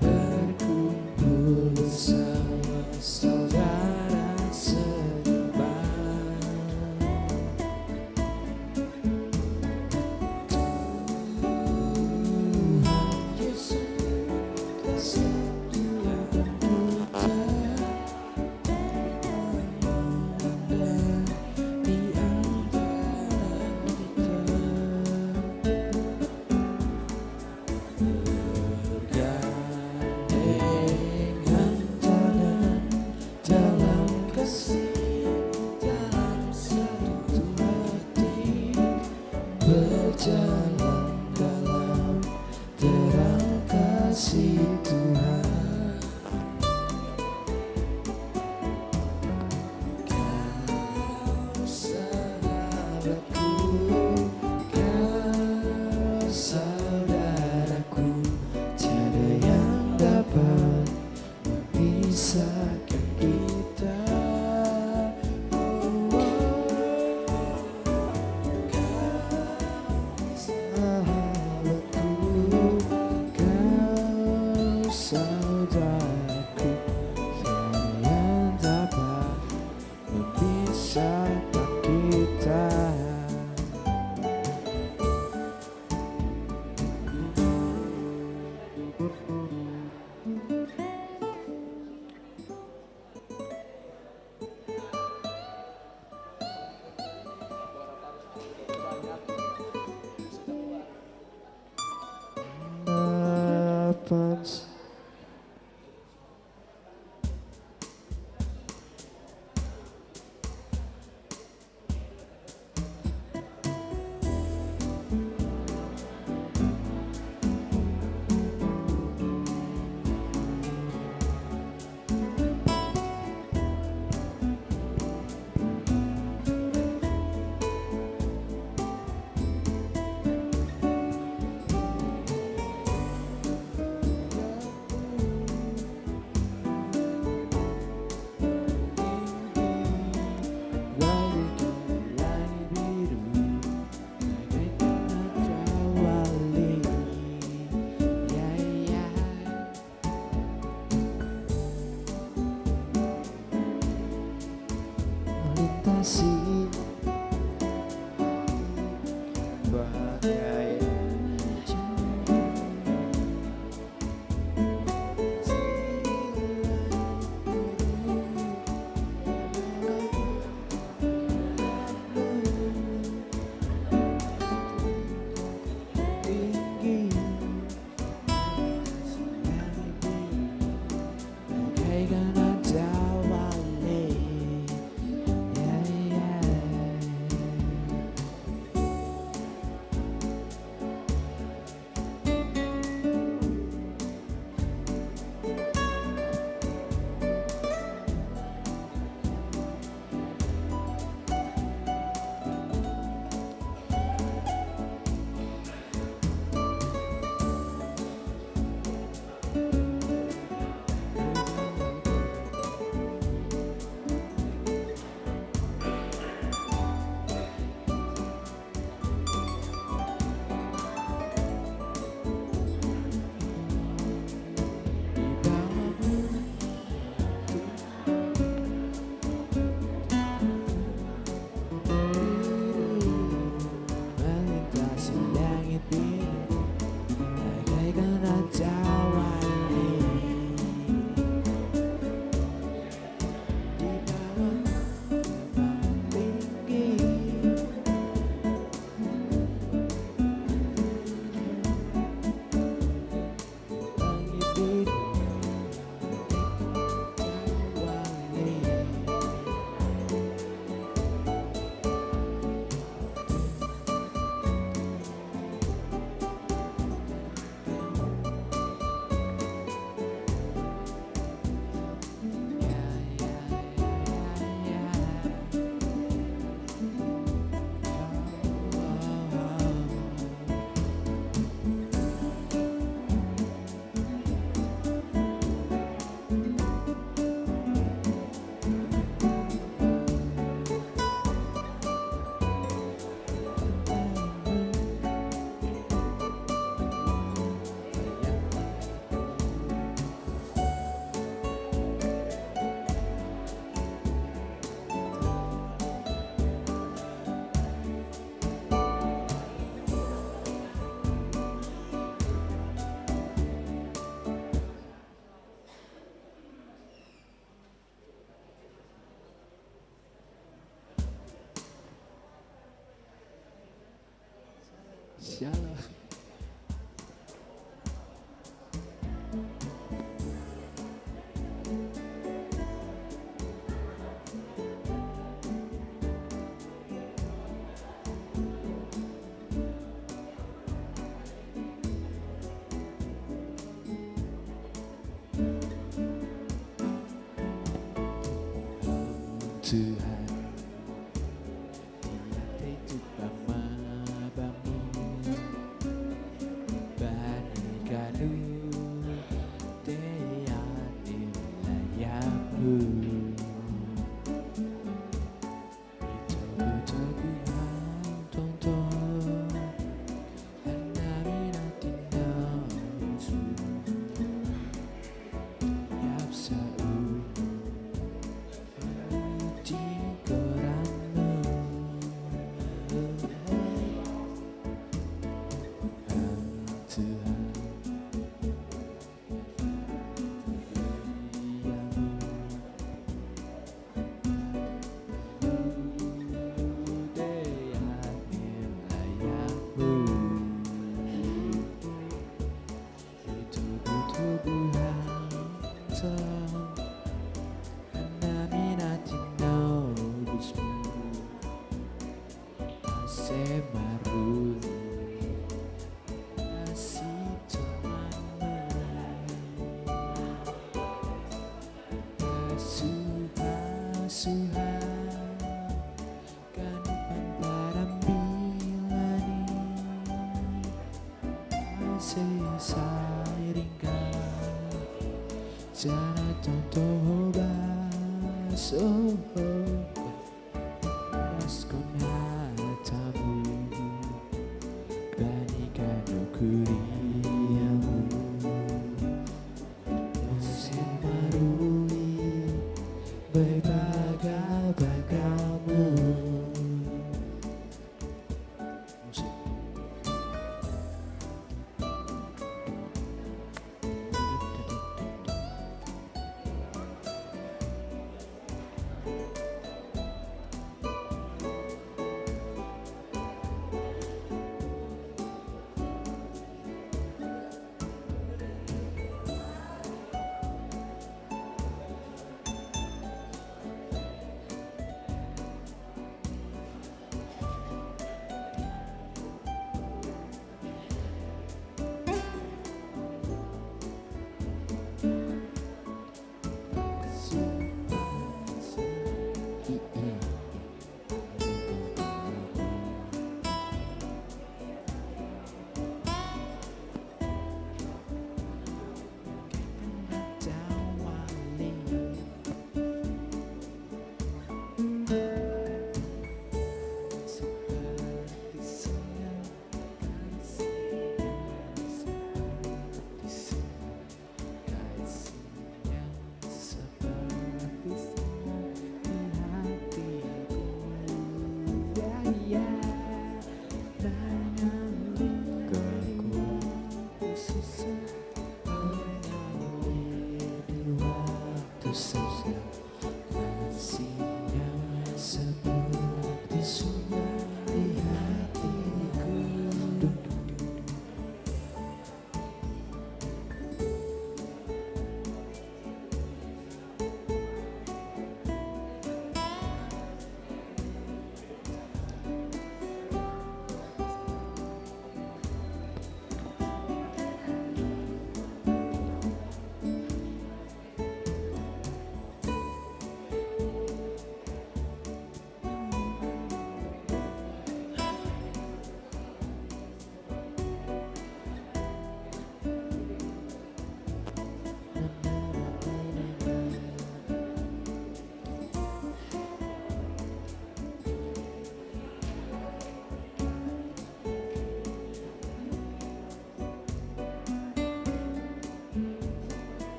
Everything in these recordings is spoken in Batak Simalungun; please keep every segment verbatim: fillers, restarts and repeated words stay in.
Berkumpul bersama saudara seiman. Tuhan Yesus, persatuan kita, tanpa memandang di antara kita. Bergandengan tangan dalam kasih, dalam satu hati, berjalan dalam terang kasih Tuhan. Kau sahabatku, kau saudaraku, tiada yang dapat memisahkan kita. Oh, oh. Kau sahabatku, kau saudaraku, tiada yang dapat memisahkan kita. Pas. Shalom. Tuhan, hati tu bama bamu, bani kanu te ani layapu. Itoku toku han tonto, anami na tinau su. Yapsa u. Semaru asitoman. Suha, suha. Kanu pamparambilani. Asesai ringka. Sana tonto hoba. So. Askona tamu, bani kanu kuriamu. Semaru i, bai baga-bagamu. Musik.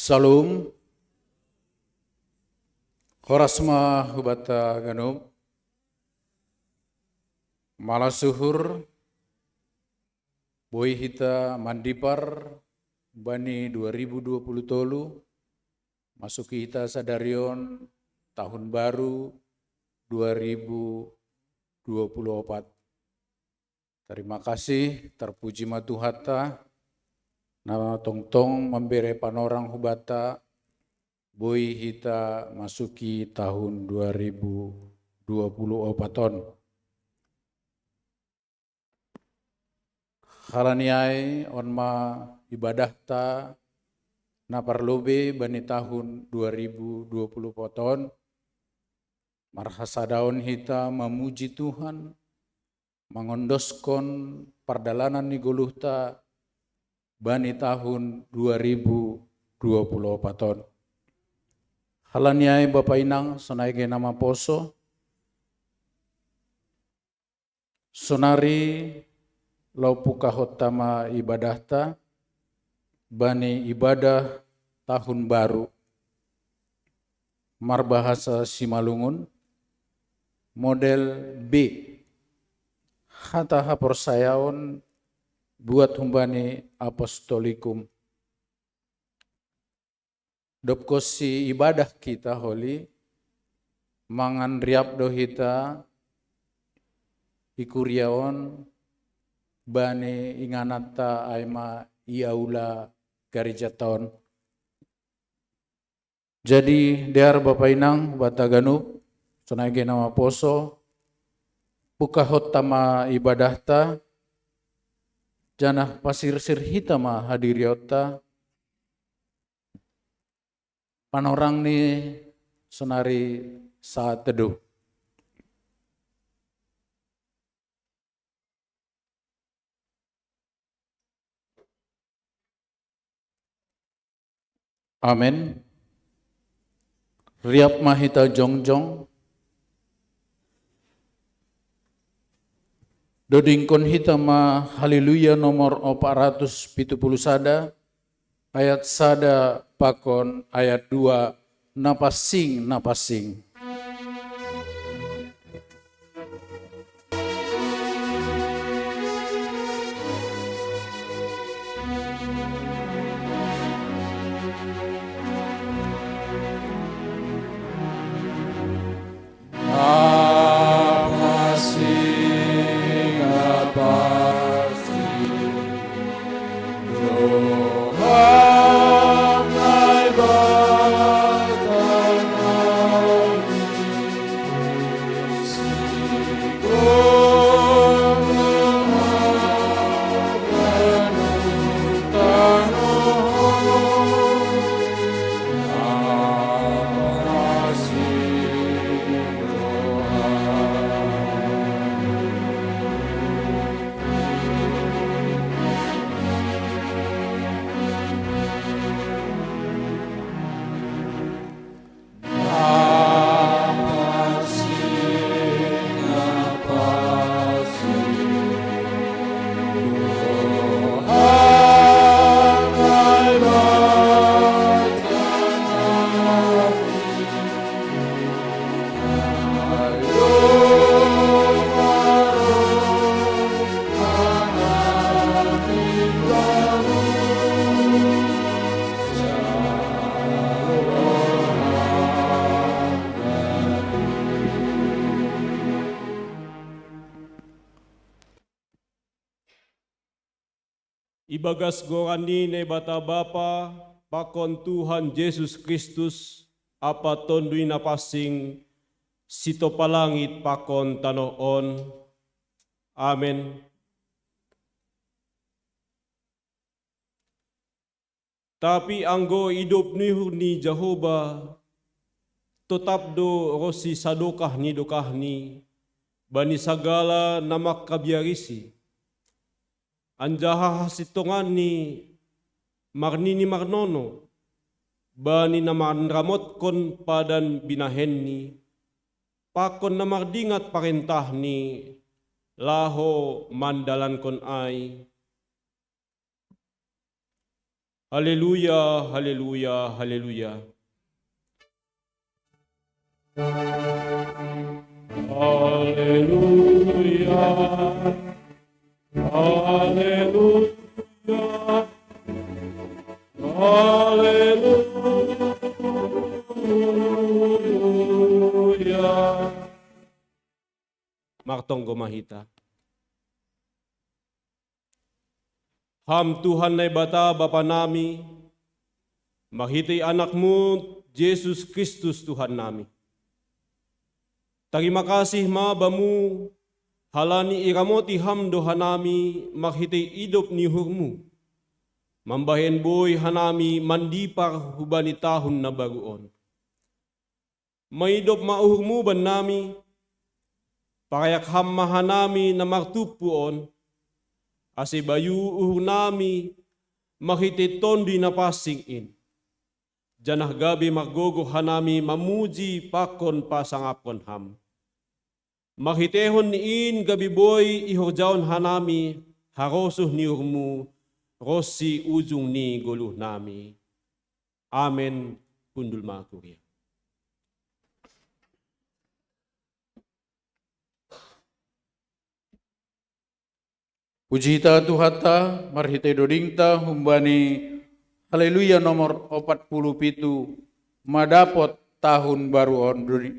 Shalom. Horas ma hubata ganup. Malasuhur. Boi hita mandipar bani dua ribu dua puluh tolu, masuki hita sadarion tahun baru dua ribu dua puluh opat. Terima kasih, terpuji ma Tuhanta, na tongtong mambere panorang hubata, boi hita masuki tahun dua ribu dua puluh opat on. Halani ai on ma ibadahta na parlobei bani tahun dua ribu dua puluh opat on, marhasadaon hita mamuji Tuhan, mangondoskon pardalanan ni goluhta bani tahun dua ribu dua puluh opat on. Halani ai Bapa Inang, sonai ge na maposo, sonari laho pungkahonta ma ibadahta bani ibadah tahun baru. Marbahasa Simalungun, model B, hata haporsayaon buat humbani Apostolikum. Dob konsi ibadah hita holi, mangan riap do hita i kuria on bani ingananta, ai ma i aula garejata on. Jadi dear Bapa Inang, hubanta ganup, sonai ge na maposo, pungkahonta ma ibadahta, janah pasirsir hita ma hadirionta. Panorang ni sonari saat teduh. Amen. Riap ma hita jongjong. Dodingkon hita ma Haleluya nomor opat ratus pitu puluh sada, ayat sada pakon ayat dua, na pansing, na pansing. Ibagas goran ni Naibata Bapa, pakon Tuhan Jesus Kristus, ampa Tonduy Napansing, sitompa langit pakon tanoh on. Amen. Tapi anggo idop ni uhur ni Jahowa, totap do ronsi sadokah ni dokahni, bani sagala na mangkabiarisi. Anjaha hasintonganni marnini marnono, bani na manramotkon padan binahenni, pakon na mardingat parentahni, laho mandalankon ai. Haleluya, haleluya, haleluya. Haleluya, haleluya, haleluya. Magtonggo ma hita. Ham Tuhan Naibata Bapa nami, marhitei Anak-Mu Jesus Kristus Tuhan nami. Tarima kasih ma Bamu, halani iramoti Ham do hanami marhitei idop ni uhur-Mu, mambahen boi hanami mandipar hubani tahun na baru on. Maidop ma uhur-Mu bannami, parayak Ham ma hanami na martumpu on, ase bayu uhur nami marhitei Tonduy Napansing in, janah gabe margogoh hanami mamuji pakon pasangapkon Ham. Marhiteihon ni in gabe boi ihorjahon hanami harosuh ni uhur-Mu ronsi ujung ni goluh nami. Amen. Hundul ma kuria. Puji hita Tuhanta marhitei dodingta humbani Haleluya nomor opat puluh pitu, madapot tahun baru on dodi.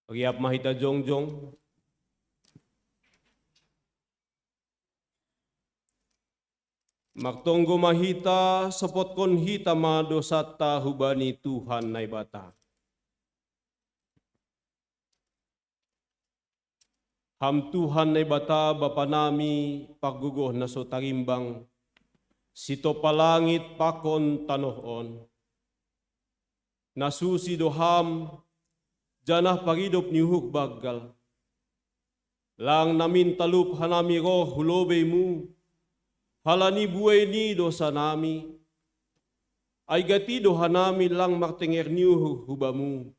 Riap ma hita jongjong. Magtonggo ma hita, sopotkon hita ma dousanta hubani Tuhan Naibata. Ham Tuhan Naibata Bapa nami, pargogoh na so tarimbang, sitompa langit pakon tanoh on. Na susi do Ham, janah paridop ni uhur banggal. Lang namin talup hanami roh hu lobei-Mu, halani buei ni dousa nami. Ai gati do hanami lang martenger ni uhur hu Bamu.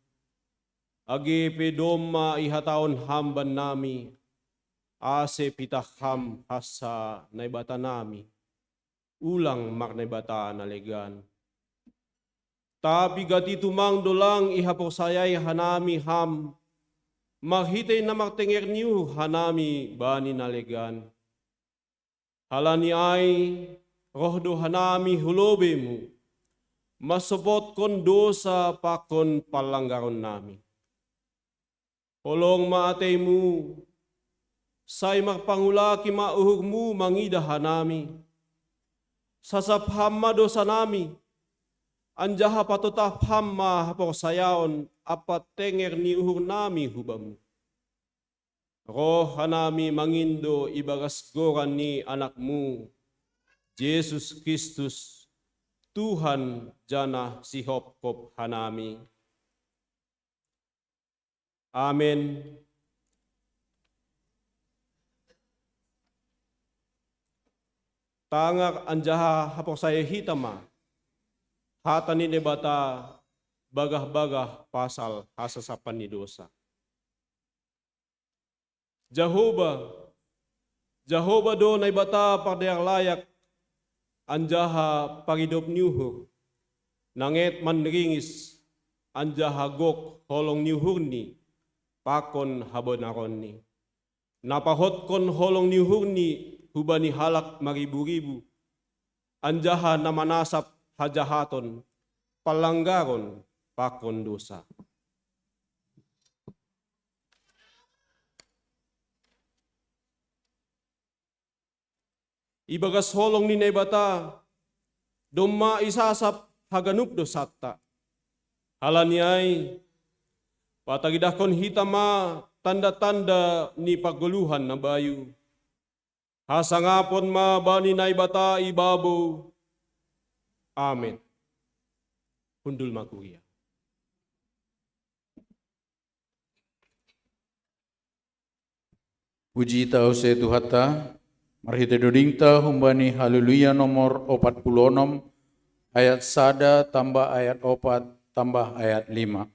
Age pe domma ihatahon Ham bannami, ase pitah Ham hansa Naibata nami, ulang marnaibata na legan. Tapi gati tumang do lang ihaporsayai hanami Ham, marhitei na martenger ni uhur hanami bani na legan. Halani ai, roh do hanami hu lobei-Mu, mansopotkon dousa pakon panlanggaron nami. Holong ma atei-Mu, sai marpangulaki ma uhur-Mu mangidah hanami. Sasap Ham ma dousa nami, anjaha patotap Ham ma haporsayaon ampa tenger ni uhur nami hu Bamu. Roh hanami mangindo ibagas goran ni Anak-Mu, Jesus Kristus, Tuhan janah Sihopkop hanami. Amen. Tangar anjaha haporsayai hita ma hata ni Naibata bagah-bagah pasal hasasapan ni dousa. Jahowa, Jahowa do Naibata pardear layak anjaha paridop ni uhur, na nget manringis anjaha gok holong ni uhurni pakon habenaronni, na pahotkon holong ni uhurni hubani halak maribu-ribu, anjaha na manasap hajahaton, panlanggaron pakon dousa. Ibagas holong ni Naibata, domma isasap haganup dousanta. Halani ai, pataridahkon hita ma tanda-tanda ni pargoluhan na bayu. Hasangapon ma bani Naibata i babou. Amen. Hundul ma kuria. Puji ta use Tuhanta, marhitei dodingta humbani Haleluya nomor opat puluh onom, ayat sada tambah ayat opat tambah ayat lima.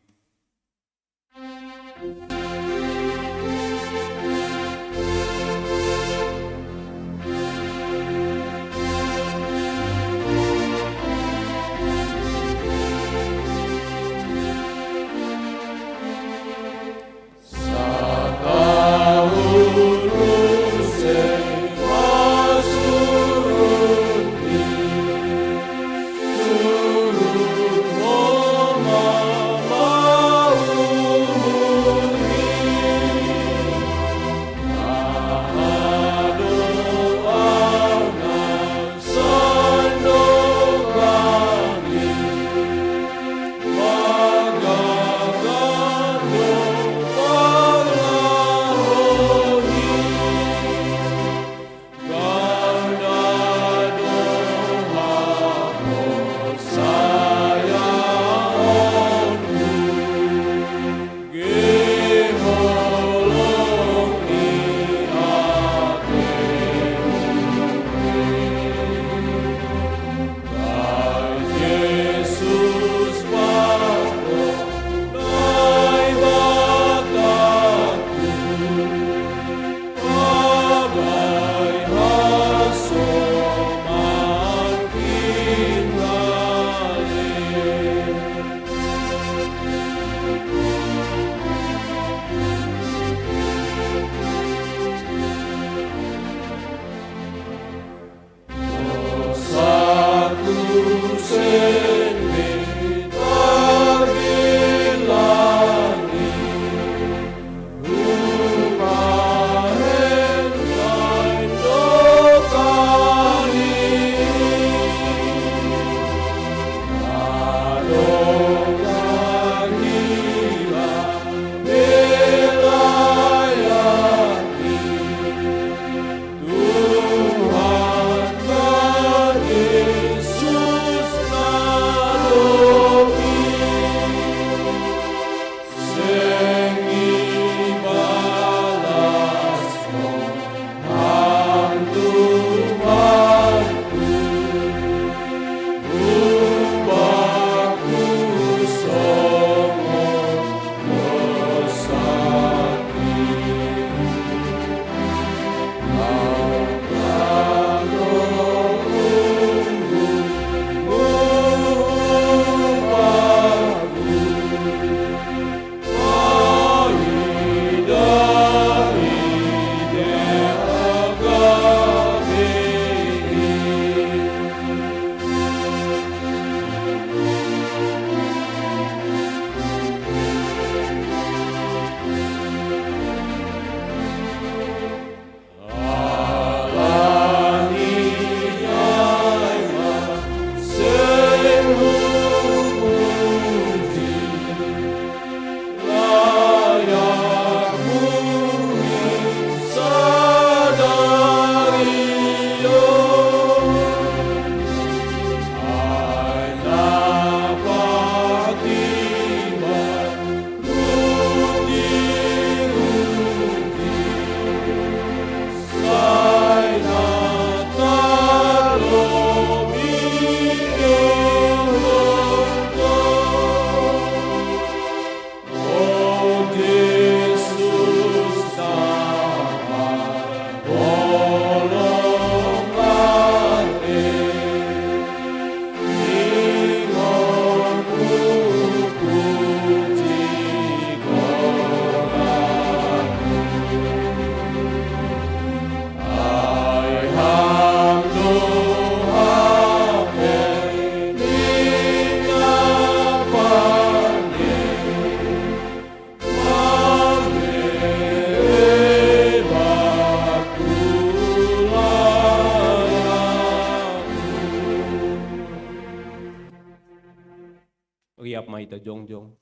jongjong.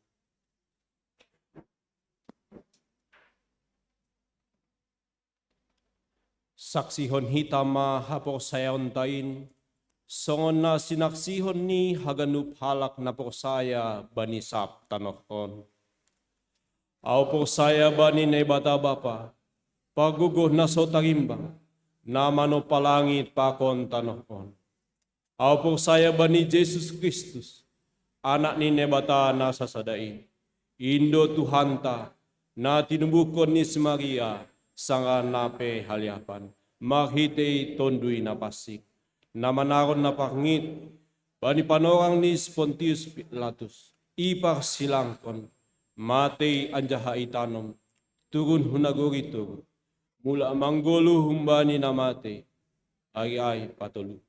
Saksihon hita ma haporsayaonta in, songon na sinaksihon ni haganup halak na porsaya bani sab tanoh on. Ahu porsaya bani Naibata Bapa, panggogoh na so tarimbang, na manompa langit pakon tanoh on. Ahu porsaya bani Jesus Kristus, Anak ni Naibata na sasada in, in do Tuhanta, na tinubuhkon ni si Maria, sanga na pe haliapan, marhitei Tonduy Napansing, na manaron na parngit, bani panorang ni si Pontius Pilatus, iparsilangkon, matei anjaha itanom, turun hu nagori Toruh, mulak manggoluh humbani na matei, ari ai patoluhon.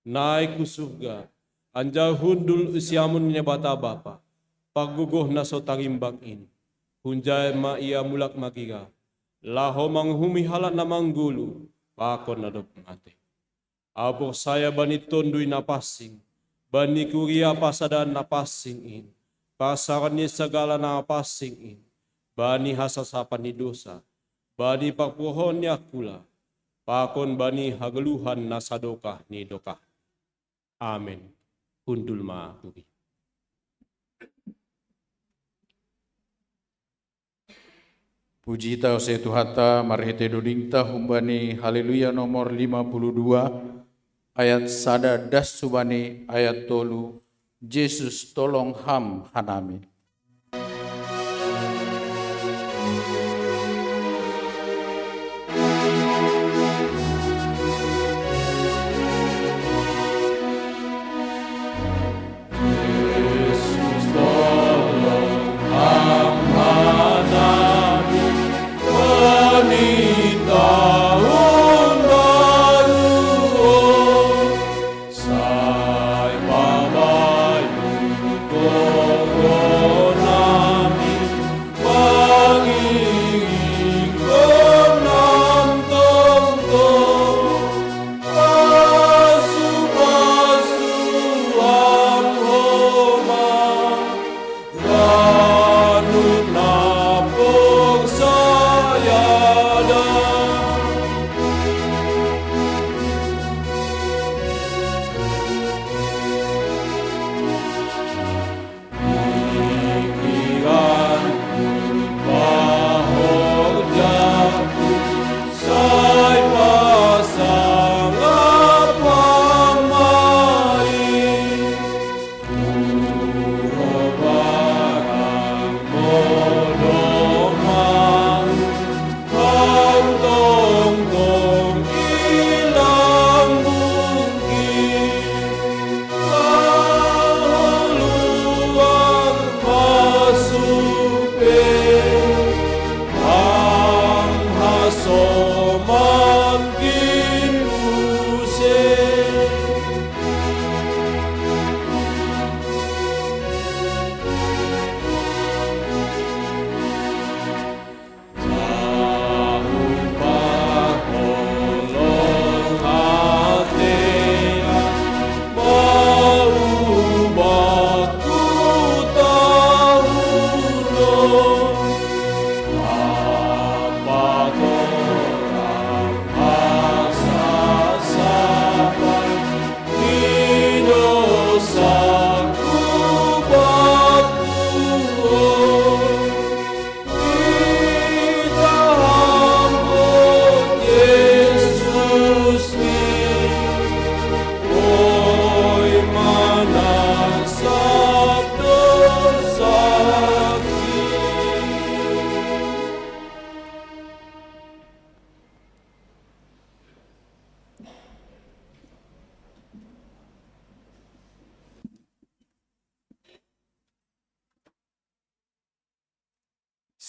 Naik hu surga, anjaha hundul hu siamun ni Naibata Bapa, panggogoh na so tarimbang in. Hunjai ma Ia mulak magira, laho manguhumi halak na manggoluh, pakon na dob matei. Ahu porsaya bani Tonduy Napansing, bani kuria pasadaan na pansing in, parsaoran ni sagala na pansing in, bani hasasapan ni dosa, bani parpuhoon ni angkula, pakon bani hagoluhan na sadokah ni dokah. Amen. Hundul ma kuria. Puji taose Tuhanta, marhitei dodingta humbani Haleluya nomor lima puluh dua, ayat sada das subani ayat tolu, Jesus tolong Ham hanami.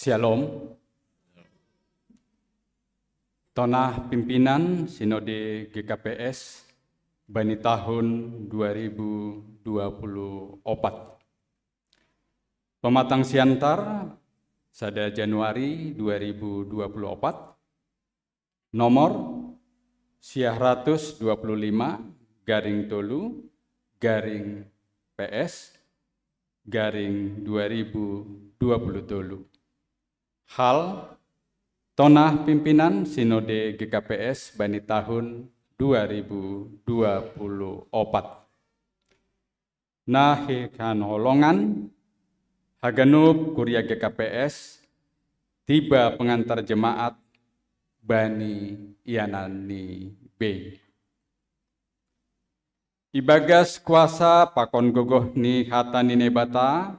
Syalom. Tonah pimpinan Sinode G K P S bani tahun dua ribu dua puluh opat. Pamatang siantar, sada Januari dua ribu dua puluh opat, nomor sia ratus dua puluh lima garing tolu garing P S, garing dua ribu dua puluh tolu. Hal, tonah pimpinan Sinode G K P S bani tahun dua ribu dua puluh opat. Nahe hanolongan, haganup kuria G K P S, tiba pengantar jemaat bani ianan ni bei. Ibagas kuasa pakon gogoh ni hata ni Naibata,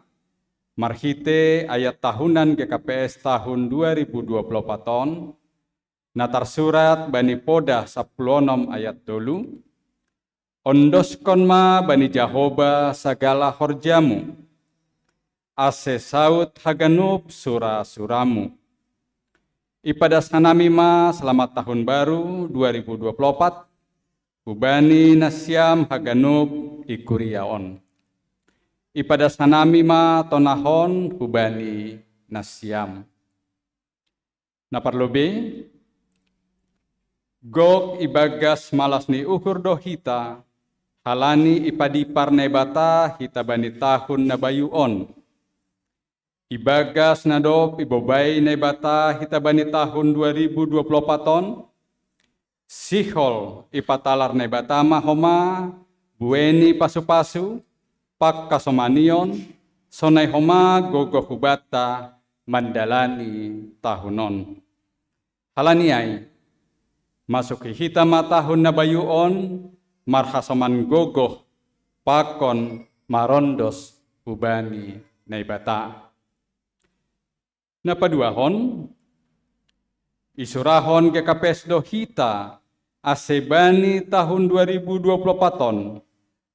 marhite ayat tahunan G K P S tahun dua ribu dua puluh opat on, na tarsurat bani Podah sapuluh onom ayat tolu, ondoskon ma bani Jahowa sagala horjamu, ase saut haganup sura-suramu. Ipadas hanami ma selamat tahun baru dua ribu dua puluh opat, hubani nasiam haganup i kuria on. Ipadas hanami ma tonah on hubani nasiam. Na parlobei, gok ibagas malas ni uhur do hita, halani ipadipar Naibata hita bani tahun na bayu on. Ibagas na dob ibobai Naibata hita bani tahun dua ribu dua puluh opat on, sihol ipatalar Naibata ma homa buei ni pasu-pasu, pangkasomanion, sonai homa gogoh hubanta mandalani tahun on. Halani ai, masuki hita ma tahun na bayu on marhasoman gogoh pakon marondos hubani Naibata. Na paduahon, isurahon G K P S do hita, ase bani tahun dua ribu dua puluh opat on,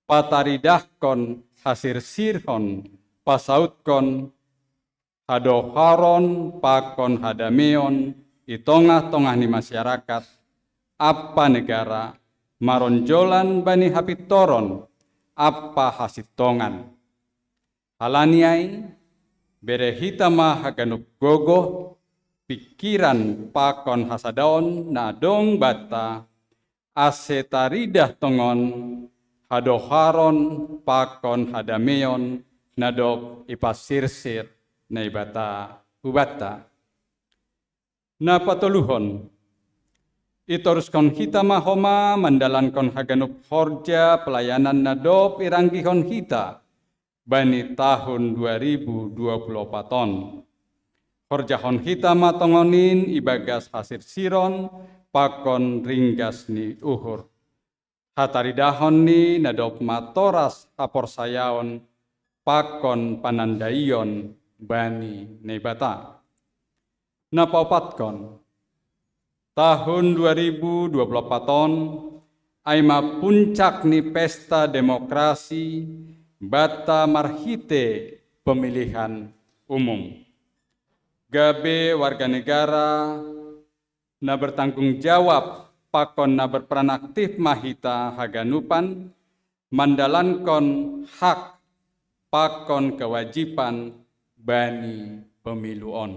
pataridahkon hasirsirhon, pasautkon hadoharon pakon hadameon i tongah-tongah ni masyarakat ampa negara, maronjolan bani hapintoron ampa hasintongan. Halani ai, bere hita ma haganup gogoh, pingkiran pakon hasadaon na adong banta, ase taridah tongon hadoharon pakon hadameon na dob ipasirsir Naibata hubanta. Na patoluhon, itoruskon hita ma homa mandalankon haganup horja pelayanan na dob iranggihon hita bani tahun dua ribu dua puluh opat on. Horjahon hita ma tongon in ibagas hasirsiron pakon ringgas ni uhur, hataridahon ni na dob matoras haporsayaon pakon panandaion bani Naibata. Na paopatkon, tahun dua ribu dua puluh opat on ai ma puncak ni pesta demokrasi banta marhite pemilihan umum, gabe warga negara na bertanggung jawab pakon na berperan aktif ma hita haganupan mandalankon hak pakon kewajiban bani pemilu on.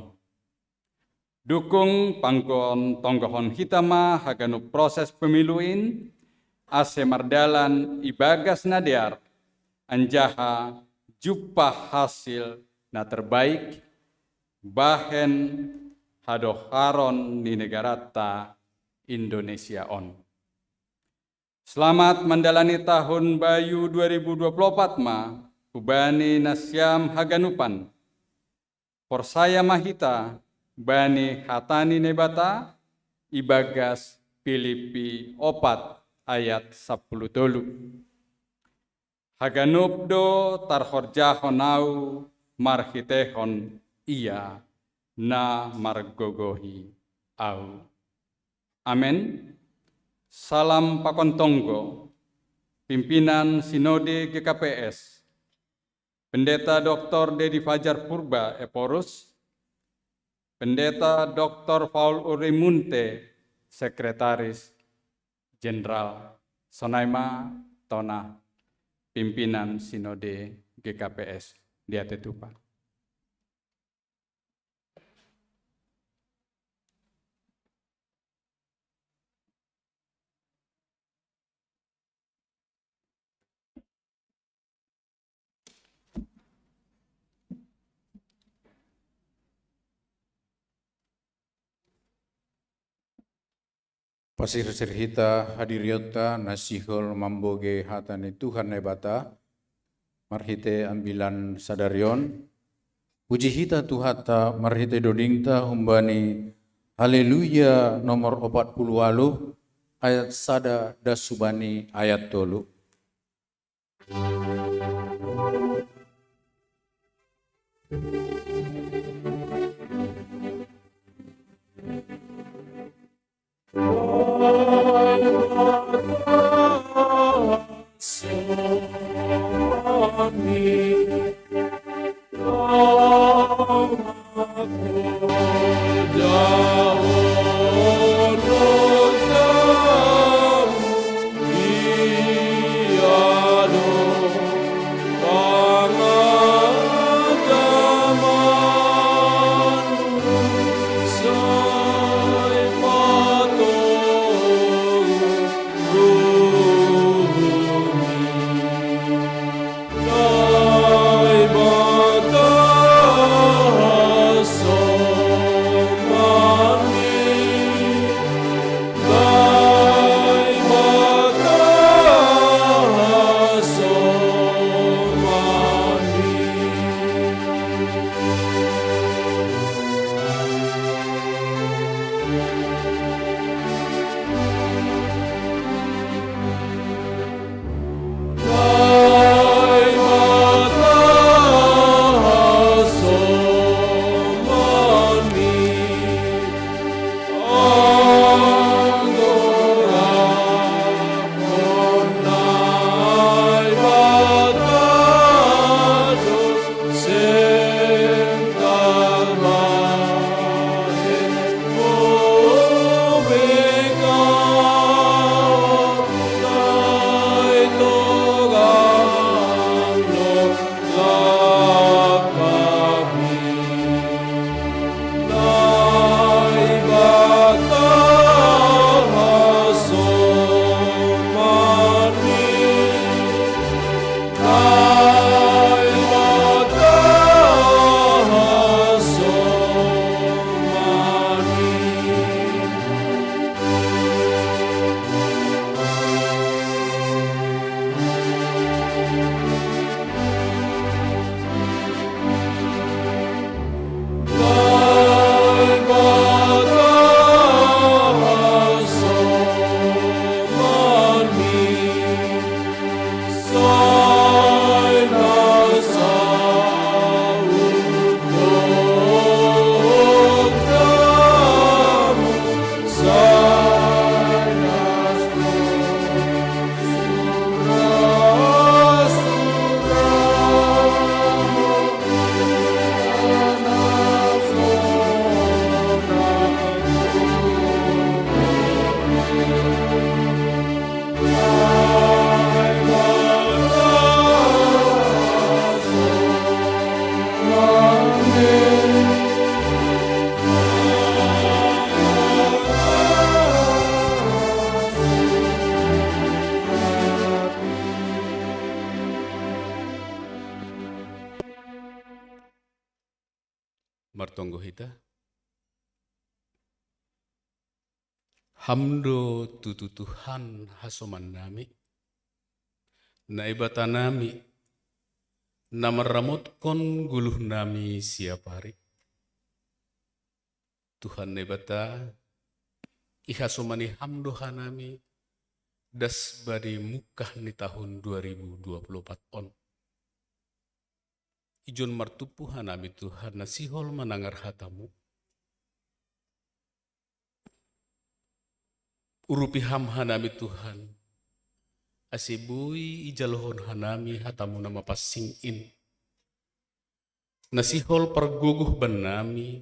Dukung pakon tonggohon hita ma haganup proses pemilu in, ase mardalan ibagas na dear, anjaha jumpah hasil na terbaik, bahen hadoharon ni negaranta Indonesia on. Selamat mandalani tahun bayu dua ribu dua puluh opat ma hubani nasiam haganupan. Porsaya ma hita bani hata ni Naibata ibagas Pilipi opat ayat sapuluh tolu. Haganup do tarhorjahon ahu marhiteihon Ia na margogohi ahu. Amen. Salam pakon tonggo, pimpinan Sinode G K P S, Pendeta Doktor Dedi Fajar Purba Ephorus, Pendeta Doktor Paul Urimunte, Sekretaris Jenderal, sonai ma tonah pimpinan Sinode G K P S diatitupa. Pasirsir hita hadirionta na sihol mambogei hata ni Tuhan Naibata, marhite ambilan sadarion. Puji hita Tuhanta marhite dodingta humbani Haleluya nomor opat puluh waluh, ayat sada das hubani ayat tolu. Martonggo hita. Ham do tutu Tuhan hasomannami, Naibatanami, na marramotkon goluhnami siap ari. Tuhan Naibata, ihasomani Ham do hanami das bani mungkah ni tahun dua ribu dua puluh opat on. Ijon martumpu hanami Tuhan na sihol manangar hata-Mu. Urupi Ham hanami Tuhan, ase boi ijalohon hanami hata-Mu na mapansing in, na sihol pargogoh bannami,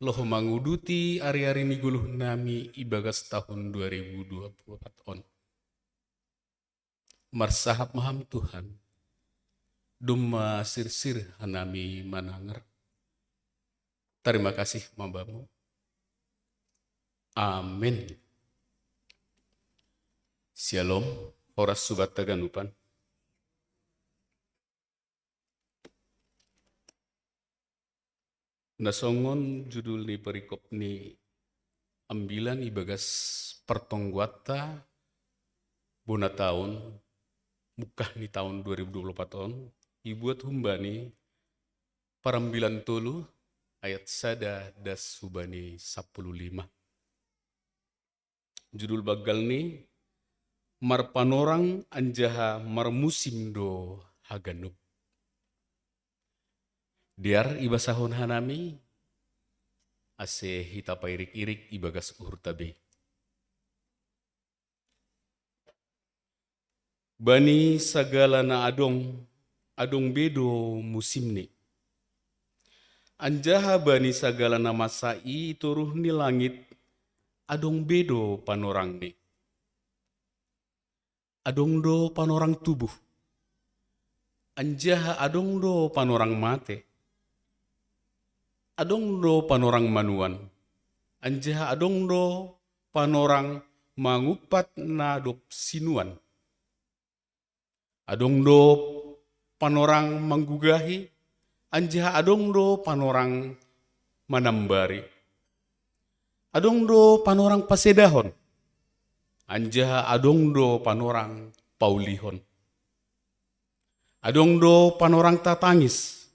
laho manguduti ari-ari ni goluhnami ibagas tahun dua ribu dua puluh opat on. Marsahap ma Ham Tuhan, domma sirsir hanami manangar. Tarima kasih ma Bamu. Amin. Syalom, horas sobat haganupan. Na songon judul ni perikop ni Ambilan ibagas pertongguanta bona taun, mungkah ni taun dua ribu dua puluh empat on, ibuat humbani Parambilan tolu ayat sada das hubani sapuluh lima. Judul banggal ni marpanorang anjaha marmusim do haganup. Dear ibasahon hanami, ase hita pairik-irik ibagas uhurta be. Bani sagala na adong, adong be do musimni. Anjaha bani sagala na masa i toruh ni langit, adong be do panorangni. Adong do panorang tubuh, anjaha adong do panorang mate. Adong do panorang manuan, anjaha adong do panorang mangumpat na dob sinuan. Adong do panorang manggugahi, anjaha adong do panorang manambari. Adong do panorang pasedahon, anjaha adong do panorang paulihon. Adong do panorang tatangis,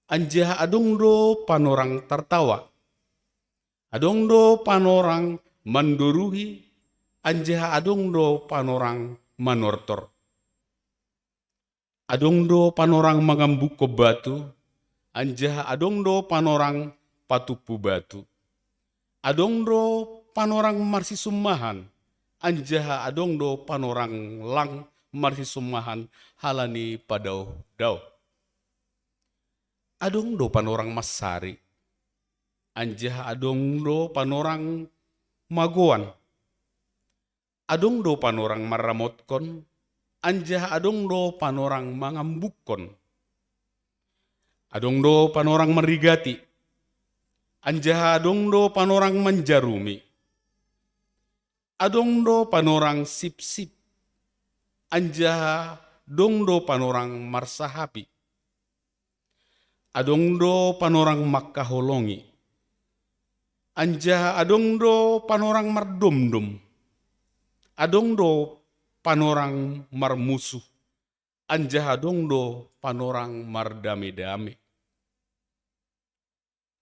anjaha adong do panorang tartawa. Adong do panorang mandoruhi, anjaha adong do panorang manortor. Adong do panorang mangambukkon batu, anjaha adong do panorang patumpu batu. Adong do panorang marsisummahan, anjaha adong do panorang lang marsisummahan halani padaoh-daoh. Adong do panorang mansari, anjaha adong do panorang magoan. Adong do panorang marramotkon, anjaha adong do panorang mangambukkon. Adong do panorang marrigati, anjaha adong do panorang manjarumi. Adong do panorang sipsip, anjaha adong do panorang marsahapi. Adong do panorang mangkaholongi, anjaha adong do panorang mardomdom. Adong do panorang marmusuh, anjaha adong do panorang mardame-dame.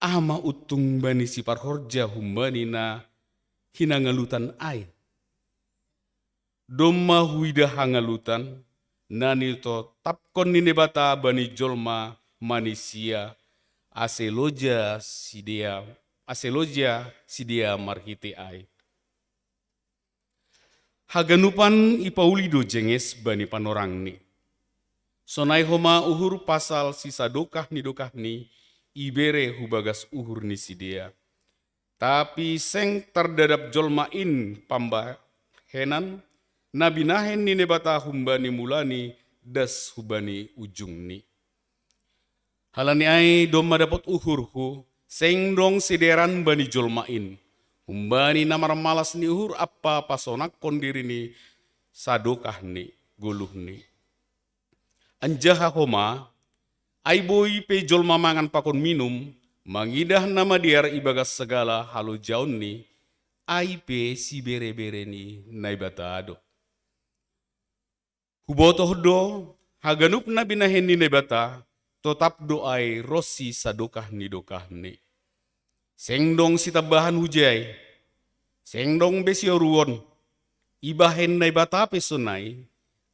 Aha ma untung bani siparhorja humbani na hinangalutan ai? Domma huidah hangalutan na nitotapkon ni Naibata bani jolma manisia, ase loja sidea, ase loja sidea marhitei ai. Haganupan ipauli do jenges bani panorangni. Sonai homa uhur pasal sisadokah ni dokahni ibere hu bagas uhur ni sidea. Tapi seng tardadap jolma in pambahenan na binahen ni Naibata humbani mulani das hubani ujungni. Halani ai domma dapot uhurhu, seng dong sideran bani jolma in, humbani na marmalas ni uhur ampa pasonangkon dirini sadokah ni goluhni. Anjaha homa, ai boi pe jolma mangan pakon minum, mangidah na madear ibagas sagala halojaonni, ai pe sibere-bere ni Naibata do. Hubotoh do, haganup na binahen ni Naibata, totap do ai ronsi sadokah ni dokahni. Seng dong sitambahan hujai, seng dong be sioruon, ibahen Naibata pe sonai,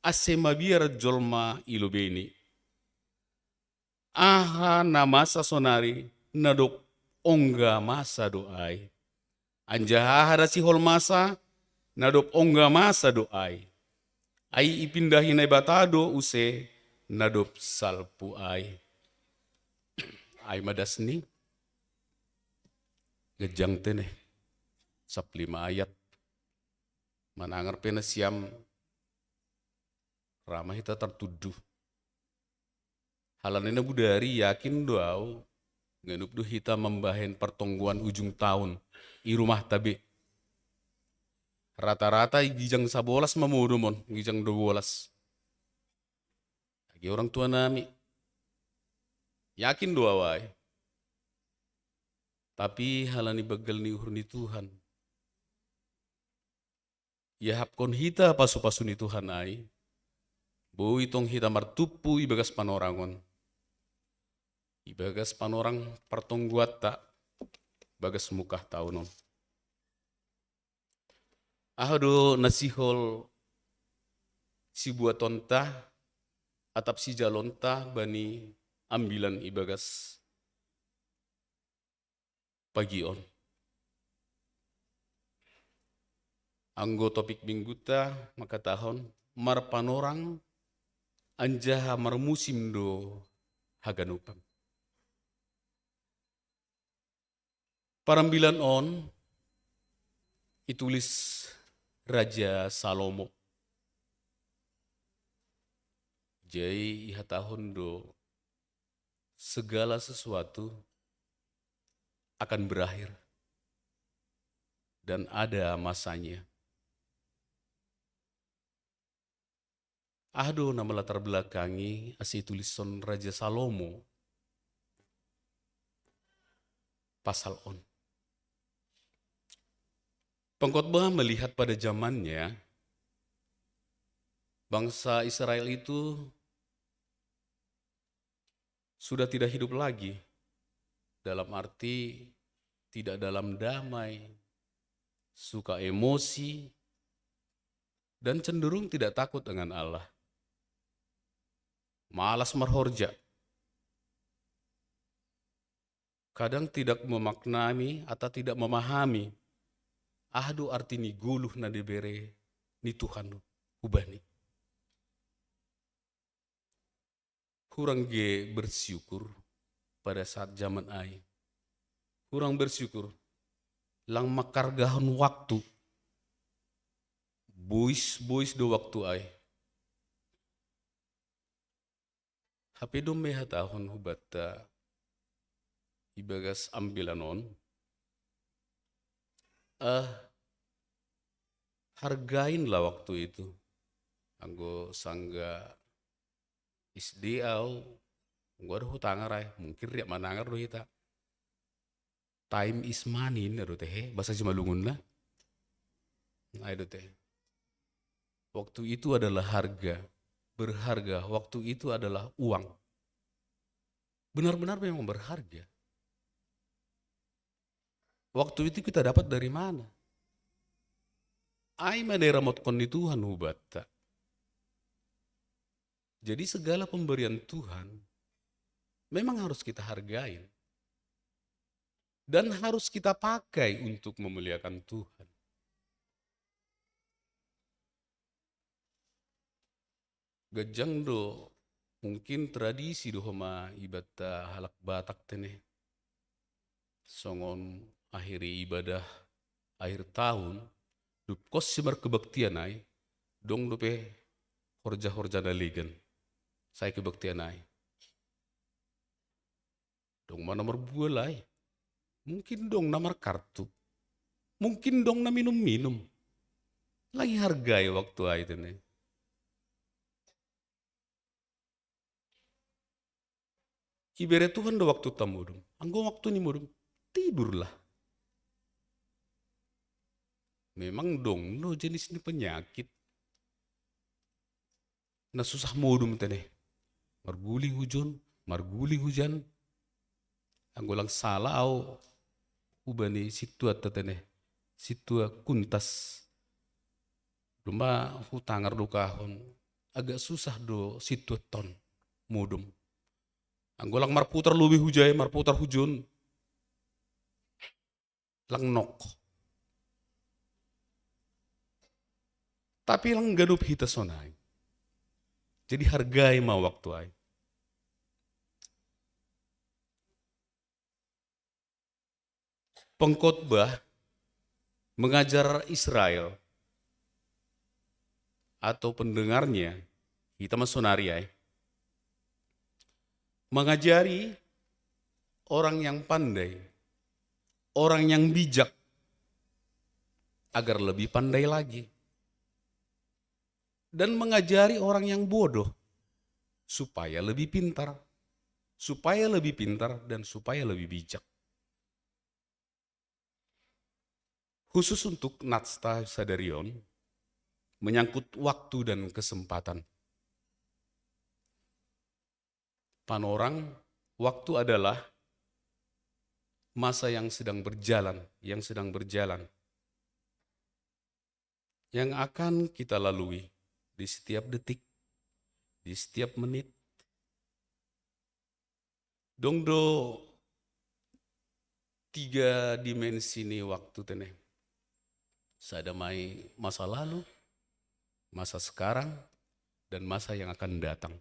ase mabiar jolma i lobeini. Aha na masa sonari, na dob ongga masa do ai. Anjaha aha da sihol masa, na dob ongga masa do ai. Ai ipindahi Naibata do use na dob salpu ai. Ai ma dasni, ganjang tene, saplima ayat. Manangar pe nasiam, ra ma hita tartuduh. Halani na budari yakin do au, ganup do hita mambahen partonggoan ujung taun i rumahta be. Rata-rata i gijang sabolas ma modom on, gijang dua bolas. Age orang tua nami. Yakin do au ai. Tapi halani banggal ni uhur ni Tuhan, iahapkon hita pasu-pasu ni Tuhan ai, boi tong hita martumpu ibagas panorangon, ibagas panorang partonggoanta bagas mungkah taon on. Aha do na sihol sibuatonta atap sijalonta bani ambilan ibagas pagi on? Anggo topik mingguta mangkatahon marpanorang anjaha marmusim do haganupan. Parambilan on itulis Raja Salomo. Jadi ihatahon do segala sesuatu akan berakhir dan ada masanya. Aha do na melatar belakangi asa itulishon Raja Salomo pasal on? Pengkhotbah melihat pada zamannya, bangsa Israel itu sudah tidak hidup lagi, dalam arti tidak dalam damai, suka emosi, dan cenderung tidak takut dengan Allah. Malas marhorja. Kadang tidak memaknai atau tidak memahami aha do arti ni goluh na dibere ni Tuhan hubani. Hurang ge bersyukur pada saat zaman ai. Hurang bersyukur, lang mangkargahon waktu. Bois-bois do waktu ai. Hape domma ihatahon hubanta ibagas ambilan on, ah, hargainlah waktu itu. Anggo sangga S D au, anggo adong hutangar ai, mungkin riap manangar do hita. Time is money, ninna do tehe, bahasa Simalungunna. Ai do tehe. Waktu itu adalah harga, berharga, waktu itu adalah uang. Benar-benar memang berharga. Waktu itu kita dapat dari mana? Ai ma na iramotkon ni Tuhan hubanta. Jadi segala pemberian Tuhan memang harus kita hargai dan harus kita pakai untuk memuliakan Tuhan. Ganjang do mungkin tradisi do homa ibanta halak Batak tene. Songon akhiri ibadah akhir tahun, dob konsi markebaktian ai, dong dope horja-horja na legan. Sai kebaktian ai. Dong ma na marbual ai. Mungkin dong na markartu. Mungkin dong na minum-minum. Lang ihargai waktu ai tene. Ibere Tuhan do waktu ta modom. Anggo waktu ni modom, tidurlah. Memang dong do jenis ni penyakit na susah modom tene. Marguling hujon, marguling hujan. Anggo lang sala au hubani sintuanta tene, sintua kuntas. Doma hutangar do kahon, agak susah do sintuanta on modom. Anggo lang marputar lobi hujai, marputar hujon, lang nok. Tapi lang ganup hita sonai. Jadi hargai ma waktu ai. Pengkhotbah mengajar Israel atau pendengarnya, hita ma sonari ai, mengajari orang yang pandai, orang yang bijak, agar lebih pandai lagi, dan mengajari orang yang bodoh supaya lebih pintar, supaya lebih pintar, dan supaya lebih bijak. Khusus untuk Natsta Sadarion, menyangkut waktu dan kesempatan. Panorang, waktu adalah masa yang sedang berjalan, yang sedang berjalan, yang akan kita lalui di setiap detik, di setiap menit. Dong do tiga dimensi ni waktu tene. Sada mai masa lalu, masa sekarang, dan masa yang akan datang.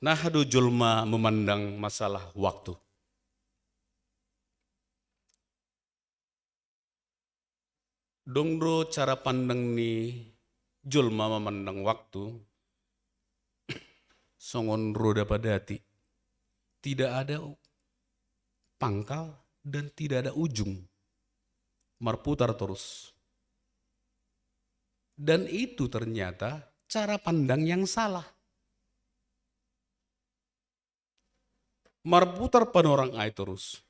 Nah, do jolma memandang masalah waktu. Dong do cara pandang ni jolma memandang waktu songon roda padati. Tidak ada pangkal dan tidak ada ujung. Marputar terus. Dan itu ternyata cara pandang yang salah. Marputar panorang ai terus.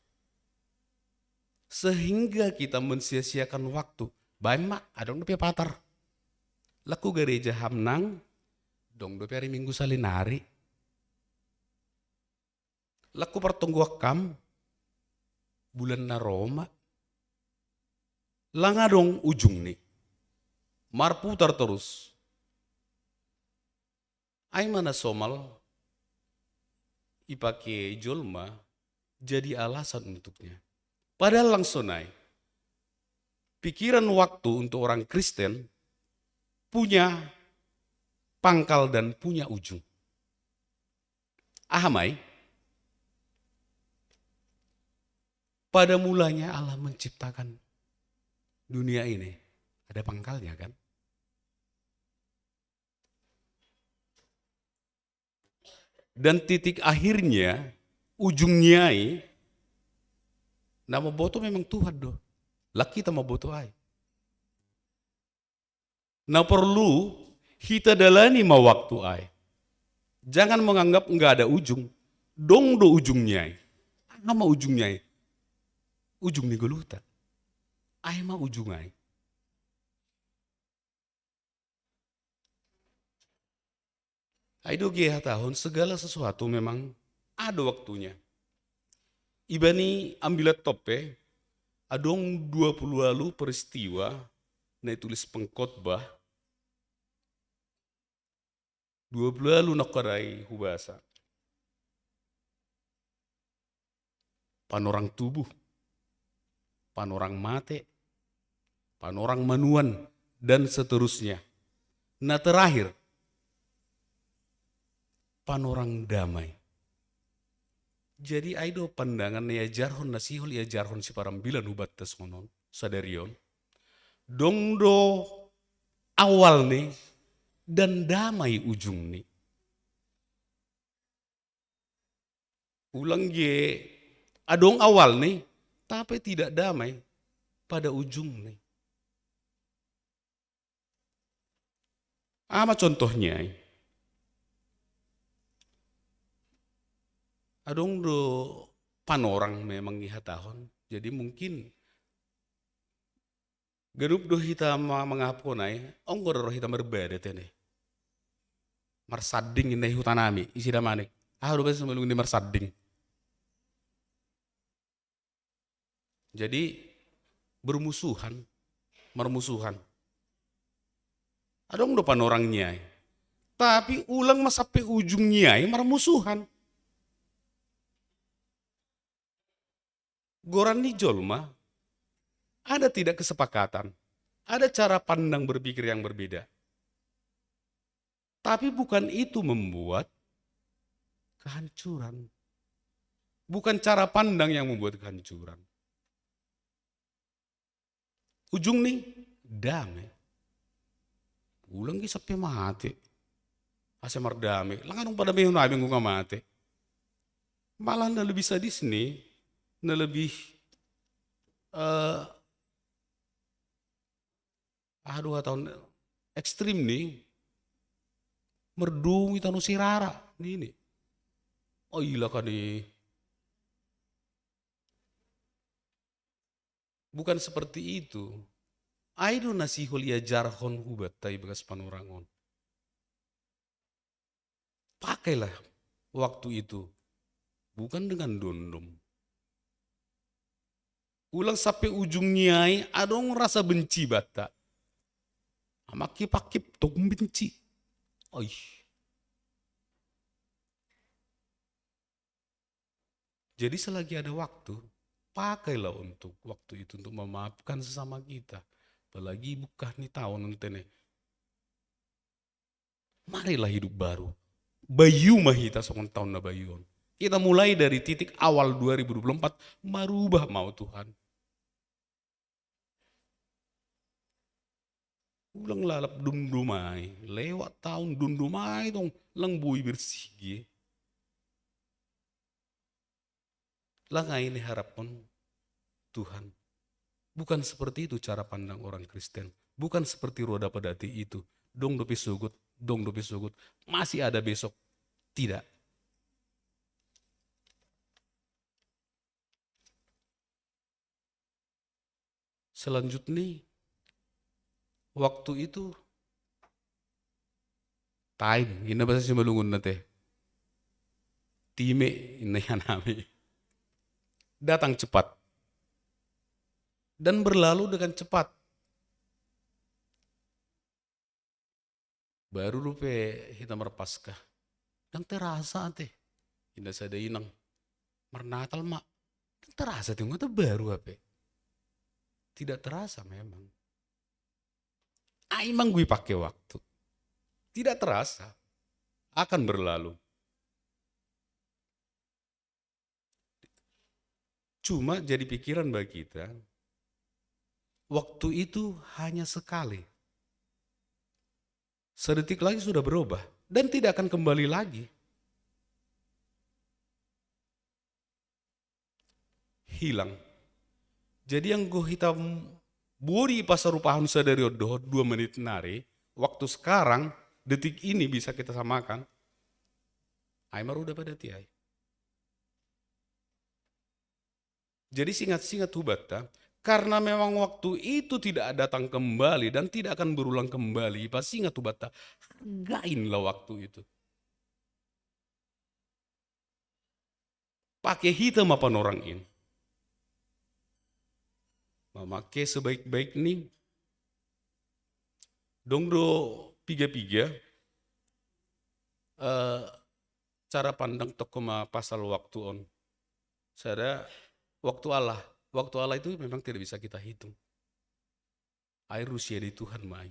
Sehingga kita mensia-siakan waktu. Baen ma, adong dope patar. Laku gereja ham nang, dong dope hari Minggu salinari. Laku partonggoan ham, bulan na ro ma. Lang adong ujung ni. Marputar terus. Ai ma na somal ipake jolma jadi alasan untuknya. Padahal langsung ai. Pikiran waktu untuk orang Kristen punya pangkal dan punya ujung. Aha mai? Pada mulanya Allah menciptakan dunia ini. Ada pangkalnya kan? Dan titik akhirnya, ujungnya ai, na maboto memang Tuhan do. Laki ta maboto ai. Na perlu hita dalani ma waktu ai. Jangan menganggap nggak ada ujung. Dong do ujungnya ai. Aha ma ujungnya ai? Ujung ni goluhta. Ai ma ujung ai. Ai do ge hatahon segala sesuatu memang ada waktunya. Ibani ambilat tope, adong dua puluh lalu peristiwa na itulis pengkhotbah, dua puluh lalu na korai hubasa. Panorang tubuh, panorang mate, panorang manuan, dan seterusnya. Nah terakhir, panorang damai. Jadi ai do pandangan na iajarhon na sihol iajarhon siparambilan hubatas ngonon sadarion. Dong do awal ni dan damai ujung ni. Ulang ge adong awal ni, tapi tidak damai pada ujung ni. Ama contohnya ai. Adong do panorang memang ihatahon. Jadi mungkin ganup do hita mangahapkon ai, onggo do roh hita marbada tene. Marsanding inna i huta nami, isi damanik. Aha do basa malung ni marsanding? Jadi bermusuhan, marmusuhan. Adong do panorang ni ai. Tapi ulang ma sampe ujung ni ai marmusuhan. Goran ni jolma, ada tidak kesepakatan, ada cara pandang berpikir yang berbeda. Tapi bukan itu membuat kehancuran. Bukan cara pandang yang membuat kehancuran. Ujung ni dame. Ulang ge sampe mate. Asa mardame. Lang adong padamehon abeng nunga mate. Malah na lebih sadis ni, na lebih eh, aduh, tahun ekstrim ni, merdungi tano sirara ni ini. Oh ila kan ni. Bukan seperti itu. Ai do na sihol iajarhon hubatta i bagas panorang on. Pakailah waktu itu bukan dengan dondom. Ulang sampai ujungnya ai adong rasa benci banta. Ama kipakip tong benci. Oih. Jadi selagi ada waktu, pakailah untuk waktu itu untuk memaafkan sesama kita. Apalagi buka ni taon ntene. Marilah hidup baru. Bayu ma hita songon taon na bayu on. Kita mulai dari titik awal dua ribu dua puluh empat, marubah mau Tuhan. Ulang lalap dumdumai, lewat taon dumdumai tong lang boi bersih ge. Lang ai ni harapon Tuhan. Bukan seperti itu cara pandang orang Kristen. Bukan seperti roda padati itu. Dong dope sogot, dong dope sogot. Masih ada besok. Tidak. Selanjutnya, waktu itu time, ina bahasa Simalungun nate. Time, ina ya nami. Datang cepat. Dan berlalu dengan cepat. Baru dope hita marpaskah. Dang terasa ate. Ina sada inang. Marnatal ma. Dang terasa ate, ngota baru ape. Tidak terasa memang. Ai manggui pakai waktu. Tidak terasa. Akan berlalu. Cuma jadi pikiran bagi kita, waktu itu hanya sekali. Sedetik lagi sudah berubah dan tidak akan kembali lagi. Hilang. Jadi yang go hita bodi pasarupahon sadari on dohot dua menit nari, waktu sekarang, detik ini bisa kita samakan, ai maruda padati ai. Jadi singat-singat hubatta, karena memang waktu itu tidak datang kembali dan tidak akan berulang kembali, pasingat hubatta, hargainlah waktu itu. Pake hita ma panorang in. Mamake sebaik-baik ni. Dong do piga-piga, eh, cara pandang toko ma pasal waktu on. Sada, waktu Allah. Waktu Allah itu memang tidak bisa kita hitung. Ai rusia di Tuhan ma ai.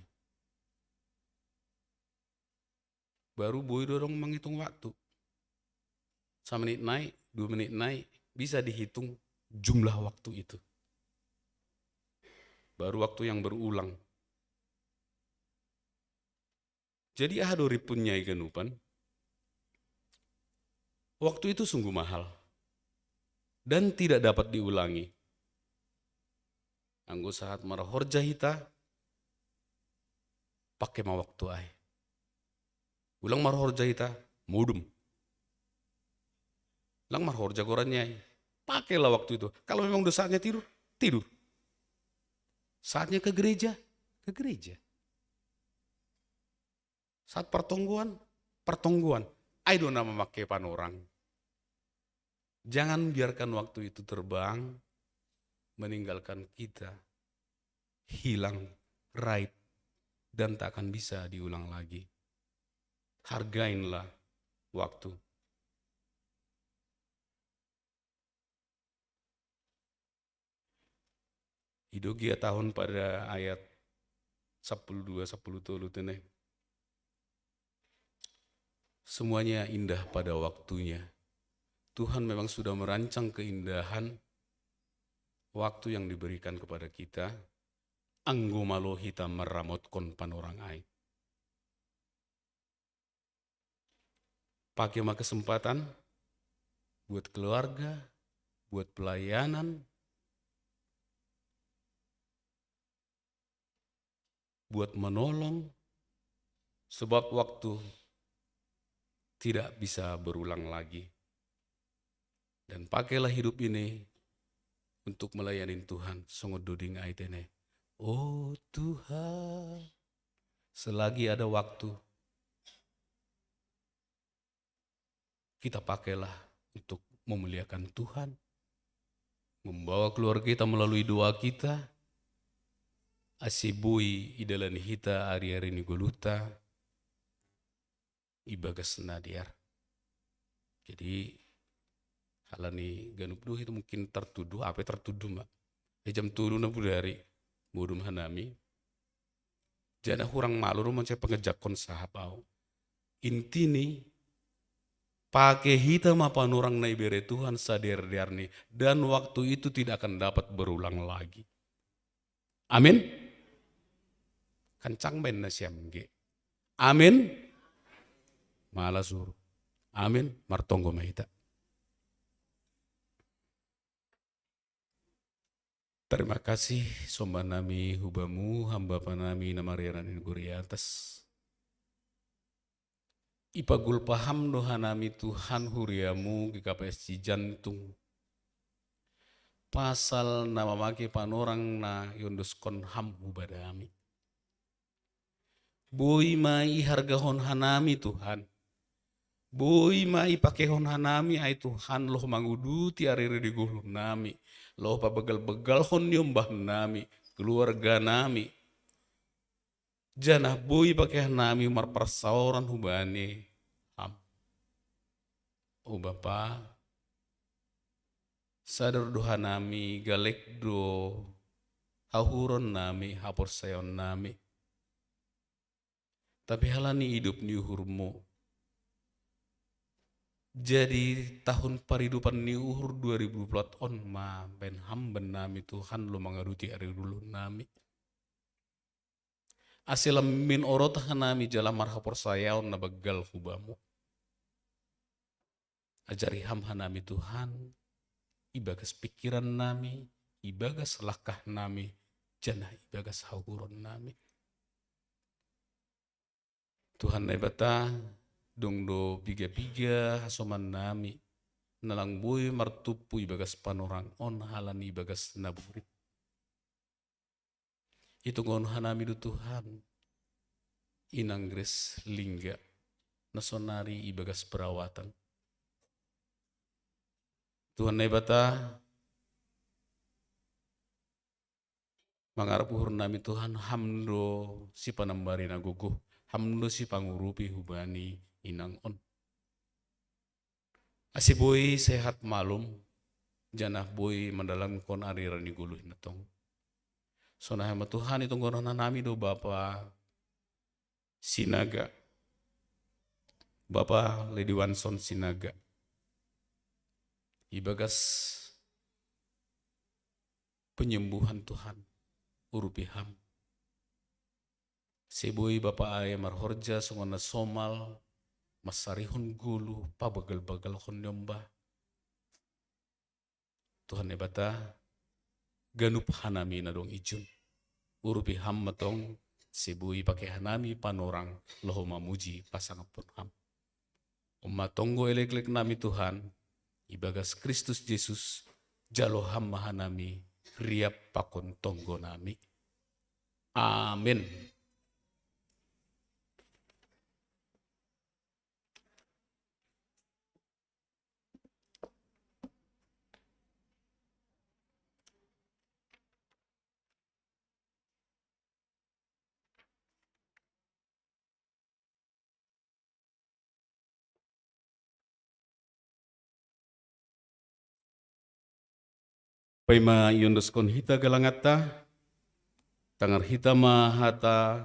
Baru boi do dong menghitung waktu. Samenit nai, dua menit nai, bisa dihitung jumlah waktu itu. Baru waktu yang berulang. Jadi aha do ripunnya i ganupan? Waktu itu sungguh mahal dan tidak dapat diulangi. Anggo sahat marhorja hita, pake ma waktu ai. Ulang marhorja hita, modom. Lang marhorja gorannya ai. Pakailah waktu itu. Kalau memang udah saatnya tidur, tidur. Saatnya ke gereja, ke gereja. Saat pertonggoan, pertonggoan. Ai do na mamake panorang. Jangan biarkan waktu itu terbang, meninggalkan kita, hilang, raib, dan tak akan bisa diulang lagi. Hargainlah waktu. I do gia tahun pada ayat sapuluh dua, sapuluh tolu tene. Semuanya indah pada waktunya. Tuhan memang sudah merancang keindahan waktu yang diberikan kepada kita. Anggo malo hita maramotkon panorang ai. Pake ma kesempatan buat keluarga, buat pelayanan, buat menolong, sebab waktu tidak bisa berulang lagi. Dan pakailah hidup ini untuk melayani Tuhan, songon duding ai tene. Oh Tuhan, selagi ada waktu, kita pakailah untuk memuliakan Tuhan, membawa keluarga kita melalui doa kita, ase boi idalani hita ari-ari ni goluhta ibagas na dear. Jadi, halani ganup do hita mungkin tartuduh, ape tartuduh ma. Eh, jam tolu na budari, modom hanami. Janah hurang malo do mansai pangejakkon sahap au. Intini, pake hita ma panorang na ibere Tuhan sadear-dearni, dan waktu itu tidak akan dapat berulang lagi. Amin. Kancang baen nasiam ge. Amin. Malas uhur. Amin. Martonggo ma hita. Terima kasih sombah nami hu Bamu, hamba panami na marianan i gori atas. Ipagulpa Ham do hanami Tuhan huriamu G K P S Cijantung, pasal na mamake panorang na iondoskon Ham hubadami. Boi ma ihargahon hanami Tuhan. Boi ma ipakehon hanami ai Tuhan, loh manguduti ari-ari di goluh nami, loh pabegal-begalhon niombah nami, keluarga nami. Janah boi pake hanami marparsaoran hubani Ham. O Bapa, sadar do hanami, galek do hauhuron nami, haporsayaon nami. Tapi halani idop ni uhurmu, jadi tahun paridopan ni uhur dua ribu dua puluh on ma baen Ham bannami Tuhan, loh mangaduti ari goluh nami. Ase lam minorot hanami jala marhaporsayaon na banggal hu Bamu. Ajari Ham hanami Tuhan, ibagas pikiran nami, ibagas langkah nami, janah ibagas hauhuron nami. Tuhan Naibata, dong do piga-piga hasoman nami, na lang boi martumpu ibagas panorang on halani ibagas na burit. Itonggohon hanami do Tuhan, inang Grace Lingga, na sonari ibagas perawatan. Tuhan Naibata, mangarap uhur nami Tuhan, Ham do sipanambari na gogoh, Ham do sipangurupi hubani inang on. Ase boi sehat malum, janah boi mandalankon ari-ari ni goluhna tong. Sonai ma Tuhan, itonggohon hanami do Bapa Sinaga, Bapa Lediwanson Sinaga. Ibagas penyembuhan Tuhan, urupi Ham. Ase boi Bapa ai marhorja songon na somal, mansarihon goluh, pabagal-bagalhon niombah. Tuhan Naibata, ganup hanami na dong ijun, urupi Ham ma tong, ase boi pake hanami panorang, loh mamuji pasangaphon Ham. On ma tonggo eleklek nami Tuhan, ibagas Kristus Jesus, jalo Ham ma hanami, riap pakon tonggo nami. Amin. Paima iondoskon hita galanganta, tangar hita ma hata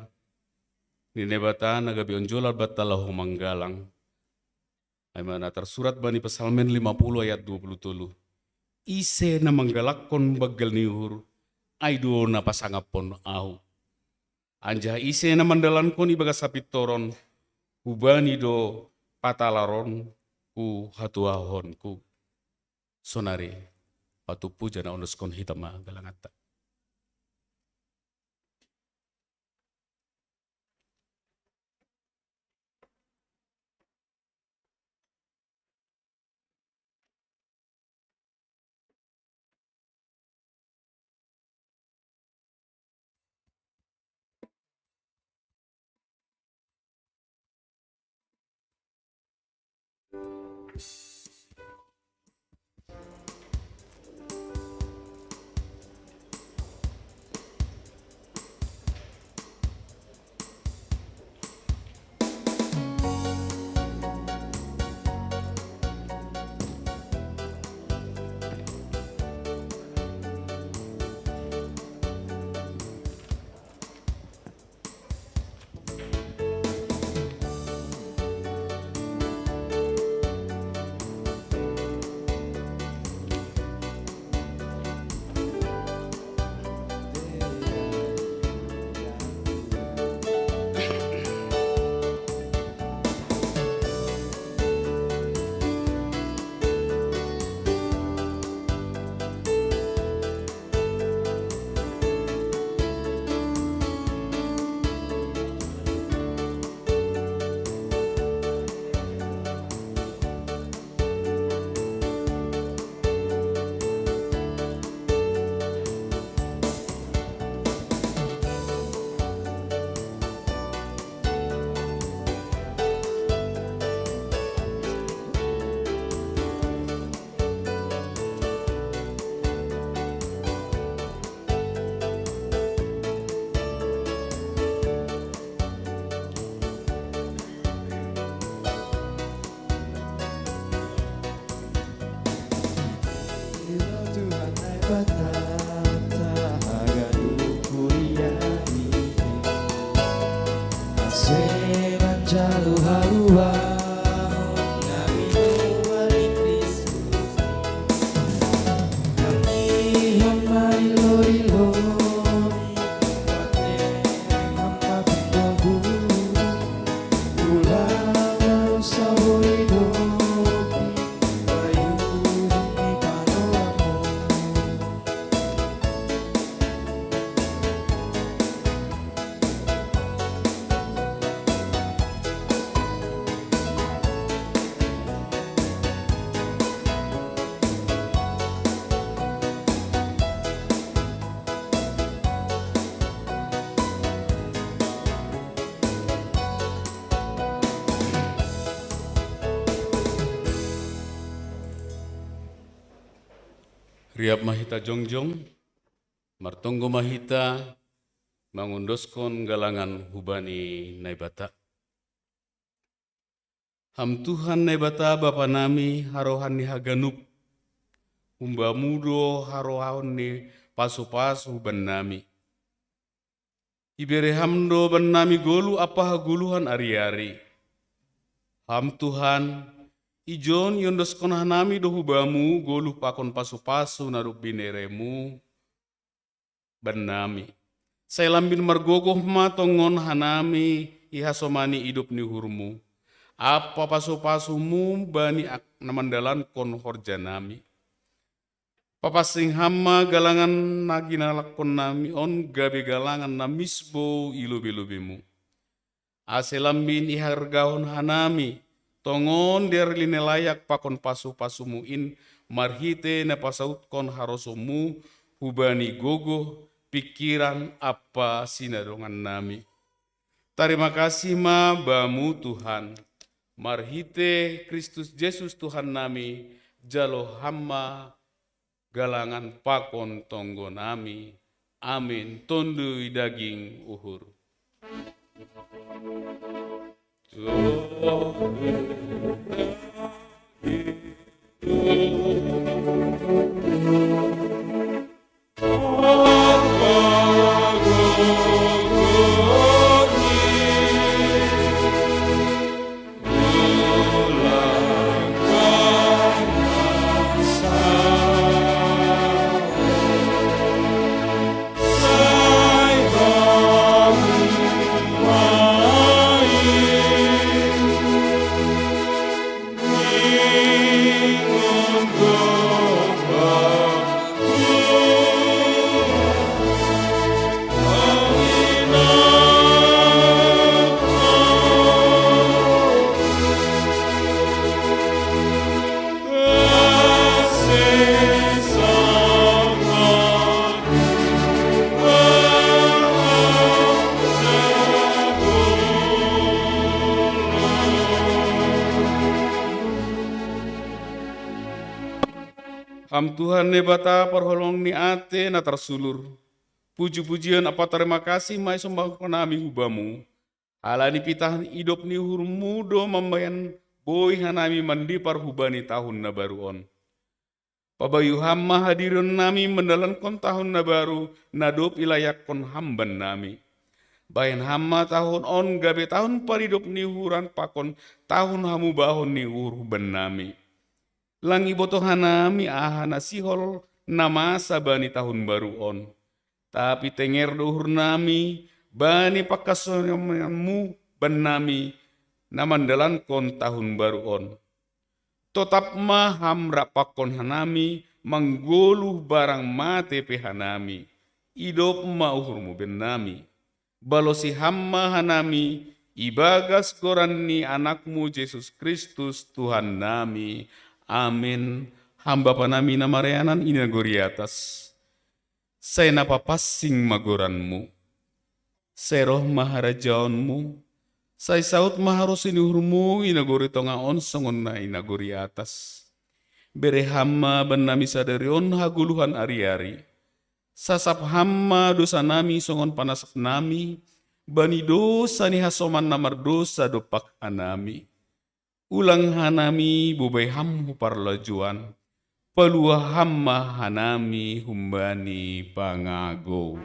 ni Naibata na gabe onjolan banta laho manggalang. Ai ma na tarsurat bani Psalmen lima puluh ayat dua puluh tolu. Ise na manggalakkon banggal ni uhur, ai do na pasangaphon ahu. Anjaha ise na mandalankon ibagas hapintoron, hubani do patalaronku hatuaonku. Sonari, patumpu janah ondoskon hita ma galanganta. Riap ma hita jongjong, martonggo ma hita mangondoskon galangan hubani Naibata. Ham Tuhan Naibata Bapa nami, harohan ni haganup, hum-Bamu do harohan ni pasu-pasu bannami. Ibere Ham do bannami goluh ampa hagoluhan ari-ari. Ham Tuhan, ijon iondoskon hanami do hu-Bamu goluh pakon pasu-pasu na dob binereMu bannami. Sai lambin margogoh ma tongon hanami ihasomani idop ni uhurMu ampa pasu-pasuMu bani ak-, na mandalankon horjanami. Papansing Ham ma galangan na ginalakkonnami on gabe galangan na misbou i lobe-lobeMu. Ase lambin ihargahon hanami tongon di ari na layak pakon pasu-pasuMu in, marhite na pasautkon harosoMu hubani gogoh, pingkiran ampa sinadongannami. Tarima kasih ma Bamu Tuhan, marhite Kristus Jesus Tuhannami, jalo Ham ma galangan pakon tonggonami. Amin. Tonduy daging uhur. Ham Tuhan Naibata parholong ni ate na tarsulur. Puji-pujian apa tarima kasih ma isombahon hanami hu Bamu. Halani pitah idop ni uhurMu do mambahen boi hanami mandipar hubani tahun na baru on. Pabayu Ham ma hadirionnami mandalankon tahun na baru, na dob ilayakkon Ham bannami. Bahen Ham ma tahun on gabe tahun paridop ni uhuran pakon tahun hamubahon ni uhur bannami. Lang ibotoh hanami aha na sihol na masa bani tahun baru on. Tapi tenger do uhurnami bani pangkasonanMu bannami na mandalankon tahun baru on. Totap ma Ham rapakkon hanami, manggoluh barang mate pe hanami. Idop ma uhurMu bannami. Balosi Ham ma hanami, ibagas goran ni AnakMu Jesus Kristus Tuhannami. Amen. Ham Bapanami na marianan i nagori atas. Sai na papansing ma goranMu. Sai roh ma harajaonMu. Sai saud ma harosi ni uhurMu i nagori tonga on songon na i nagori atas. Bere Ham ma bannami sadari on hagoluhan ari-ari. Sasap Ham ma dousanami songon panasapnami bani dousa ni hasoman na mardousa dompak hanami. Ulang hanami bobai Ham hu parlojuan, paluah Ham ma hanami humbani pangagou.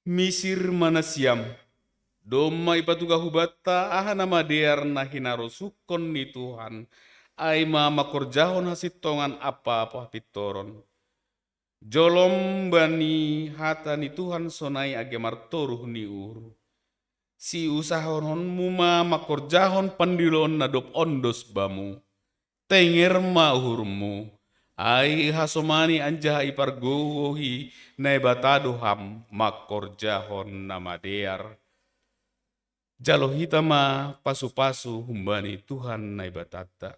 Misir ma nasiam, domma ipatugah hubanta aha na madear na hinarosuhkon ni Tuhan, ai ma mangkorjahon hasintongan ampa hapintoron. Jolom bani hata ni Tuhan sonai age martoruh ni uhur. Siusahononmu ma mangkorjahon pandiloon na dob ondos bamu. Tenger ma uhurmu, ai hasomani anjaha ipargogohi Naibata do ham mangkorjahon na madear. Jalo hita ma pasupasu humbani Tuhan Naibatanta.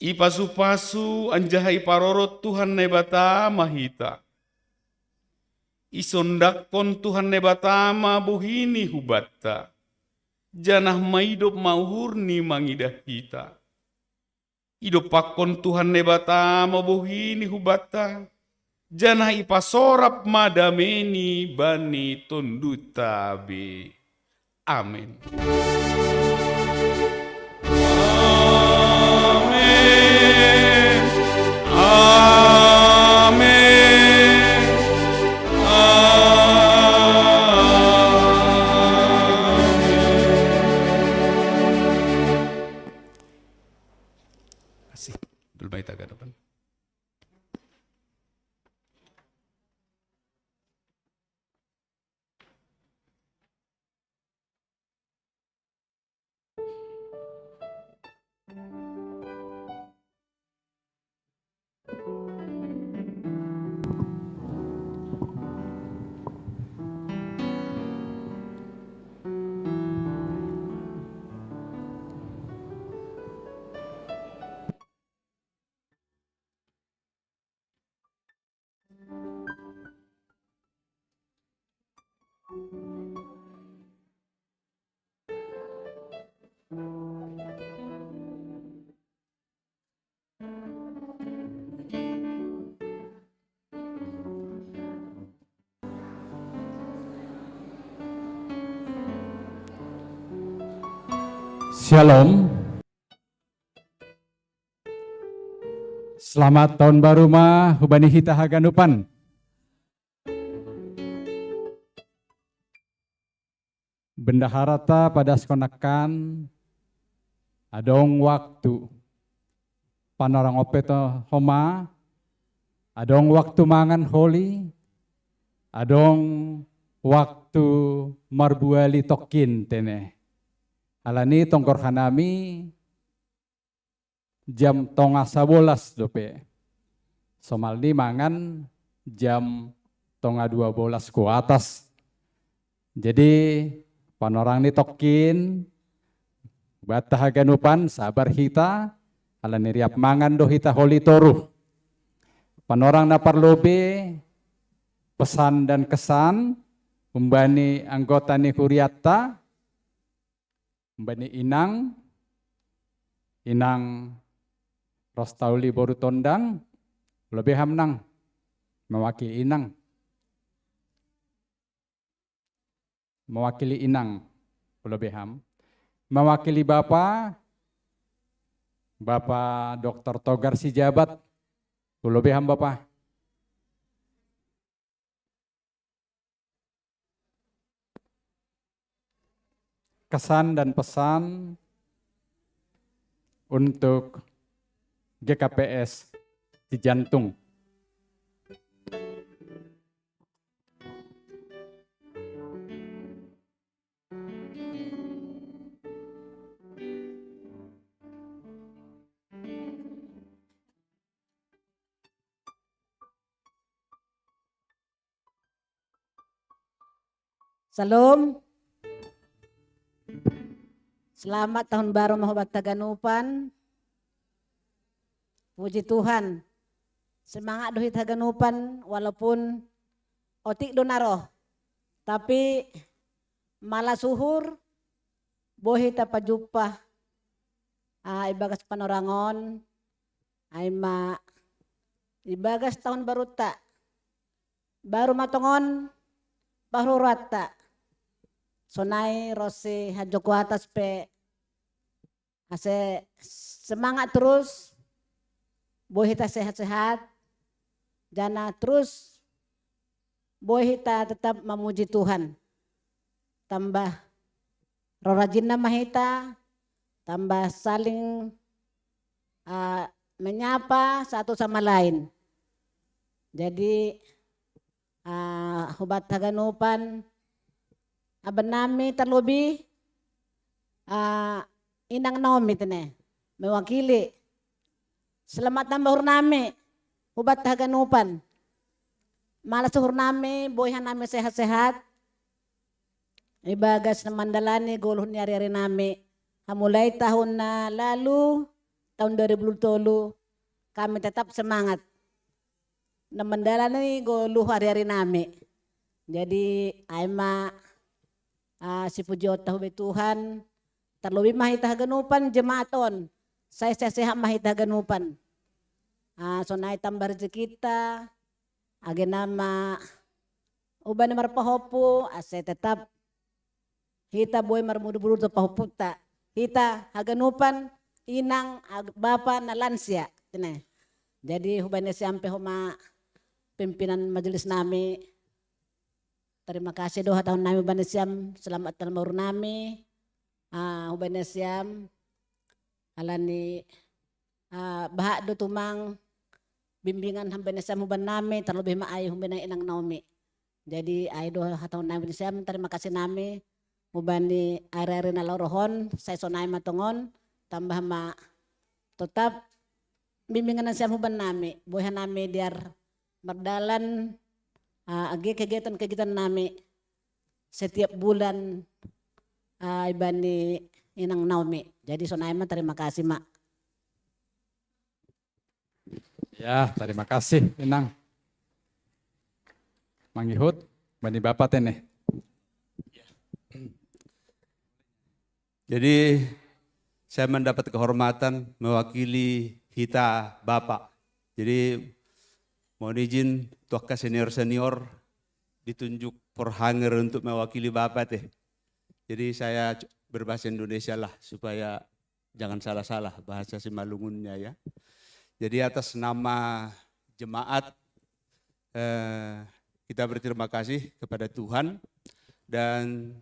Ipasupasu anjaha iparorot Tuhan Naibata ma hita. Isondakkon Tuhan Naibata ma bohini hubanta, janah maidop ma uhurni mangidah hita. Idompakkon Tuhan Naibata ma bohini hubanta, janah ipasorap ma dameni bani tondunta be. Amen. Amen. Amen. Kasih. Dulu baik tak ada. Shalom. Selamat tahun baru ma hubani hita haganupan. Bendahara ta padas konakan, adong waktu. Panorang ope to homa, adong waktu mangan holi, adong waktu marbuali tokkin tene. Alani tonggor hanami jam tonga sabolas dope. Somalni mangan jam tonga dua bolas ku atas. Jadi panorang ni tokkin, bata haganupan sabar hita, alani riap mangan do hita holi toru. Panorang na parlobe, pesan dan kesan, umbani anggota ni huriatta, umbani inang, inang Rostauli boru Tondang, lobe ham nang, mewakili inang. Mewakili inang, lobe ham. Mewakili bapa, Bapa Doktor Togar Sijabat, lobe ham bapa. Kesan dan pesan untuk G K P S Cijantung. Salom. Selamat tahun baru ma hubatta haganupan. Puji Tuhan. Semangat do hita haganupan walaupun otik do na ro. Tapi malas uhur boi hita pajumpa, ah, ibagas panorangon, ai ma ibagas tahun barutta. Baru ma tongon paruruatta. Sonai ro si Hajo Kuatas pe ase semangat terus, boi hita sehat-sehat, jana terus boi hita tetap mamuji Tuhan. Tambah ro rajinna ma hita, tambah saling, ah, menyapa satu sama lain. Jadi, ah, hubatta haganupan, abannami terlebih, ah, inang Naomi tene, mewakili. Selamat tambah uhurnami hubatta haganupan. Malas uhurnami boi hanami sehat-sehat. Ibagas na mandalani goluh ni ari-arinami. Hamulai tahun na lalu, tahun dua ribu dua puluh tolu, kami tetap semangat. Na mandalani goluh ari-arinami. Jadi ai ma, ah, sipuji otta hube Tuhan, terlebih ma hita haganupan jemaat on. Sai sehat-sehat ma hita haganupan. Ah, sonai tambah rezekitta, age nama ubani marpahompu, ase tetap hita boi marmudur-mudur tu pahomputta. Hita haganupan, inang, ag-, bapa na lansia. Tene. Jadi hubani siam pe homa pimpinan majelis nami. Terima kasih do hatahon nami hubani siam, selamat tahun baru nami. Ah, hubani siam, alani, ah, bahat do tumang bimbingan hubani siam huban nami, terlebih ma ai hubani inang Naomi. Jadi ai do hatahon nami siam, terima kasih nami hubani ari-ari na laho rohon, sai sonai ma tongon, tambah ma tetap bimbingan siam huban nami, boi hanami dear mardalan, ah, age kegiatan-kegiatan nami setiap bulan, ah, ibani inang Naomi. Jadi sonai ma, terima kasih ma. Ya, terima kasih inang. Mangihut, bani bapa tene. Jadi saya mendapat kehormatan mewakili hita bapa. Jadi mohon izin tu angka senior-senior ditunjuk forhanger untuk mewakili bapa teh. Jadi saya berbahasa Indonesia lah supaya jangan salah-salah bahasa Simalungunnya ya. Jadi atas nama jemaat, eh, kita berterima kasih kepada Tuhan dan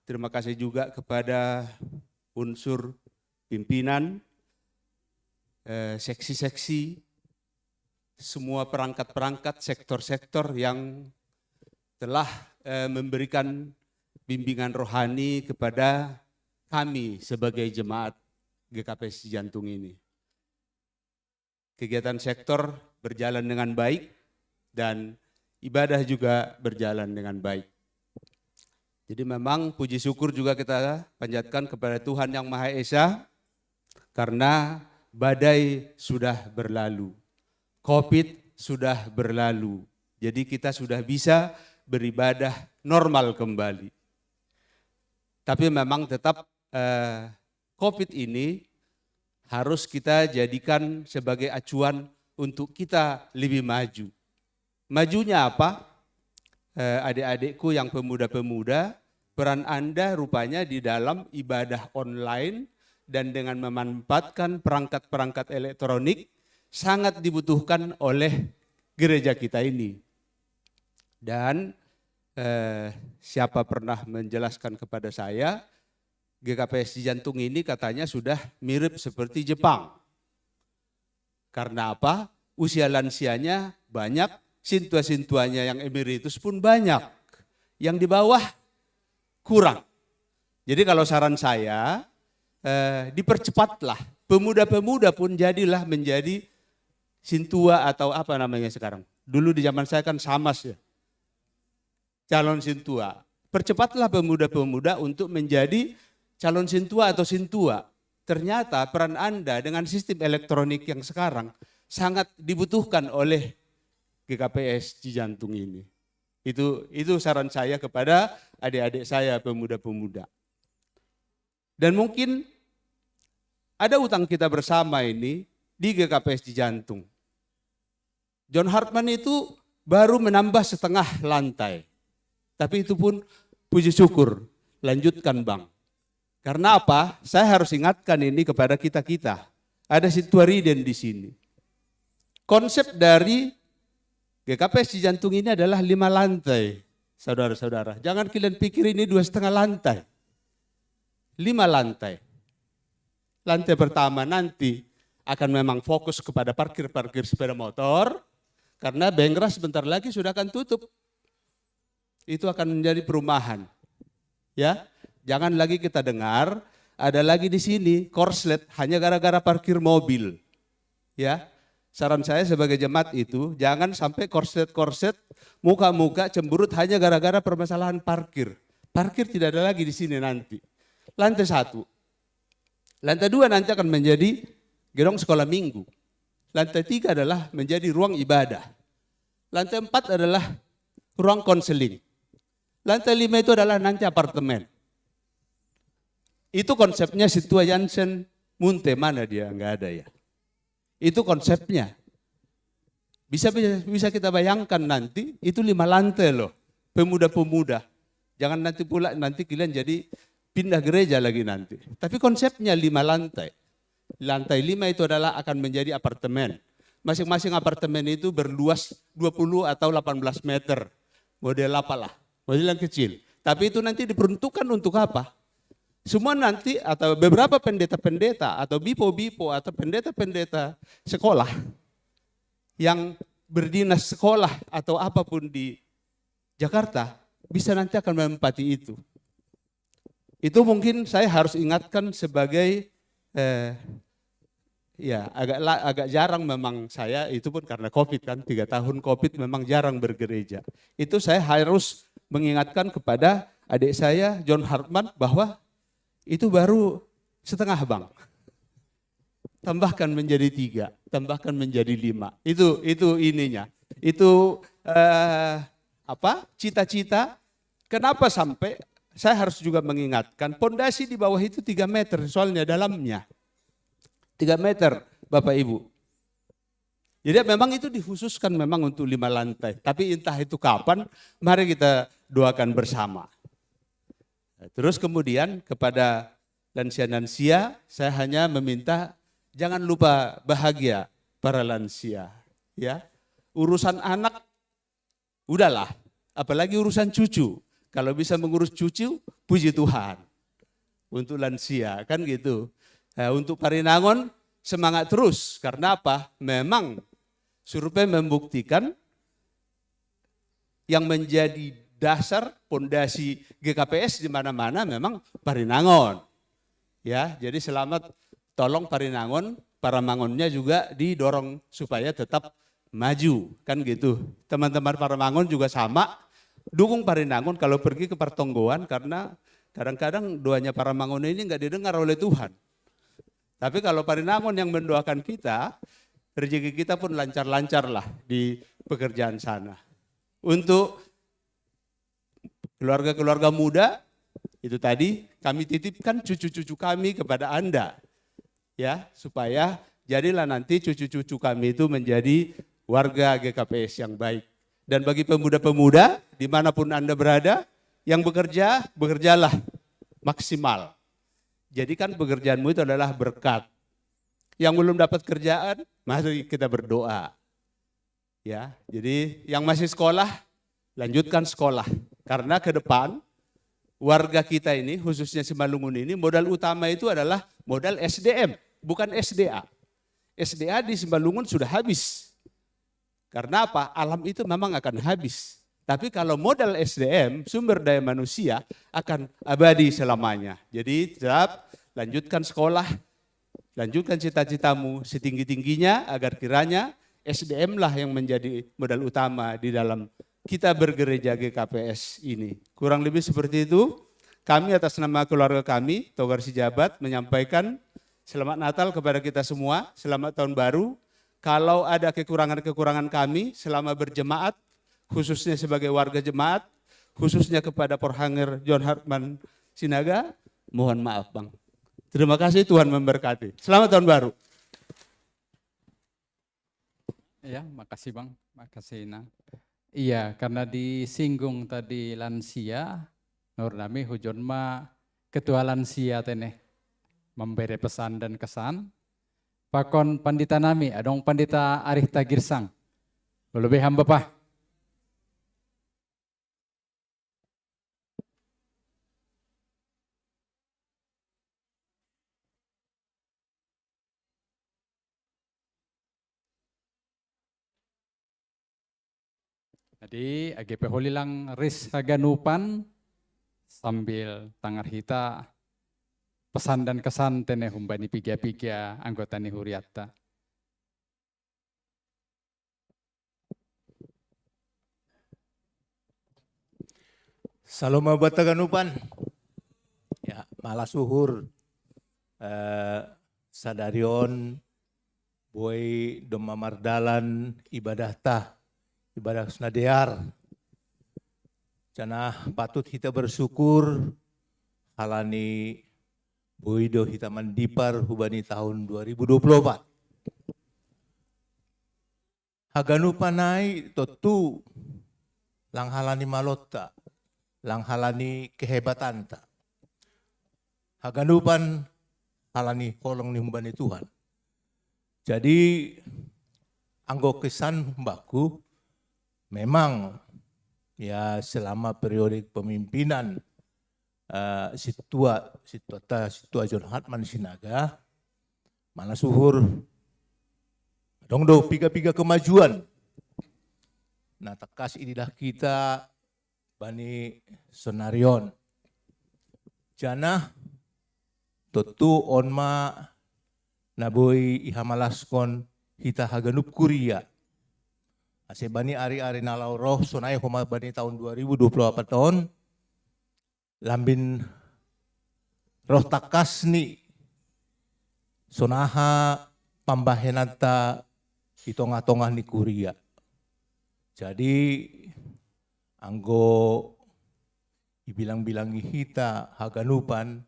Terima kasih juga kepada unsur pimpinan, eh, seksi-seksi, semua perangkat-perangkat, sektor-sektor yang telah, eh, memberikan bimbingan rohani kepada kami sebagai jemaat G K P S Jantung ini. Kegiatan sektor berjalan dengan baik dan ibadah juga berjalan dengan baik. Jadi memang puji syukur juga kita panjatkan kepada Tuhan Yang Maha Esa karena badai sudah berlalu, covid sudah berlalu. Jadi kita sudah bisa beribadah normal kembali. Tapi memang tetap, eh, covid ini harus kita jadikan sebagai acuan untuk kita lebih maju. Majunya apa? Eh, adik-adikku yang pemuda-pemuda, peran Anda rupanya di dalam ibadah online dan dengan memanfaatkan perangkat-perangkat elektronik sangat dibutuhkan oleh gereja kita ini. Dan, eh, siapa pernah menjelaskan kepada saya, G K P S Jantung ini katanya sudah mirip seperti Jepang. Karena apa? Usia lansianya banyak, sintua-sintuanya yang emeritus pun banyak. Yang di bawah kurang. Jadi kalau saran saya, eh, dipercepatlah. Pemuda-pemuda pun jadilah menjadi sintua atau apa namanya sekarang. Dulu di zaman saya kan samas ya. Calon sintua. Percepatlah pemuda-pemuda untuk menjadi calon sintua atau sintua. Ternyata peran Anda dengan sistem elektronik yang sekarang sangat dibutuhkan oleh G K P S Cijantung ini. Itu itu saran saya kepada adik-adik saya pemuda-pemuda. Dan mungkin ada utang kita bersama ini di G K P S Cijantung. John Hartman itu baru menambah setengah lantai. Tapi itu pun puji syukur, lanjutkan Bang. Karena apa? Saya harus ingatkan ini kepada kita-kita. Ada sintua riden di sini. Konsep dari G K P S Cijantung ini adalah lima lantai, saudara-saudara. Jangan kalian pikir ini dua setengah lantai. Lima lantai. Lantai pertama nanti akan memang fokus kepada parkir-parkir sepeda motor, karena Bengkra sebentar lagi sudah akan tutup. Itu akan menjadi perumahan. Ya, jangan lagi kita dengar ada lagi di sini korslet hanya gara-gara parkir mobil. Ya, saran saya sebagai jemaat itu jangan sampai korslet-korslet, muka-muka cemberut hanya gara-gara permasalahan parkir. Parkir tidak ada lagi di sini nanti. Lantai satu. Lantai dua nanti akan menjadi gedung sekolah minggu. Lantai tiga adalah menjadi ruang ibadah. Lantai empat adalah ruang konseling. Lantai lima itu adalah nanti apartemen. Itu konsepnya Situa Jansen Munte, mana dia? Nggak ada ya. Itu konsepnya. Bisa, bisa, bisa kita bayangkan nanti itu lima lantai loh, pemuda-pemuda. Jangan nanti pula nanti kalian jadi pindah gereja lagi nanti. Tapi konsepnya lima lantai. Lantai lima itu adalah akan menjadi apartemen. Masing-masing apartemen itu berluas dua puluh atau delapan belas meter. Model apalah? Model yang kecil. Tapi itu nanti diperuntukkan untuk apa? Semua nanti atau beberapa pendeta-pendeta atau bipo-bipo atau pendeta-pendeta sekolah yang berdinas sekolah atau apapun di Jakarta bisa nanti akan menempati itu. Itu mungkin saya harus ingatkan sebagai, eh, ya, agak la- agak jarang memang saya, itu pun karena covid kan, tiga tahun covid memang jarang bergereja. Itu saya harus mengingatkan kepada adik saya John Hartman bahwa itu baru setengah Bang. Tambahkan menjadi tiga, tambahkan menjadi lima. Itu itu ininya. Itu, eh, apa? Cita-cita. Kenapa sampai saya harus juga mengingatkan pondasi di bawah itu tiga meter soalnya dalamnya. Tiga meter, Bapak Ibu. Jadi memang itu dikhususkan memang untuk lima lantai. Tapi entah itu kapan, mari kita doakan bersama. Terus kemudian kepada lansia-lansia, saya hanya meminta jangan lupa bahagia para lansia. Ya, urusan anak udahlah, apalagi urusan cucu. Kalau bisa mengurus cucu, Puji Tuhan. Untuk lansia, kan gitu. Nah, untuk Parinangon, semangat terus. Karena apa? Memang survei membuktikan yang menjadi dasar pondasi G K P S di mana-mana memang Parinangon. Ya, jadi selamat, tolong Parinangon, Paramangonnya juga didorong supaya tetap maju, kan gitu. Teman-teman Paramangon juga sama, dukung Parinangon kalau pergi ke pertonggoan, karena kadang-kadang doanya Paramangon ini nggak didengar oleh Tuhan. Tapi kalau Parinangon yang mendoakan kita, rezeki kita pun lancar-lancar lah di pekerjaan sana. Untuk keluarga-keluarga muda, itu tadi kami titipkan cucu-cucu kami kepada Anda. Ya, supaya jadilah nanti cucu-cucu kami itu menjadi warga G K P S yang baik. Dan bagi pemuda-pemuda, dimanapun Anda berada, yang bekerja, bekerjalah maksimal. Jadikan pekerjaanmu itu adalah berkat. Yang belum dapat kerjaan, mari kita berdoa. Ya, jadi yang masih sekolah, lanjutkan sekolah. Karena ke depan, warga kita ini, khususnya Simalungun ini, modal utama itu adalah modal S D M, bukan S D A. S D A di Simalungun sudah habis. Karena apa? Alam itu memang akan habis. Tapi kalau modal S D M, sumber daya manusia, akan abadi selamanya. Jadi tetap lanjutkan sekolah, lanjutkan cita-citamu setinggi-tingginya agar kiranya S D M lah yang menjadi modal utama di dalam kita bergereja G K P S ini. Kurang lebih seperti itu. Kami atas nama keluarga kami, Togar Sijabat, menyampaikan selamat Natal kepada kita semua, selamat tahun baru. Kalau ada kekurangan-kekurangan kami selama berjemaat, khususnya sebagai warga jemaat, khususnya kepada Porhanger John Hartman Sinaga, mohon maaf, Bang. Terima kasih, Tuhan memberkati. Selamat tahun baru. Ya, makasih Bang, makasih Inang. Iya, karena disinggung tadi lansia, nur nami hujon ma ketua lansia teneh memberi pesan dan kesan. Pakon pandita nami, adong pandita Arih Tagirsang. Lebih hamba pah. Jadi, age pe holilang ris haganupan sambil tangar hita pesan dan kesan teneh humbani piga-piga anggota ni huriatta. Saloma buat taganupan. Ya, malas uhur eh, sadarion boi domma mardalan ibadahta, ibadah na dear. Janah patut hita bersyukur halani boi do hita mandipar hubani tahun dua ribu dua puluh empat. Haganupan ai tontu lang halani malonta, lang halani kehebatanta. Haganupan halani holong ni humbani Tuhan. Jadi anggo kesan bakku memang ya selama periode kepemimpinan uh, situa situa situa John Hartman Sinaga mana suhur dong do piga-piga kemajuan. Nah, tekas idilah kita bani sonarion. Janah tontu on ma na boi ihamalaskon hita haganup kuria. Ase bani ari-ari na lau roh sonai homa bani tahun dua ribu dua puluh empat on lambin roh takkas ni sonaha pambahenanta di tongah-tongah ni kuria. Jadi anggo ibilang-bilangi hita haganupan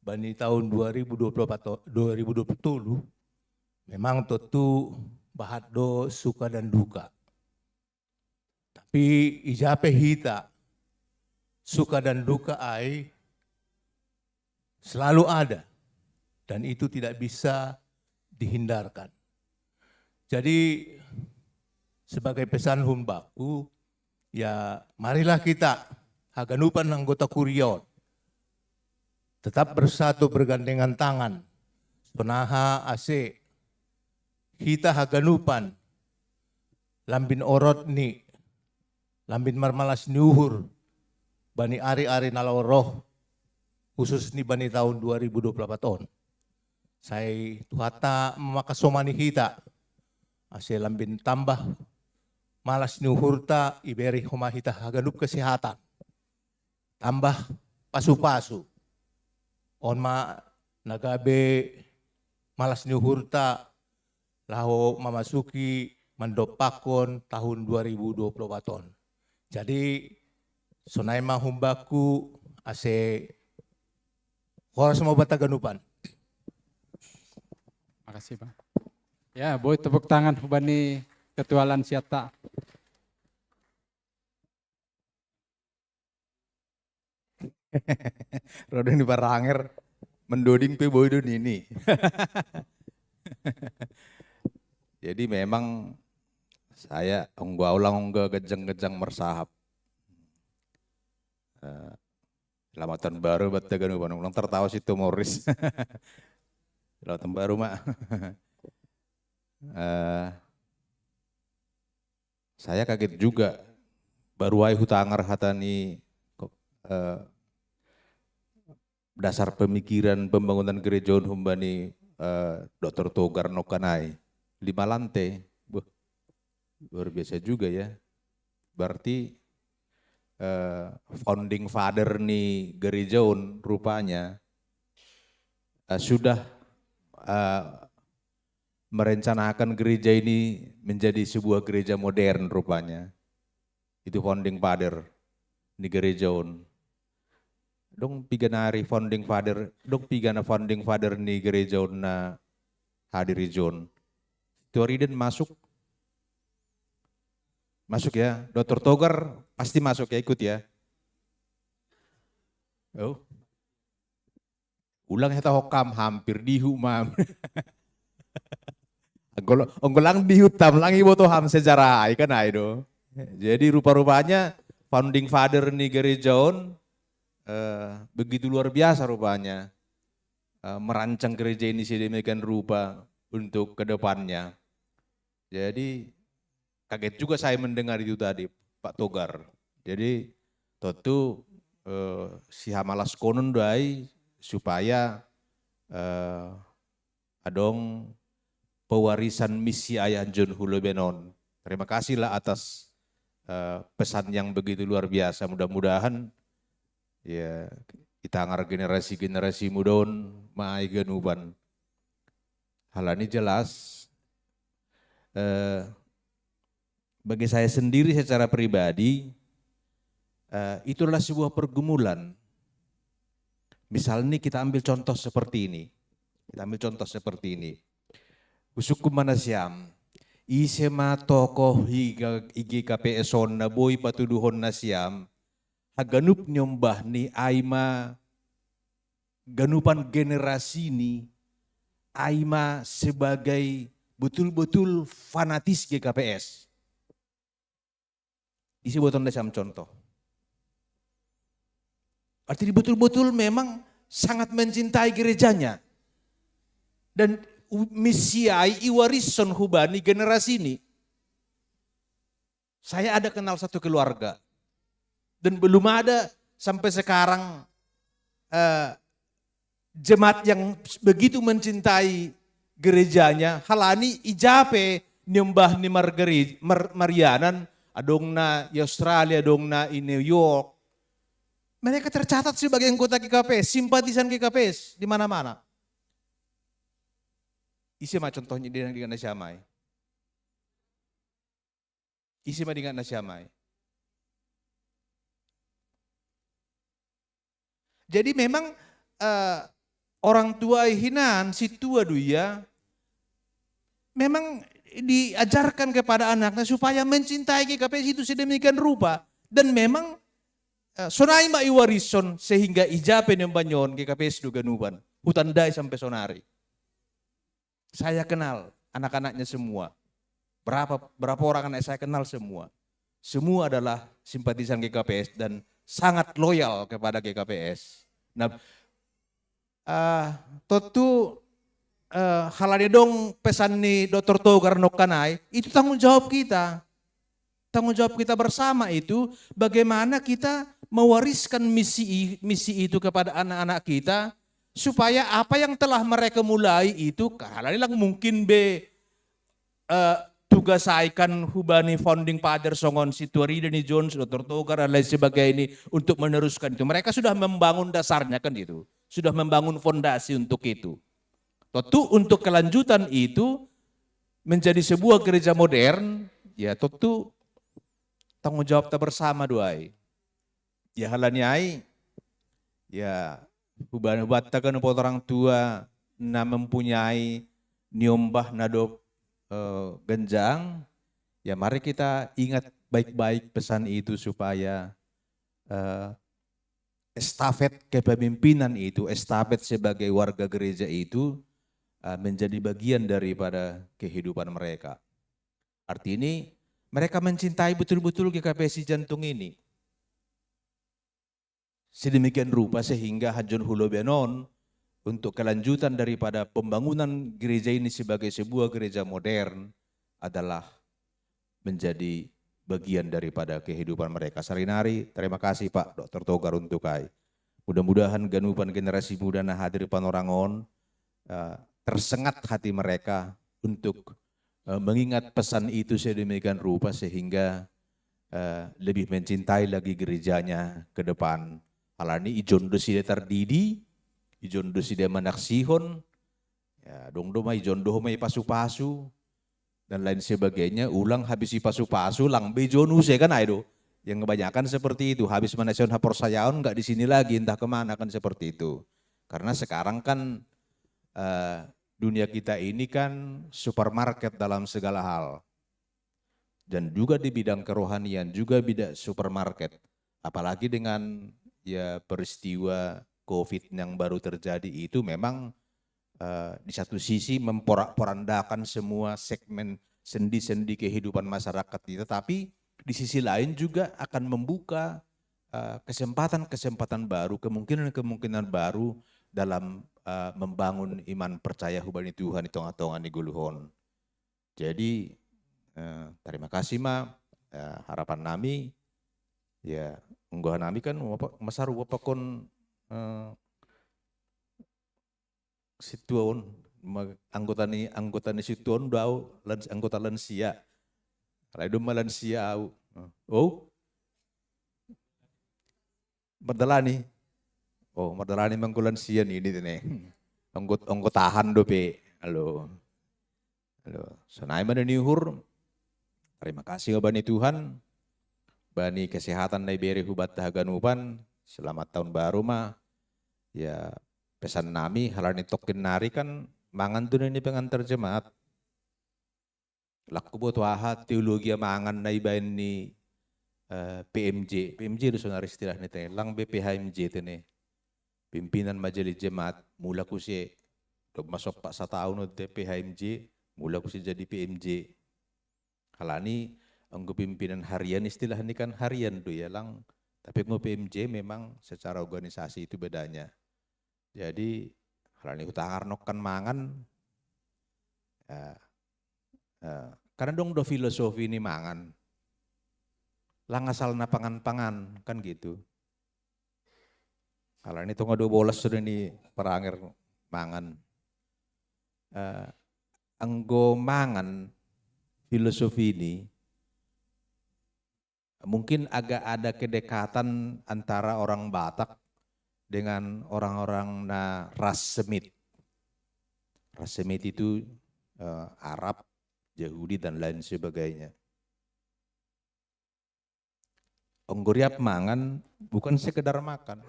bani tahun dua ribu dua puluh empat dua ribu dua puluh tolu memang tontu bahat do suka dan duka. Tapi ijape hita suka dan duka ai selalu ada dan itu tidak bisa dihindarkan. Jadi sebagai pesan hun baku, ya marilah kita haganupan anggota kurion Tetap bersatu bergandengan tangan. Sonaha ase hita haganupan lambin orot ni, lambin marmalas ni uhur bani ari-ari na laho ro, khusus ni bani tahun dua ribu dua puluh empat on. Sai Tuhanta makasomani hita, ase lambin tambah malas ni uhurta, ibere homa hita haganup kesehatan, tambah pasu-pasu. On ma na gabe malas ni uhurta laho mamasuki mandompakkon tahun dua ribu dua puluh empat on. Jadi sonai ma humbakku, ase horas ma banta ganupan. Makasih, Bang. Ya, boi tepuk tangan hubani ketua lansiata. Rodo ni paranger, mendoding pe boi do nini. Jadi memang saya onggo ulang onggo gejang-gejang mersahap. Uh, Selamat tahun baru buat Teganupan. Ulang tertawa si Tomoris. Selamat tahun baru, Mak. uh, saya kaget juga. Baru ai hutangar hata ni uh, dasar pemikiran pembangunan gereja on humbani uh, Doktor Togar nokanai. Lima lantai. Wah, luar biasa juga ya. Berarti uh, founding father ni gereja on rupanya uh, sudah uh, merencanakan gereja ini menjadi sebuah gereja modern rupanya. Itu founding father ni gereja on. Dong piga nari founding father, dong piga na founding father ni gereja on na hadir ijon. Tuariden masuk. Masuk ya, Doktor Togar pasti masuk ya, ikut ya. Oh. Ulang heta hokam hampir dihu mam. Onggolang dihu tam lang iboto ham sejarah ai kan ai do. Jadi rupa-rupanya founding father ni gereja on uh, begitu luar biasa rupanya uh, merancang gereja ini sedemikian rupa untuk kedepannya. Jadi kaget juga saya mendengar itu tadi Pak Togar. Jadi tentu uh, si hamalas konon doai supaya uh, adong pewarisan misi ayah John Hulo Benon. Terima kasihlah atas uh, pesan yang begitu luar biasa. Mudah-mudahan ya kita angar generasi-generasi muda on maai ganupan. Halani jelas uh, bagi saya sendiri secara pribadi uh, itu adalah sebuah pergumulan. Misalnya kita ambil contoh seperti ini. Kita ambil contoh seperti ini. Usukku mana siam. Ise ma tokoh i G K P S on na boi patuduhon na siam. Haganup nyombah ni ai ma ganupan generasi ni ai ma sebagai betul-betul fanatis G K P S. Isi botol dasam contoh. Artinya betul-betul memang sangat mencintai gerejanya. Dan misi ai iwarison hubani generasi ini. Saya ada kenal satu keluarga. Dan belum ada sampai sekarang eh, jemaat yang begitu mencintai gerejanya, halani ijape nyombah ni Margeri, Mar, Marianan, adongna di Australia, adongna di New York. Mereka tercatat sebagai anggota G K P S, simpatisan G K P S di mana-mana. Isi ma contohnya di dengan siamai. Isi ma dengan siamai. Jadi memang uh, orang tua hinan si tua duya memang diajarkan kepada anaknya supaya mencintai G K P S itu sedemikian rupa dan memang uh, sonai ma iwarison sehingga ijape nembanyon G K P S do ganupan hutandai sampai sonari. Saya kenal anak-anaknya semua. Berapa berapa orang anak saya kenal semua. Semua adalah simpatisan G K P S dan sangat loyal kepada G K P S. Nah, Ah, tontu, eh, halani dong pesan ni Doktor Togar nokkanai, itu tanggung jawab kita. Tanggung jawab kita bersama itu bagaimana kita mewariskan misi i- misi itu kepada anak-anak kita, supaya apa yang telah mereka mulai itu, halani lang mungkin be eh, tugasaikan hubani founding father songon si Tuari, Dani Jones, Doktor Togar dan lain sebagainya untuk meneruskan itu. Mereka sudah membangun dasarnya kan itu. Sudah membangun fondasi untuk itu. Tentu untuk kelanjutan itu menjadi sebuah gereja modern, ya tentu tanggung jawab kita bersama, duai. Ya halani ai, ya hubani hubatta kan buat orang tua na mempunyai niombah na dob eh, genjang, ya mari kita ingat baik-baik pesan itu supaya eh, estafet kepemimpinan itu, estafet sebagai warga gereja itu eh, menjadi bagian daripada kehidupan mereka. Arti ini, mereka mencintai betul-betul G K P S I Jantung ini. Sedemikian rupa sehingga hanjon hulobian on untuk kelanjutan daripada pembangunan gereja ini sebagai sebuah gereja modern adalah menjadi bagian daripada kehidupan mereka sehari-hari. Terima kasih Pak Doktor Togar untuk ai. Mudah-mudahan ganupan generasi muda na hadir panorangon eh, tersengat hati mereka untuk eh, mengingat pesan itu sedemikian rupa sehingga eh, lebih mencintai lagi gerejanya ke depan. Halani ijon do sida tardidi, ijon do sida manaksihon, ya dong do ma ijon do ma ipasu-pasu dan lain sebagainya. Ulang habis ipasu-pasu lang be ijon use kan ai do. Yang kebanyakan seperti itu, habis manaksihon haporsayaon nggak di sini lagi, entah kemana kan seperti itu. Karena sekarang kan eh, dunia kita ini kan supermarket dalam segala hal. Dan juga di bidang kerohanian juga bidang supermarket. Apalagi dengan ya peristiwa covid yang baru terjadi itu memang eh, di satu sisi memporak-porandakan semua segmen sendi-sendi kehidupan masyarakat kita, tapi di sisi lain juga akan membuka eh, kesempatan-kesempatan baru, kemungkinan-kemungkinan baru dalam eh, membangun iman percaya hubani Tuhan di tengah-tengah ni goluhon. Jadi eh, terima kasih ma eh, harapan nami ya, unggahan nami kan apa masarua pakon eh, situaon ma- anggota ni anggota ni situaon dau lans, anggota lansia. Lai doma lansia au. Oh, Mardalani. Oh, Mardalani mangkulan sian ini tene. Onggot onggot tahan dope. Halo. Halo. Sonai mana niuhur. Terima kasih bani Tuhan. Bani kesehatan na ibere hubat haganupan. Selamat tahun baru ma. Ya pesan nami halani tokin nari kan mangan tu ini pengantar jemaat. Lakku boto aha teologia mangan na ibaen ni eh, P M J. P M J do sonari istilah ni tene. Lang be P H M J tene. Pimpinan majelis jemaat mulak use. Dok masok pak satahun te P H M J, mulak use jadi P M J. Halani anggo pimpinan harian istilah ni kan harian do ya lang. Tapi anggo P M J memang secara organisasi itu bedanya. Jadi halani hutangar nokkan mangan. Ya, ya. Karena dong do filosofi ni mangan. Lang asal na pangan-pangan kan gitu. Halani tonga dua bolas sudah ni paranger mangan. Eh, anggo mangan filosofi ini mungkin agak ada kedekatan antara orang Batak dengan orang-orang na ras Semit. Ras Semit itu eh, Arab, Yahudi dan lain sebagainya. Onggoriap mangan bukan sekedar makan,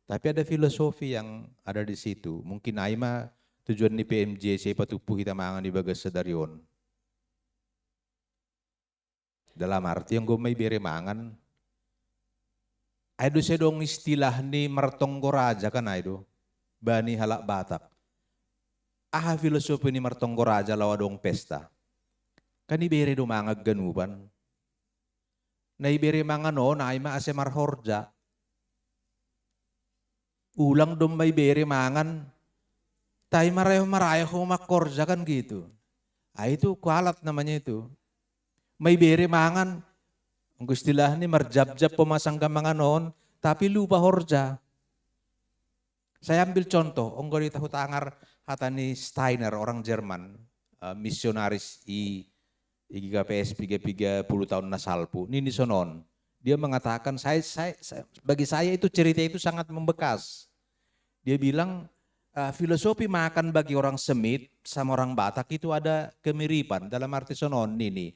tapi ada filosofi yang ada di situ. Mungkin aima tujuan ni P M J saya patupu kita mangan di bagas sadarion. Dalam arti yang gue bere mangan, ai do sedong istilah ni martonggo raja kan ai do bani halak Batak. Aha filosofi ni martonggo raja lawa dong pesta? Kan ibere do mangan ganupan. Na ibere mangan on ai ma ase marhorja. Ulang dong mai bere mangan, tai marayo-marayo ho mangkorja kan gitu. Ah, itu kualat namanya itu. Mai bere mangan, anggo istilah ni marjabjab po ma sanggah mangan on, tapi lupa horja. Saya ambil contoh, anggo di tahu tangar hata ni Steiner, orang Jerman, eh, misionaris i, i G K P S piga piga puluh tahun na salpu, nini sonon. Dia mengatakan, saya, saya, saya, bagi saya itu cerita itu sangat membekas. Dia bilang, eh, filosofi makan bagi orang Semit sama orang Batak itu ada kemiripan, dalam arti sonon nini.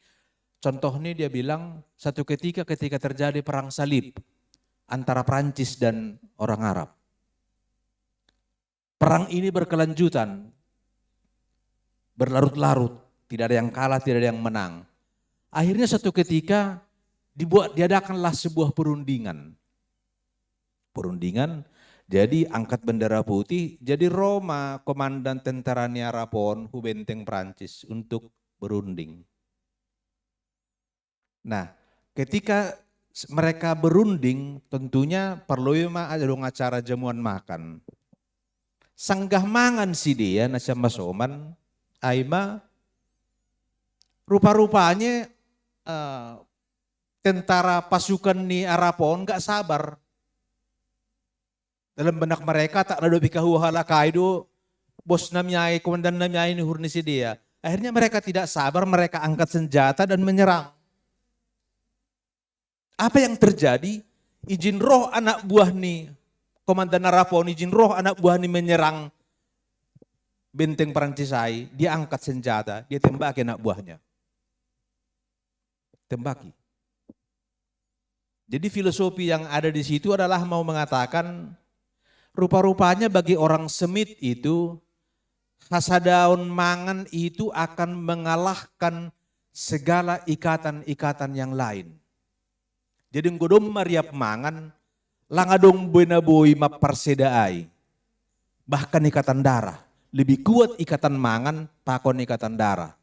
Contohnya dia bilang, satu ketika, ketika terjadi perang salib antara Prancis dan orang Arab. Perang ini berkelanjutan, berlarut-larut, tidak ada yang kalah, tidak ada yang menang. Akhirnya satu ketika dibuat, diadakanlah sebuah perundingan. Perundingan, jadi angkat bendera putih, jadi ro ma komandan tentara ni Arab on hu benteng Prancis untuk berunding. Nah, ketika s-, mereka berunding, tentunya parlobei ma adong acara jamuan makan. Sanggah mangan sidea na sian masoman, ai ma rupa-rupanya, eh, tentara pasukan ni Arab on nggak sabar. Dalam benak mereka, tak na dope kahua halak ai do bos nami ai, komandan nami ai, ni uhur ni sidea. Akhirnya mereka tidak sabar, mereka angkat senjata dan menyerang. Apa yang terjadi? Ijin roh anak buah ni komandan Arab on, ijin roh anak buah ni menyerang benteng Prancis ai, dia angkat senjata, dia tembaki anak buahnya. Tembaki. Jadi filosofi yang ada di situ adalah mau mengatakan, rupa-rupanya bagi orang Semit itu, hasadaon mangan itu akan mengalahkan segala ikatan-ikatan yang lain. Jadi anggo dong mariap mangan, lang adong boi na boi mamparseda ai. Bahkan ikatan darah. Lebih kuat ikatan mangan pakon ikatan darah.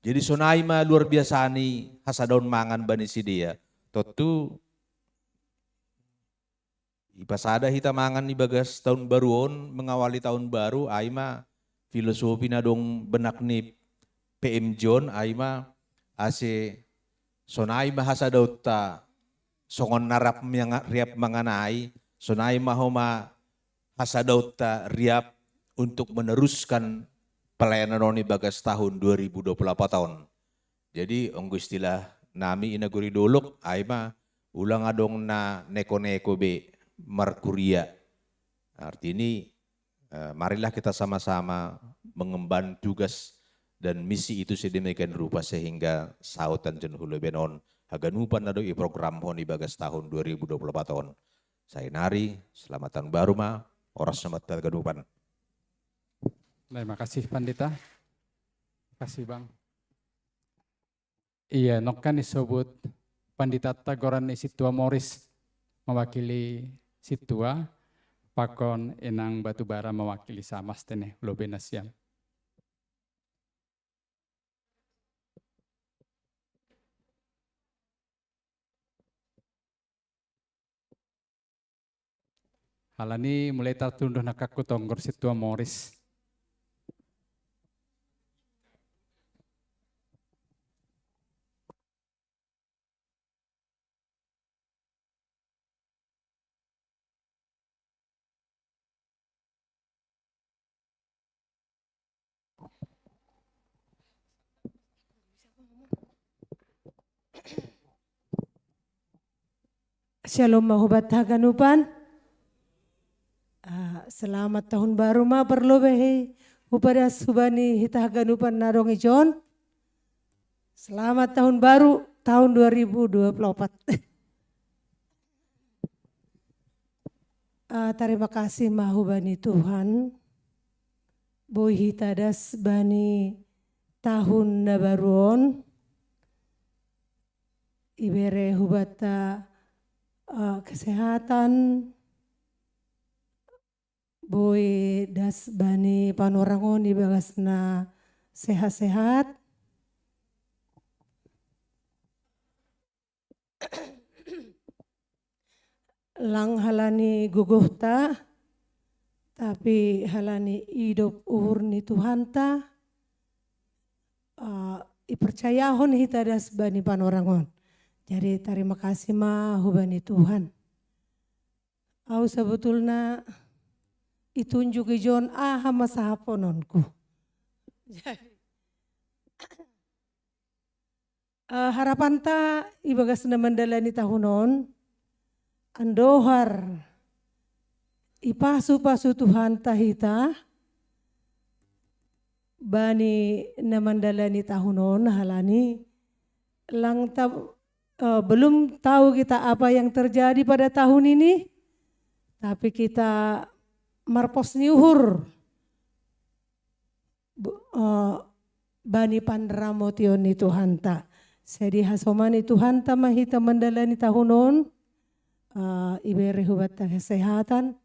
Jadi sonai ma luar biasa ni hasadaon mangan bani sidea. Tontu ipasada hita mangan ibagas tahun baru on, mengawali tahun baru, ai ma filosofi na dong benak ni P M J on, ai ma ase sonai ma hasadaonta songon na rap manga-, riap mangan ai, sonai ma homa hasadaonta riap untuk meneruskan pelayanan on ibagas tahun dua ribu dua puluh empat on. Jadi anggo istilah nami i na gori dolok, ai ma ulang adong na neko-neko be markuria. Arti ni, eh, marilah kita sama-sama mengemban tugas dan misi itu sedemikian rupa sehingga saut anjon hu leben on haganupan na do i program on ibagas tahun dua ribu dua puluh empat on. Sainari, selamat tahun baru ma, horas ma hita haganupan. Terima kasih, Pandita. Terima kasih, Bang. Iya, nongkan isobut panditanta goran ni Sintua Moris mewakili Sintua, pakon Inang Batubara mewakili Samas tene, lobe nasiam. Alani mulai tartunduh na kakku tonggor Sintua Moris. Syalom ma hubanta haganupan. Ah, selamat tahun baru ma parlobei hupadas hubani hita haganupan na adong ijon. Selamat tahun baru tahun dua ribu dua puluh empat. Ah, tarima kasih ma hubani Tuhan. Boi hita das bani tahun na baru on. Ibere hubanta, eh, kesehatan, boi das bani panorang on ibagas na sehat-sehat. Lang halani gogohta, Tapi halani idop uhur ni Tuhanta, eh, ipercayahon hita das bani panorangon. Jadi tarima kasih ma hubani Tuhan. Au sebetulna itunjuk ijon aha ma sahapononku. Jadi, eh, harapanta ibagas na mandalani tahun on, andohar ipasu-pasu Tuhanta hita bani na mandalani tahun on, halani lang ta, eh, belum tahu kita apa yang terjadi pada tahun ini, tapi kita marpos ni uhur, bu-, eh, bani panramotion ni Tuhanta. Jadi hasomani Tuhanta ma hita mandalani tahun on, eh, ibere hubanta kesehatan,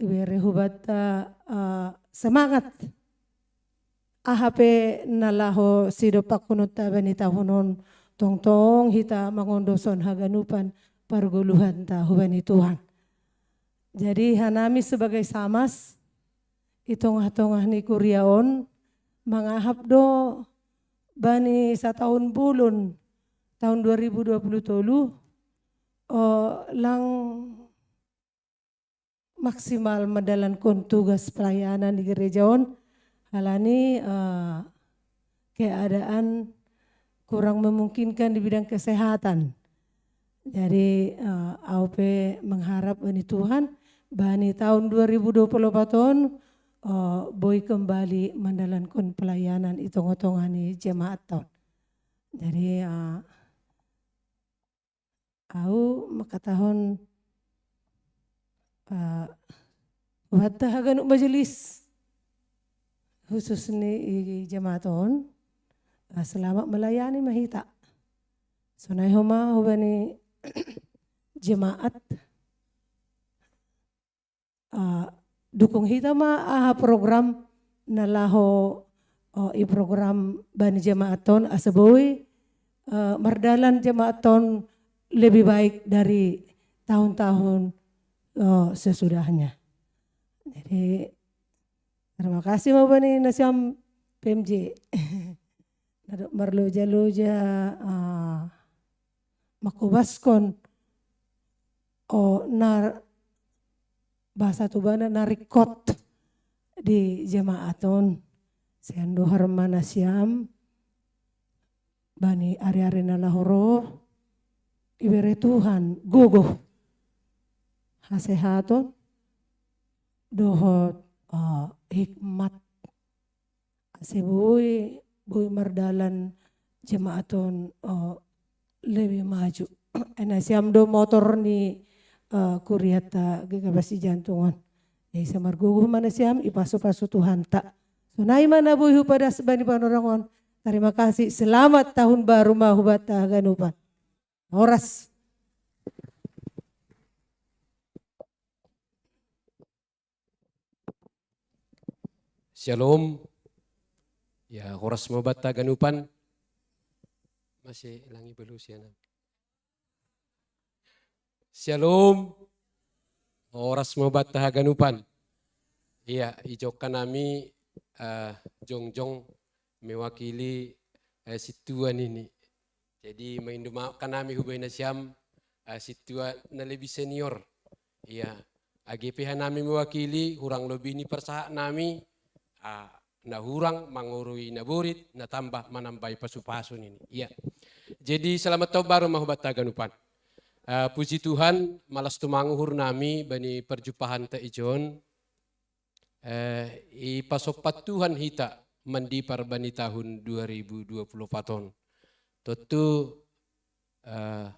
ibere hubanta, eh, semangat. Aha pe na laho sidompakhononta bani tahun on, tongtong hita mangondoson haganupan pargoluhanta hubani Tuhan. Jadi hanami sebagai samas, i tongah-tongah ni kuria on, mangahap do bani sataun bolon, tahun dua ribu dua puluh tolu, eh, lang maksimal mandalankon tugas pelayanan di gereja on, halani, eh, keadaan kurang memungkinkan di bidang kesehatan. Jadi, eh, au pe mengharap bani Tuhan, bani tahun dua ribu dua puluh empat on, eh, boi kembali mandalankon pelayanan i tongah-tongah ni jemaat on. Jadi, eh, au mangkatahon, eh, hubanta haganup majelis, khusus ni i jemaat on, eh, selamat melayani ma hita. Sonai homa hubani jemaat, eh, dukung hita ma aha program na laho, eh, i program bani jemaat on asa boi, eh, mardalan jemaat on lebih baik dari tahun-tahun, eh, sesudahnya. Jadi terima kasih ma bani nasiam P M J. Na dob marloja-loja, ah, mangkobaskon, o, na bahasa Tobana na ringkot di jemaat on. Sai andohar ma nasiam bani ari-ari na laho ro, ibere Tuhan gogoh, hasehaton dohot, eh, hikmat asa boi, boi mardalan jemaat on, eh, lebih maju. Ai nasiam do motor ni, eh, kuriata G K P S I Jantung on. Jadi asa margogoh ma nasiam, ipasu-pasu Tuhanta. Sonai ma na boi hupadas bani panorang on. Terima kasih. Selamat tahun baru ma hubanta haganupan. Horas. Shalom. Ya, horas ma banta haganupan. Masih langi belu siana. Shalom. Horas ma banta haganupan. Iya, ijonkan nami, eh, jongjong mewakili, eh, sintua nini. Jadi maindomakan nami hubaen nasiam, eh, sintua na lebih senior. Iya, age pe hanami mewakili, hurang lobi ni parsahat nami, ah, na hurang mangorui na borit, na tambah manambai pasu-pasu nini. Iya. Jadi selamat tahun baru ma hubanta haganupan. Eh, puji Tuhan, malas tumang uhur nami bani parjumpahanta ijon. Eh, ipasompat Tuhan hita mandipar bani tahun dua ribu dua puluh empat on. Tontu, eh,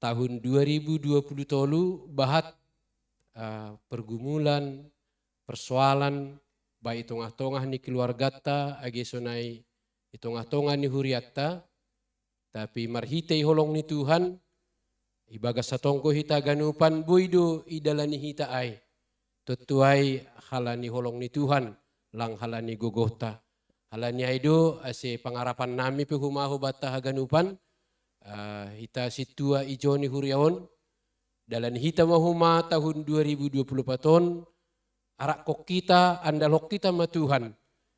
tahun dua ribu dua puluh tolu bahat, eh, pergumulan, persoalan, baik i tongah-tongah ni keluargata, age sonai i tongah-tongah ni huriatta, tapi marhitei holong ni Tuhan, ibagas satonggo hita haganupan boi do idalani hita ai. Tontu ai halani holong ni Tuhan, lang halani gogohta. Halani ai do ase pangarapan nami pe homa hubanta haganupan, eh, hita sintua ijon ni huria on, Dalan hita mahuma tahun dua ribu dua puluh paton, arak kok kita, andal hok kita ma Tuhan.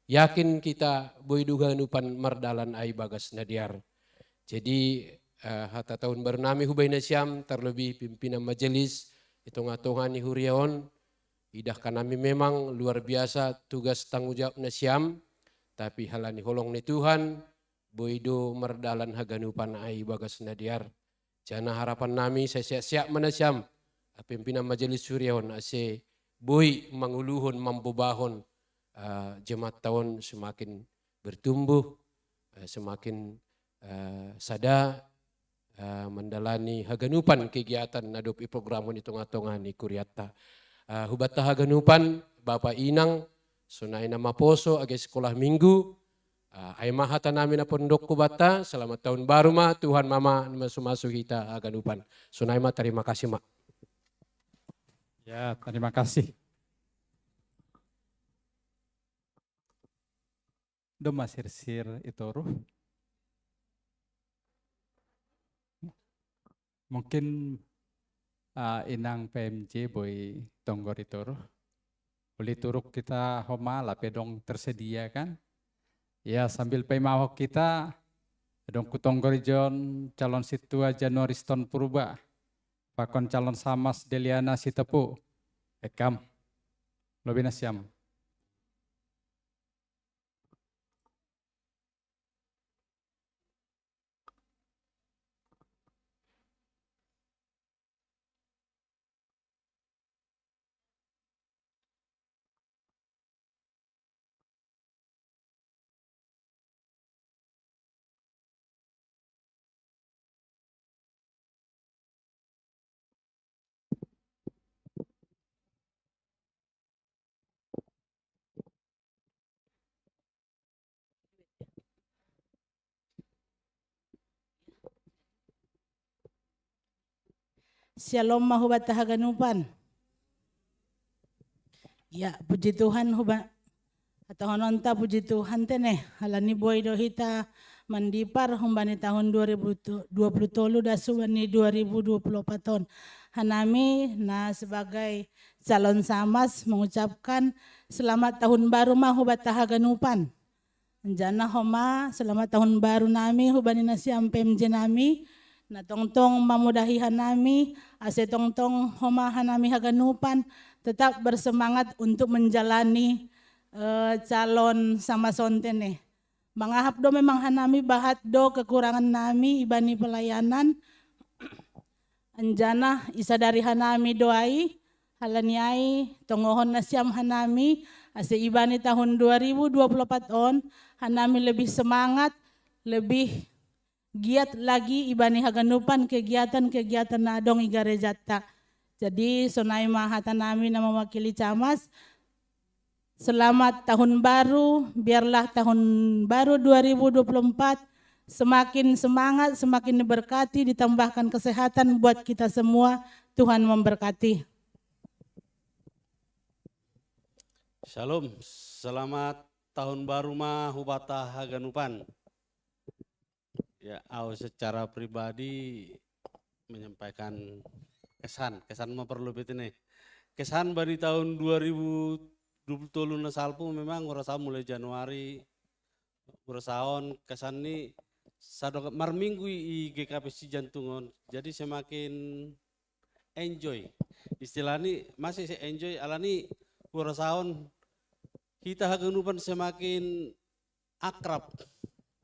Yakin kita boi do haganupan mardalan ai bagas na dear. Jadi, eh, hata tahun baru nami hubahen nasiam, terlebih pimpinan majelis, i tonga-tonga ni huria on, idah kanami memang luar biasa tugas tanggung jawab nasiam, tapi halani holong ni Tuhan, boi do mardalan haganupan ai bagas na dear. Janah harapan nami sai sehat-sehat ma nasiam, eh, pimpinan majelis huria on ase boi manguluhon, mambobahon, eh, jemaat ta on semakin bertumbuh, eh, semakin, eh, sada, eh, mandalani haganupan kegiatan na dob iprogramhon i tonga-tonga ni kuriatta. Eh, hubanta haganupan, Bapa Inang, sonai na maposo age sekolah minggu, eh, ai ma hata nami na pondok hubanta, selamat tahun baru ma, Tuhan ma mamasu-masu hita haganupan. Sonai ma, terima kasih ma. Ya, terima kasih. Domma sirsir i toruh. Mungkin, ah, inang P M J boi tonggor i toruh. Uli turuk kita homa, lape dong tersedia kan? Ya, sambil paimahok kita, dong kutonggor ijon calon sintua Januari Stone Purba, pakon calon samas Deliana Sitepu. Ekam. Lobi nasiam. Syalom ma hubanta haganupan. Ya, puji Tuhan, huba-, hatahononta puji Tuhan tene, halani boi do hita mandipar humbani tahun dua ribu dua puluh tolu das humbani dua ribu dua puluh opat on. Hanami na sebagai calon samas mengucapkan selamat tahun baru ma hubanta haganupan. Janah homa, selamat tahun baru nami hubani nasiam P M J nami, na tongtong mamudahi hanami, ase tongtong homa hanami haganupan tetap bersemangat untuk menjalani, eh, calon samas on tene. Mangahap do memang hanami bahat do kekurangan nami ibani pelayanan, anjanah isadari hanami do ai, halani ai tongohon nasiam hanami, ase ibani tahun dua ribu dua puluh opat on, hanami lebih semangat, lebih giat lagi ibani haganupan kegiatan-kegiatan na adong i garejanta. Jadi, sonai ma hata nami na mewakili camas, selamat tahun baru, biarlah tahun baru dua ribu dua puluh empat semakin semangat, semakin diberkati, ditambahkan kesehatan buat kita semua. Tuhan memberkati. Shalom, selamat tahun baru ma hubanta haganupan. Ya, au secara pribadi menyampaikan kesan, kesan ma perlu bete ne. Kesan bani tahun dua ribu dua puluh tolu na salpu memang huras au mulai Januari, huras au on kesan ni sadok marminggu i G K P Sijantung on. Jadi semakin enjoy. Istilah ni masih se enjoy, alani huras au on hita haganupan semakin akrab.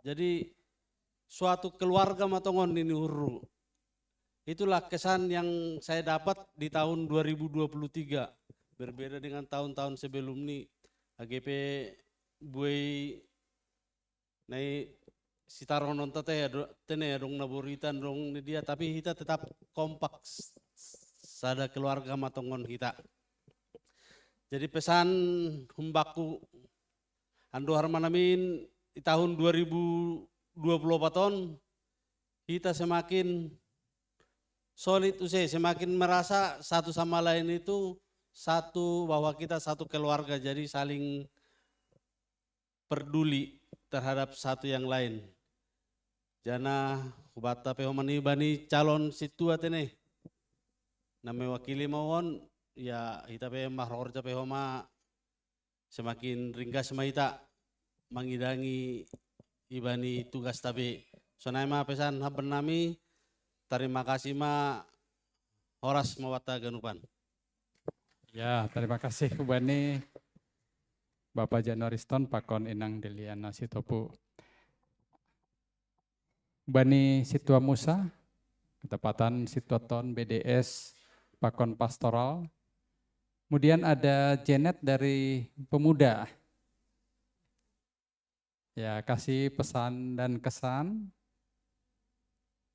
Jadi suatu keluarga ma tongon nini hurru. Itulah kesan yang saya dapat di tahun dua ribu dua puluh tiga. Berbeda dengan tahun-tahun sebelum ni. Age pe buei nai sitarononta te ado-, tene adong na boritan, adong ni dia, tapi hita tetap kompak s-, s-, sada keluarga ma tongon hita. Jadi pesan humbakku, andohar ma namin di tahun dua ribu dua puluh opat on, hita semakin solid use, semakin merasa satu sama lain itu satu, bahwa kita satu keluarga, jadi saling peduli terhadap satu yang lain. Janah hubanta pe homa ni bani calon sintua tene. Na mewakili ma on, ya hita pe marhorja pe homa semakin ringgas ma hita mangidangi ibani tugas tabe. Sonai ma pesan habar nami, terima kasih ma, horas ma banta ganupan. Ya, terima kasih hubani Bapak Januariston pakon Inang Deliana Sitopu. Bani Situa Musa, ketepatan Situa Ton B D S pakon pastoral. Kemudian ada Janet dari pemuda. Ya, kasih pesan dan kesan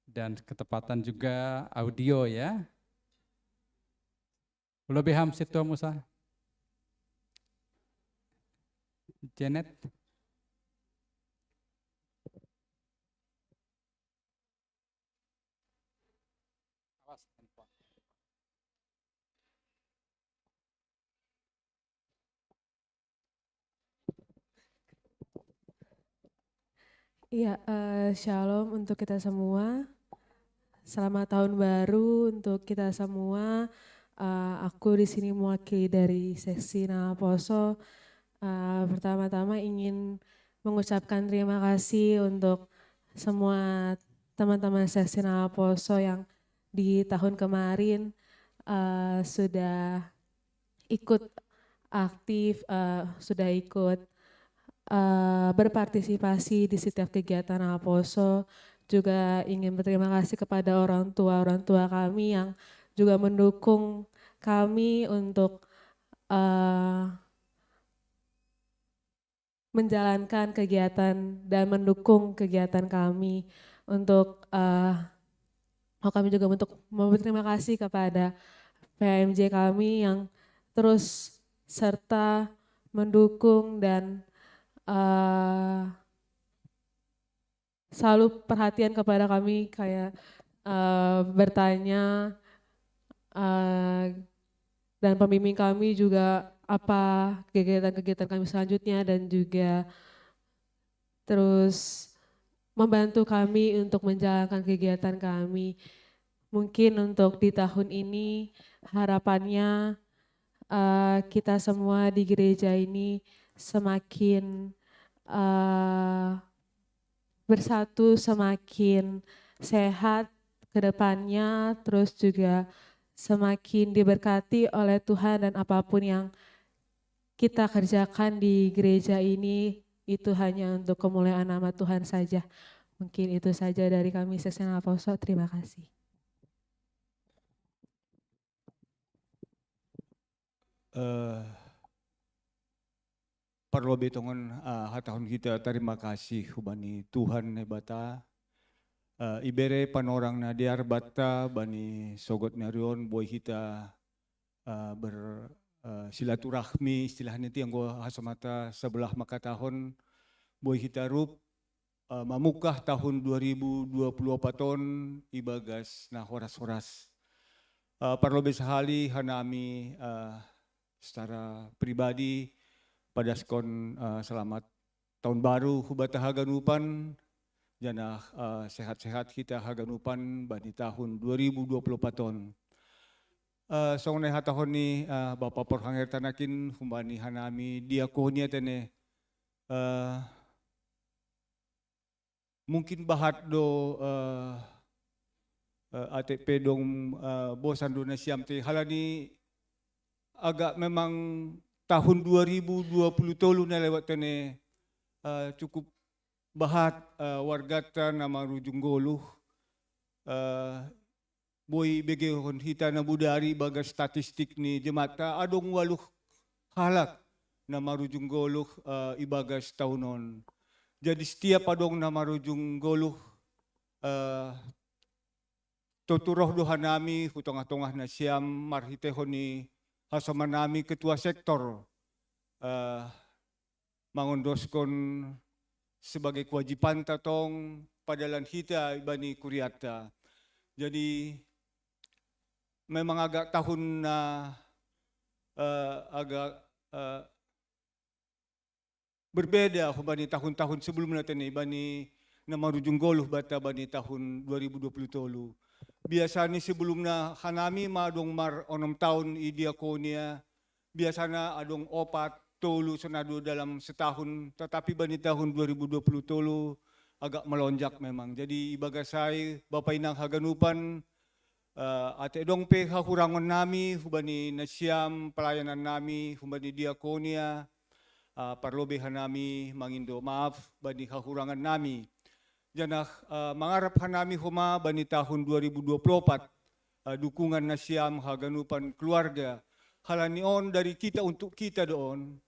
dan ketepatan juga audio ya. Ulo beham Situa Musa. Janet. Iya, eh, shalom untuk kita semua. Selamat tahun baru untuk kita semua. Eh, aku di sini mewakili dari seksi Namaposo. Eh, pertama-tama ingin mengucapkan terima kasih untuk semua teman-teman seksi Namaposo yang di tahun kemarin eh, sudah ikut aktif, eh, sudah ikut eh, berpartisipasi di setiap kegiatan Namaposo. Juga ingin berterima kasih kepada orang tua orang tua kami yang juga mendukung kami untuk eh, menjalankan kegiatan dan mendukung kegiatan kami. Untuk eh, mau kami juga untuk mau berterima kasih kepada P M J kami yang terus serta mendukung dan eh, selalu perhatian kepada kami, kayak eh, bertanya eh, dan pembimbing kami juga apa kegiatan-kegiatan kami selanjutnya dan juga terus membantu kami untuk menjalankan kegiatan kami. Mungkin untuk di tahun ini harapannya eh, kita semua di gereja ini semakin eh, bersatu, semakin sehat ke depannya, terus juga semakin diberkati oleh Tuhan dan apapun yang kita kerjakan di gereja ini itu hanya untuk kemuliaan nama Tuhan saja. Mungkin itu saja dari kami Seksi Namaposo. Terima kasih. Eh, parlobei tongon eh, hatahon hita tarima kasih hubani Tuhan Naibata. Eh, ibere panorang na dear banta bani sogot ni ari on boi hita eh, ber eh, silaturahmi istilahna ti anggo hasomata sebelah mangkatahon boi hita rup eh, mamungkah tahun dua ribu dua puluh opat on ibagas na horas-horas. Eh, parlobei sahali hanami eh, secara pribadi padaskon eh, selamat tahun baru hubata haganupan janah eh, sehat-sehat hita haganupan bani tahun dua ribu dua puluh opat on. Eh, songon na hatahon ni eh, Bapa Porhangir tanakin humbani hanami diakonia tene eh, mungkin bahat do eh, eh, ate pe dong eh, bosan do nasiam te halani agak memang tahun dua ribu dua puluh tolu na lewat tene eh, cukup bahat eh, wargata na marujung goluh eh, boi begehon hita na budari bagas statistik ni jemata adong waluh halak na marujung goluh uh, ibagas tahun on. Jadi setiap adong na marujung goluh uh, totu roh do hanami hu tongah-tongah nasiam marhitehon ni hasomanami ketua sektor uh, mangondoskon sebagai kewajibanta tong padalan hita bani kuriatta. Jadi memang agak tahun na uh, agak uh, berbeda bani tahun-tahun sebelumna tene bani na marujung goluh bata bani tahun dua ribu dua puluh tolu. Biasanya sebelumnya hanami ma adong mar onom tahun i diakonia, biasanya adong opat, tolu sonado dalam setahun, tetapi bani tahun dua ribu dua puluh tolu agak melonjak memang. Jadi ibagasai Bapak Inang haganupan, uh, ate dong pe hahurangon nami hubani nasiam pelayanan nami hubani diakonia, uh, parlobe hanami mangindo maaf bani hahurangan nami. Janah uh, mangarap hanami homa bani tahun dua ribu dua puluh empat, uh, dukungan nasiam haganupan keluarga. Halani on dari kita untuk kita doon.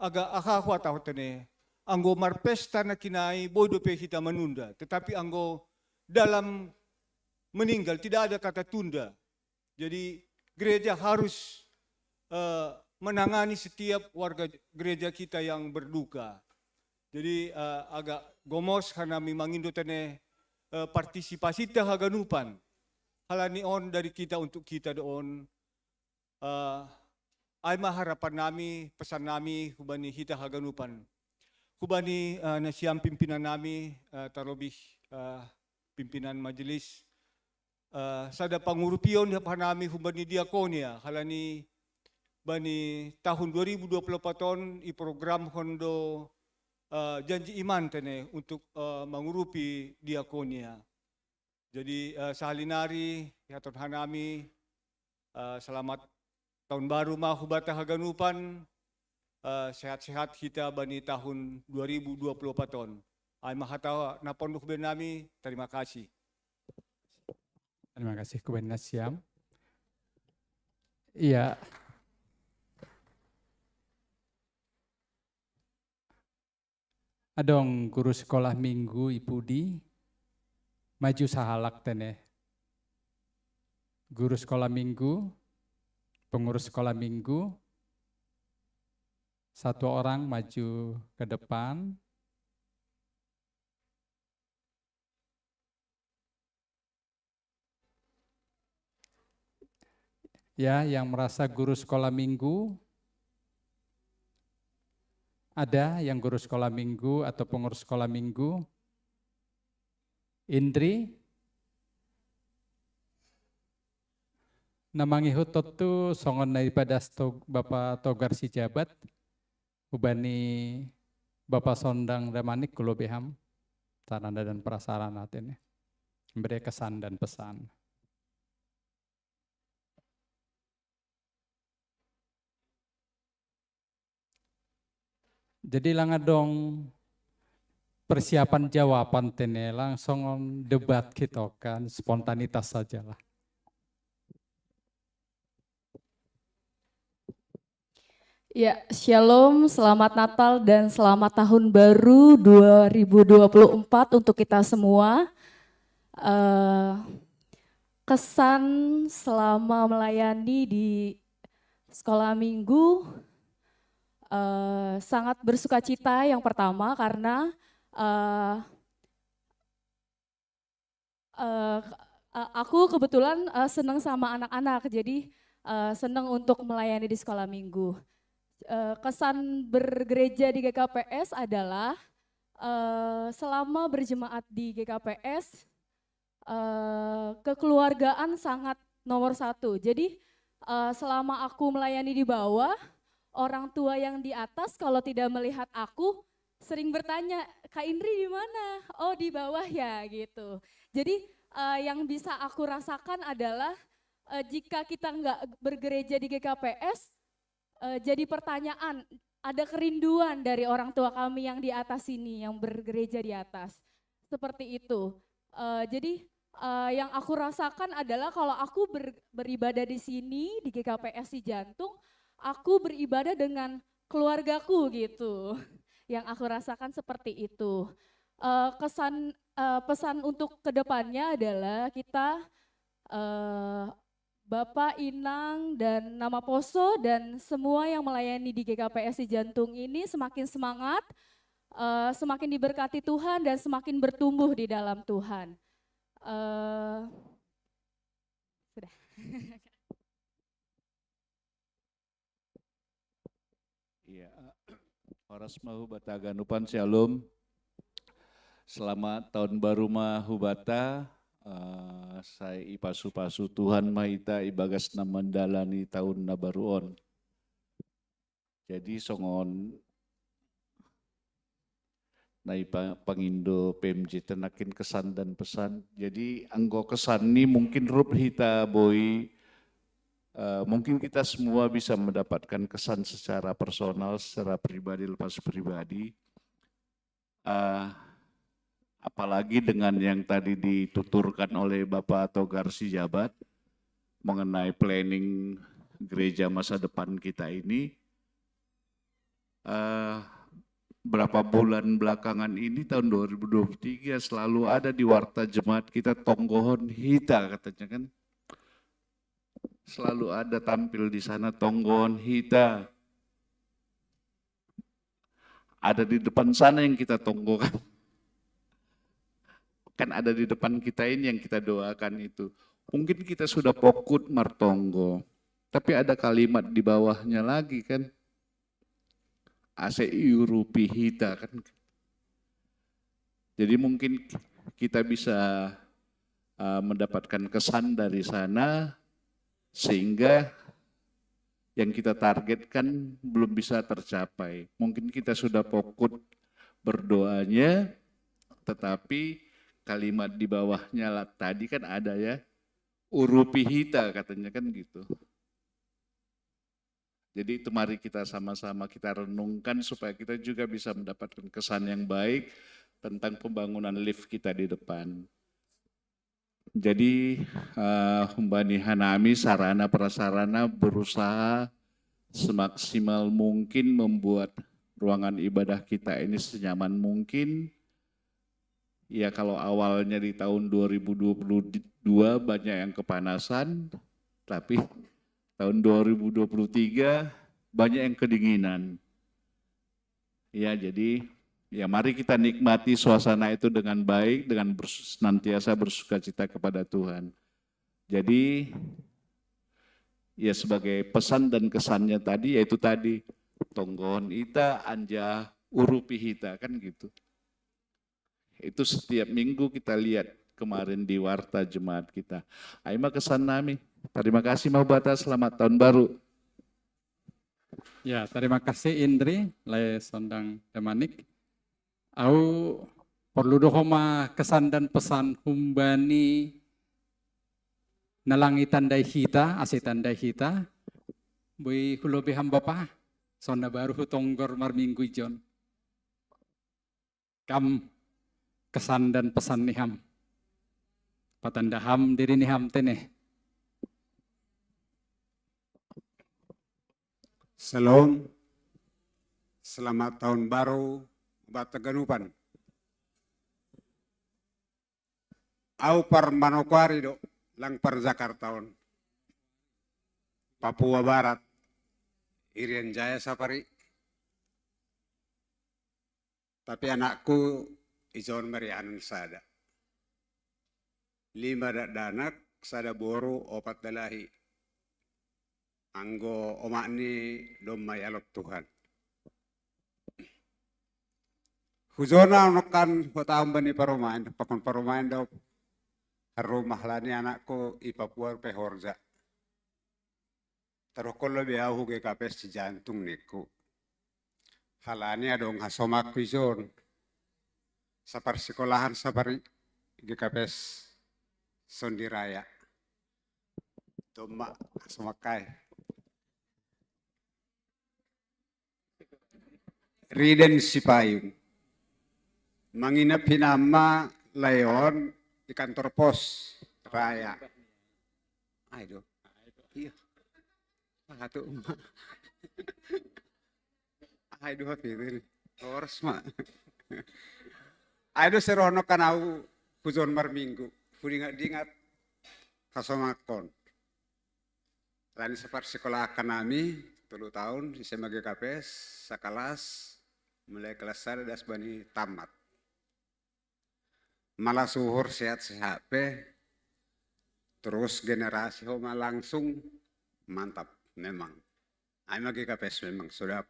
Aga aha huatahon tene, anggo marpesta na kinai boi dope hita manunda, tetapi anggo dalam meninggal tidak ada kata tunda. Jadi gereja harus uh, menangani setiap warga gereja kita yang berduka. Jadi uh, agak gomos karena memang Indo tene uh, partisipasi haganupan. Halani on dari kita untuk kita doon. Uh, ai ma harapan nami, pesan nami hubani hita haganupan. Hubani uh, nasiam pimpinan nami, uh, tarlobih uh, pimpinan majelis, uh, sada pangurupion hanami hubani diakonia, halani bani tahun dua ribu dua puluh empat on i program hondo uh, janji iman tene untuk uh, mangurupi diakonia. Jadi uh, sahali nari ihaton hanami uh, selamat tahun baru ma hubata haganupan, uh, sehat-sehat hita bani tahun dua ribu dua puluh empat on. Ai ma hata na pondoh be nami, terima kasih. Terima kasih kuben nasiam. Iya. Adong guru sekolah minggu i pudi, maju sahalak tene. Guru sekolah minggu, pengurus sekolah minggu, satu orang maju ke depan. Ya, yang merasa guru sekolah minggu, ada yang guru sekolah minggu atau pengurus sekolah minggu? Indri? Na mangihut tontu songon na ipadas to, Bapa Togar Sijabat, hubani Bapa Sondang Damanik kulo beham, sarana dan prasarana tene. Memberi kesan dan pesan. Jadi lang adong persiapan jawaban tene, langsung on debat gitu kan, spontanitas sajalah. Ya, shalom, selamat Natal dan selamat tahun baru dua ribu dua puluh empat untuk kita semua. Uh, kesan selama melayani di sekolah minggu uh, sangat bersukacita yang pertama karena uh, uh, aku kebetulan uh, seneng sama anak-anak, jadi uh, seneng untuk melayani di sekolah minggu. Uh, kesan bergereja di G K P S adalah uh, selama berjemaat di G K P S, uh, kekeluargaan sangat nomor satu. Jadi uh, selama aku melayani di bawah, orang tua yang di atas kalau tidak melihat aku sering bertanya, "Kak Indri di mana?" "Oh, di bawah ya," gitu. Jadi uh, yang bisa aku rasakan adalah uh, jika kita nggak bergereja di G K P S, uh, jadi pertanyaan, ada kerinduan dari orang tua kami yang di atas ini, yang bergereja di atas. Seperti itu. Uh, jadi uh, yang aku rasakan adalah kalau aku ber, beribadah di sini, di G K P S di Jantung, aku beribadah dengan keluargaku gitu. Yang aku rasakan seperti itu. Uh, kesan uh, pesan untuk kedepannya adalah kita uh, Bapak, Inang, dan Nama Poso dan semua yang melayani di G K P S di Jantung ini semakin semangat, uh, semakin diberkati Tuhan dan semakin bertumbuh di dalam Tuhan. Uh, sudah. Iya, horas ma hubata haganupan, shalom. Selamat tahun baru ma hubata, Eh, sai ipasu-pasu Tuhan ma hita ibagas na mandalani tahun na baru on. Jadi songon na ipa-, pangindo P M J ta nangkin kesan dan pesan. Jadi anggo kesan ni mungkin rup hita boi, eh, mungkin kita semua bisa mendapatkan kesan secara personal, secara pribadi lepas pribadi. Eh, apalagi dengan yang tadi dituturkan oleh Bapak Togar Sijabat mengenai planning gereja masa depan kita ini, eh, berapa bulan belakangan ini, tahun dua ribu dua puluh tiga, selalu ada di warta jemaat kita, "Tonggohon hita," katanya kan. Selalu ada tampil di sana, "Tonggohon hita." Ada di depan sana yang kita tonggokan. Kan ada di depan kita ini yang kita doakan itu. Mungkin kita sudah pokut martonggo, tapi ada kalimat di bawahnya lagi kan. Ase iurupi hita kan. Jadi mungkin kita bisa, eh, mendapatkan kesan dari sana sehingga yang kita targetkan belum bisa tercapai. Mungkin kita sudah pokut berdoanya, tetapi kalimat di bawahnya la-, tadi kan ada ya, "Urupi hita," katanya kan gitu. Jadi itu mari kita sama-sama kita renungkan supaya kita juga bisa mendapatkan kesan yang baik tentang pembangunan lift kita di depan. Jadi, eh, humbani hanami sarana prasarana berusaha semaksimal mungkin membuat ruangan ibadah kita ini senyaman mungkin. Ya, kalau awalnya di tahun dua ribu dua puluh dua banyak yang kepanasan, tapi tahun dua ribu dua puluh tiga banyak yang kedinginan. Ya, jadi ya mari kita nikmati suasana itu dengan baik, dengan bersu-, senantiasa bersukacita kepada Tuhan. Jadi ya sebagai pesan dan kesannya tadi yaitu tadi, "Tonggohon hita, anja urupi hita," kan gitu. Itu setiap minggu kita lihat kemarin di warta jemaat kita. Ai ma kesan nami. Terima kasih ma hubata, selamat tahun baru. Ya, terima kasih Indri, lae sondang Damanik. Au porlu do ho ma kesan dan pesan humbani na lang itandai hita, ase itandai hita, boi hulobi ham Bapa, songon na baru hutonggor marminggu ijon. Kam kesan dan pesan ni ham. Patanda ham diri ni ham tene. Shalom. Selamat tahun baru buat haganupan. Au par Manokwari do, lang par Jakarta on. Papua Barat. Irian Jaya sapari. Tapi anakku ijon ma rianan sada. Lima dakdanak, sada boru, opat dalahi. Anggo omakni domma ialop Tuhan. Hujona nongkan hotahon bani parumaen, pakon parumaen do harumah lani anakku i Papua pe horja. Tadokkon lobi au hu G K P S Cijantung ningku. Halani adong hasomakku ijon. Saparsikolahan sapari G K P S Sondi Raya. Domma hasomakkai. Riden Sipayung. Manginap hinama lae on di kantor pos Raya. Ai do. Iya. Ah, tu. Ai do hape ini. Horas ma. Ai do serono kan au hujon marminggu. Hudingat-dingat. Hasomakkon. Lani saparsikolahan nami, tolu tahun, S M A G K P S, sakalas, mulai kelas sada das bani tamat. Malah suhur sehat-sehat pe, terus generasi ho ma langsung mantap memang. Ai ma G K P S memang sudah.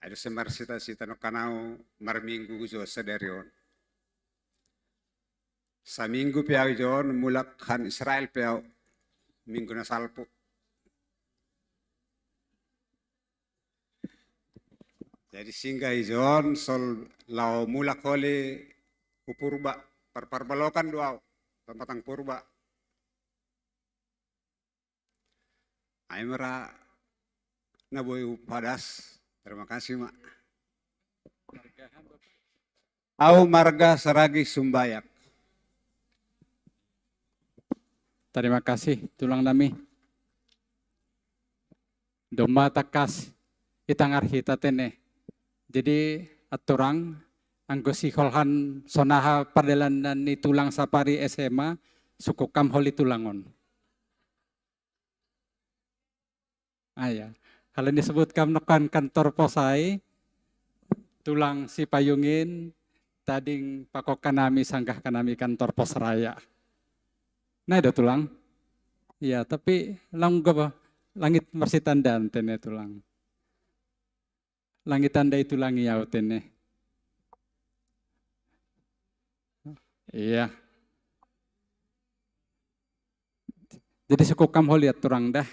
Ada semar sita-sita no kanau marminggu jo sadari on. Saminggu pe au ijon, mulak han Israel pe au minggu na salpu. Jadi singgah ijon, sol lao mulak holi hu Purba, par-, parbalokan do au, Pamatang Purba. Ai mara na boi hupadas. Terima kasih, Mak. Au marga Saragi Sumbayak. Terima kasih, tulang nami. Domma tangkas itangar hita tene. Jadi, aturang, anggo sihol han sonaha pardalanan ni tulang sapari S M A, sukuk kam holi tulang on. Aya, hal ini sebut kam nokan kantor pos ai, tulang Sipayungin, tading pakokkan nami, sanggahkan nami kantor pos raya. Nah, itu tulang. Ya, tapi langgo langit marsitandaan tene tulang. Langit tanda itu langi au tene. Iya. Jadi sukuk kam holi aturang dah.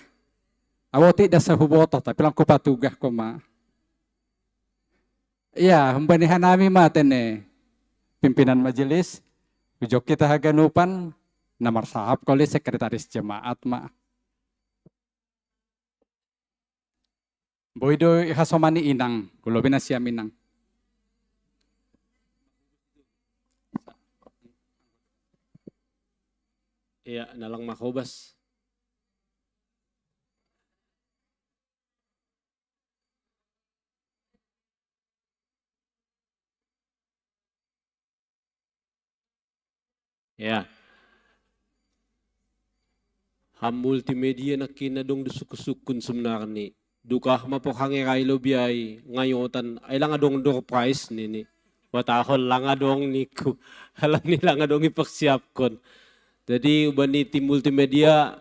Au otik da sahuboto, tapi langku patugah ko ma. Iya, humbani hanami ma tene. Pimpinan majelis, ujok kita haganupan, na marsahap koli sekretaris jemaat ma. Boi do ihasomani inang, kulo bina siam inang. Iya, nalang mahobas. Ya. Ham multimedia nangkin adong do sukun-sukun sebenarni. Dukah ma po hangerai lobi ai ngayotan, ai lang adong door prize nini. Watahon lang adong niku. Halani lang adong ipersiapkon. Jadi ubani tim multimedia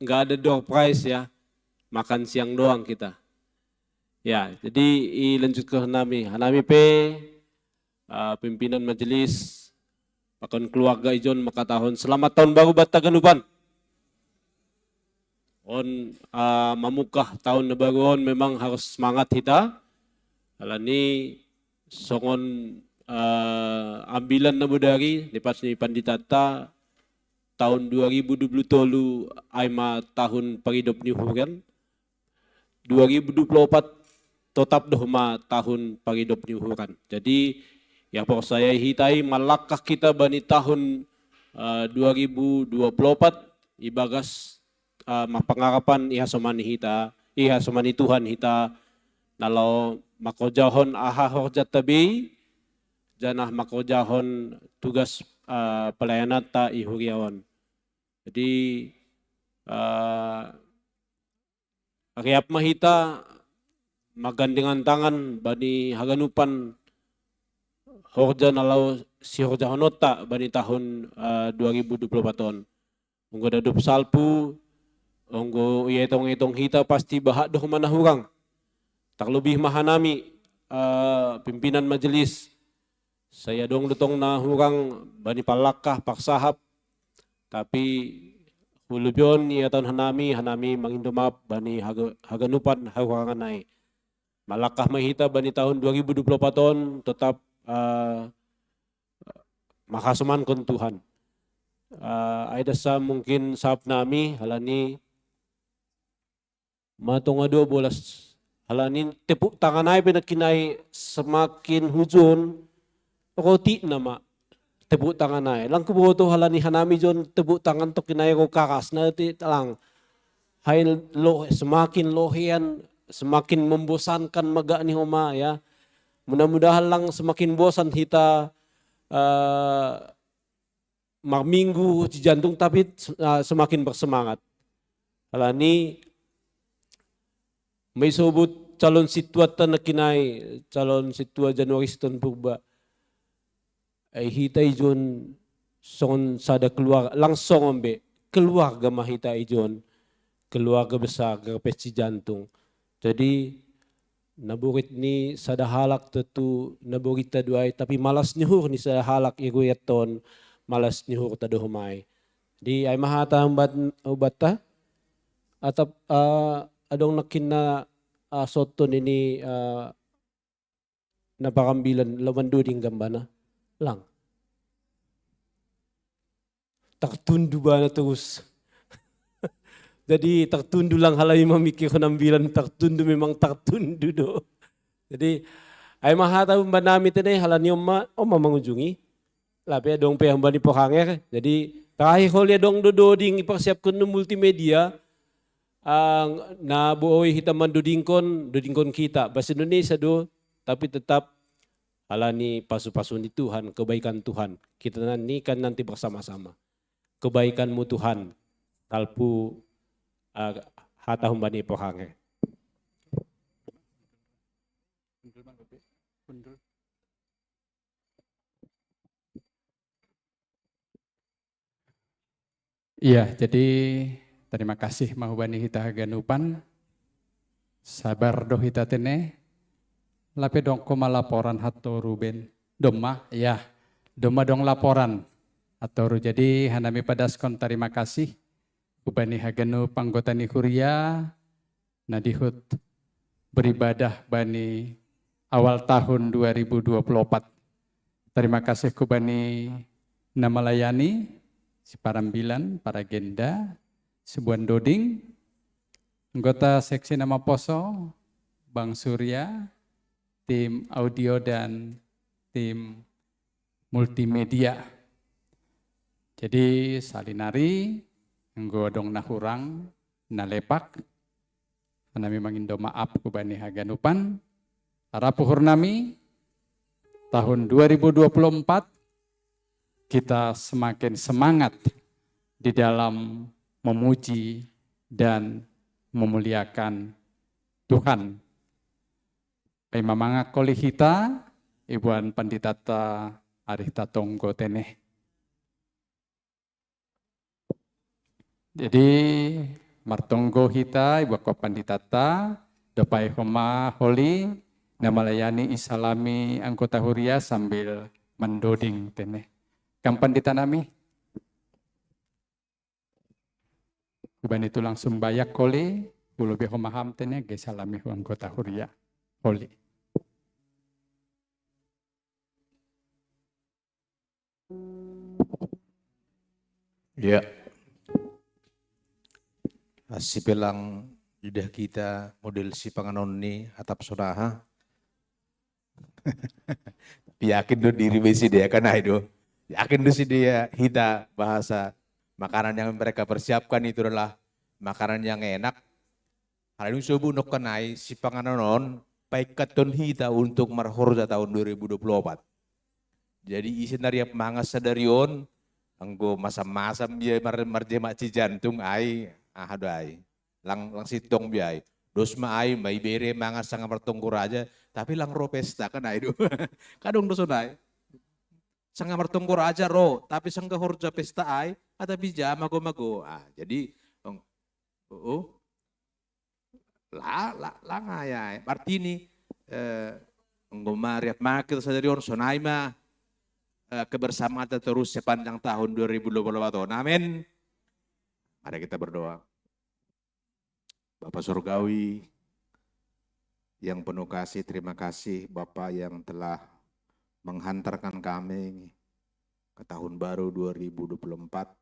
nggak ada door prize ya. Makan siang doang kita. Ya, jadi ilanjutkan nami. Nami pe uh, pimpinan majelis, pakon keluarga ijon makatahon selamat tahun baru buat taganupan. On uh, mamukah tahun na baru on memang harus semangat hita. Alani songon uh, ambilan na bodari ni pas ni panditata tahun dua ribu dua puluh tolu ai ma tahun paridop ni uhuran. Dua ribu dua puluh empat totap do ma tahun paridop ni uhuran. Jadi ya porsaya hita i malangkah kita bani tahun uh, dua ribu dua puluh empat ibagas uh, mapangarapan iha somani hita, iha somani Tuhan hita, na lao makorjahon aha horjanta be, janah makorjahon tugas uh, pelayananta i huria on. Jadi uh, Riap ma hita magandengan tangan bani haganupan horja na laho sihorjahononta bani tahun uh, dua ribu dua puluh empat on. Onggo dadop salpu, onggo ietong-etong hita pasti bahat do mana hurang. Tarlobih ma hanami uh, pimpinan majelis. Sai adong do tong na hurang bani pallangkah parsahap, tapi hulubion ia taon hanami, hanami mangindo maaf bani haganupan hahurangan ai. Malangkah ma hita bani tahun dua ribu dua puluh empat on tetap uh, makasomankon Tuhan. Uh, ai dasa mungkin sahap nami halani Matong adua bolas. Halani tepuk tangan ai pe nangkin ai semakin hujon roti nama tepuk tangan ai. Lang kuboto halani hanami jon tepuk tangan tokin ai ro karas na ti lang. Hai lo semakin lohean semakin membosankan magak ni homa ya. Mudah-mudahan lang semakin bosan hita uh, marminggu di jantung tapi uh, semakin bersemangat. Halani mai sobut calon situan tanah kinai calon situa Januari siton purba. Ai hita ijon songon sada keluarga langsung ombe keluarga ma hita ijon keluarga besar garpes si jantung. Jadi naborit ni sada halak tentu naborit ta duai tapi malas ni hur ni sada halak iruiat ton malas ni hurta do homai. Di ai mahata umbat, ubatta, atap, ah, adong nakinna, ah, soton ini, ah, na parambilan lawan doding gambana. Lang. Tartundu bana terus. Jadi tartundu lang halai mamikir nambilan tartundu memang tartundu do. Jadi ai mahata umbanami tene halani oma, oma mangujungi. Lape adong pe hambani pohanger. Jadi terakhir holi adong do doding ipersiapkan do multimedia. Ah, na boi hita mandodingkon, dodingkon kita. Bahasa Indonesia do, tapi tetap halani pasu-pasu ni Tuhan, kebaikan Tuhan. Kita nantikan nanti bersama-sama. Kebaikanmu Tuhan, talpu, ah, hata humbani pohange. Iya, jadi terima kasih mahubani hita haganupan. Sabar do hita tene. Lape dong koma laporan hatoru ben. Domma, ya. Domma dong laporan hatoru. Jadi hanami padaskon terima kasih hubani haganup anggota ni huria na dihut beribadah bani awal tahun dua ribu dua puluh empat. Terima kasih hubani na malayani, si parambilan, paragenda, subuan doding, anggota seksi na maposo, Bang Surya, tim audio dan tim multimedia. Jadi salinari anggo adong na hurang, na lepak, hanami mangindo maaf hubani haganupan. Arap uhur nami, tahun dua ribu dua puluh empat kita semakin semangat di dalam memuji dan memuliakan Tuhan. Ai mamangak holi hita, ibuan panditata ari hita tonggo tene. Jadi martonggo hita, ibuan ko panditata, dopai homa holi, na malayani isalami anggota huria sambil mandoding tene. Kam pandita nami. Ibani tulang sumbayak holi, ulo be homa ham tene, ge salami hu anggota huria holi. Ya. Asi pelang lidah kita model si panganon ni atap sonaha. Yakin do diri be si dia kan ai do. Yakin do si dia hita bahasa makanan yang mereka persiapkan itu adalah makanan yang enak. Hal ini sobu nok kan ai si panganon on paikaton hita untuk marhorja tahun dua ribu dua puluh empat. Jadi isi nariap mangas sadari on anggo masam-masam dia mar, marjema ci jantung ai aha do ai. Lang, lang sitong biai. Dos ma ai, ma ibere mangan sanga martonggo raja, tapi lang ro pesta kan ai do. Kadong dos on ai. Sanga martonggo raja ro, tapi sanga horja pesta ai, ata bija mago-mago. Ah, jadi, oh, oh. La, la, lang ai ai. Artini, eh, anggo mariap makil sadari on sonai ma, eh, kebersamaan terus sepanjang tahun dua ribu dua puluh empat on. Amin. Mari kita berdoa. Bapa Surgawi yang penuh kasih, terima kasih Bapa yang telah menghantarkan kami ke tahun baru dua ribu dua puluh empat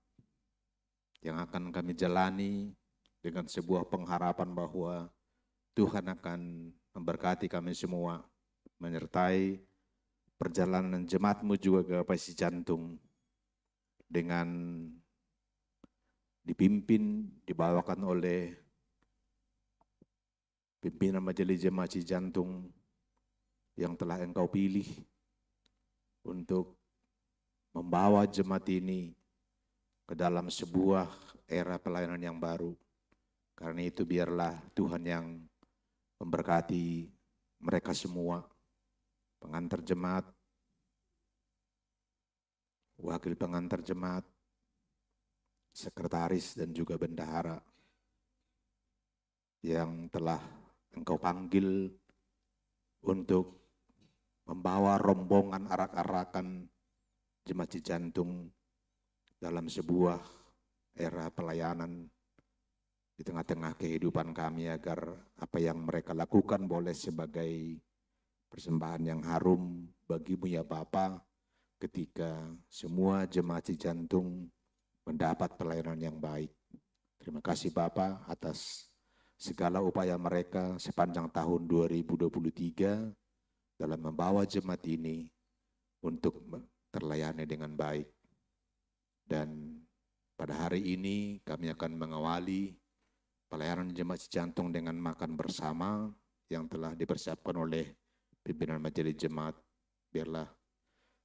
yang akan kami jalani dengan sebuah pengharapan bahwa Tuhan akan memberkati kami semua, menyertai perjalanan jemaatmu juga ke Pasi Jantung dengan dipimpin, dibawakan oleh pimpinan Majelis Jemaat Jantung yang telah Engkau pilih untuk membawa jemaat ini ke dalam sebuah era pelayanan yang baru. Karena itu biarlah Tuhan yang memberkati mereka semua, pengantar jemaat, wakil pengantar jemaat, sekretaris dan juga bendahara yang telah Engkau panggil untuk membawa rombongan arak-arakan jemaat Jantung dalam sebuah era pelayanan di tengah-tengah kehidupan kami, agar apa yang mereka lakukan boleh sebagai persembahan yang harum bagi-Mu, ya Bapa, ketika semua jemaat Cijantung mendapat pelayanan yang baik. Terima kasih, Bapa, atas segala upaya mereka sepanjang tahun dua ribu dua puluh tiga dalam membawa jemaat ini untuk me-, terlayani dengan baik. Dan pada hari ini kami akan mengawali pelayanan jemaat Cijantung dengan makan bersama yang telah dipersiapkan oleh pimpinan majelis jemaat. Biarlah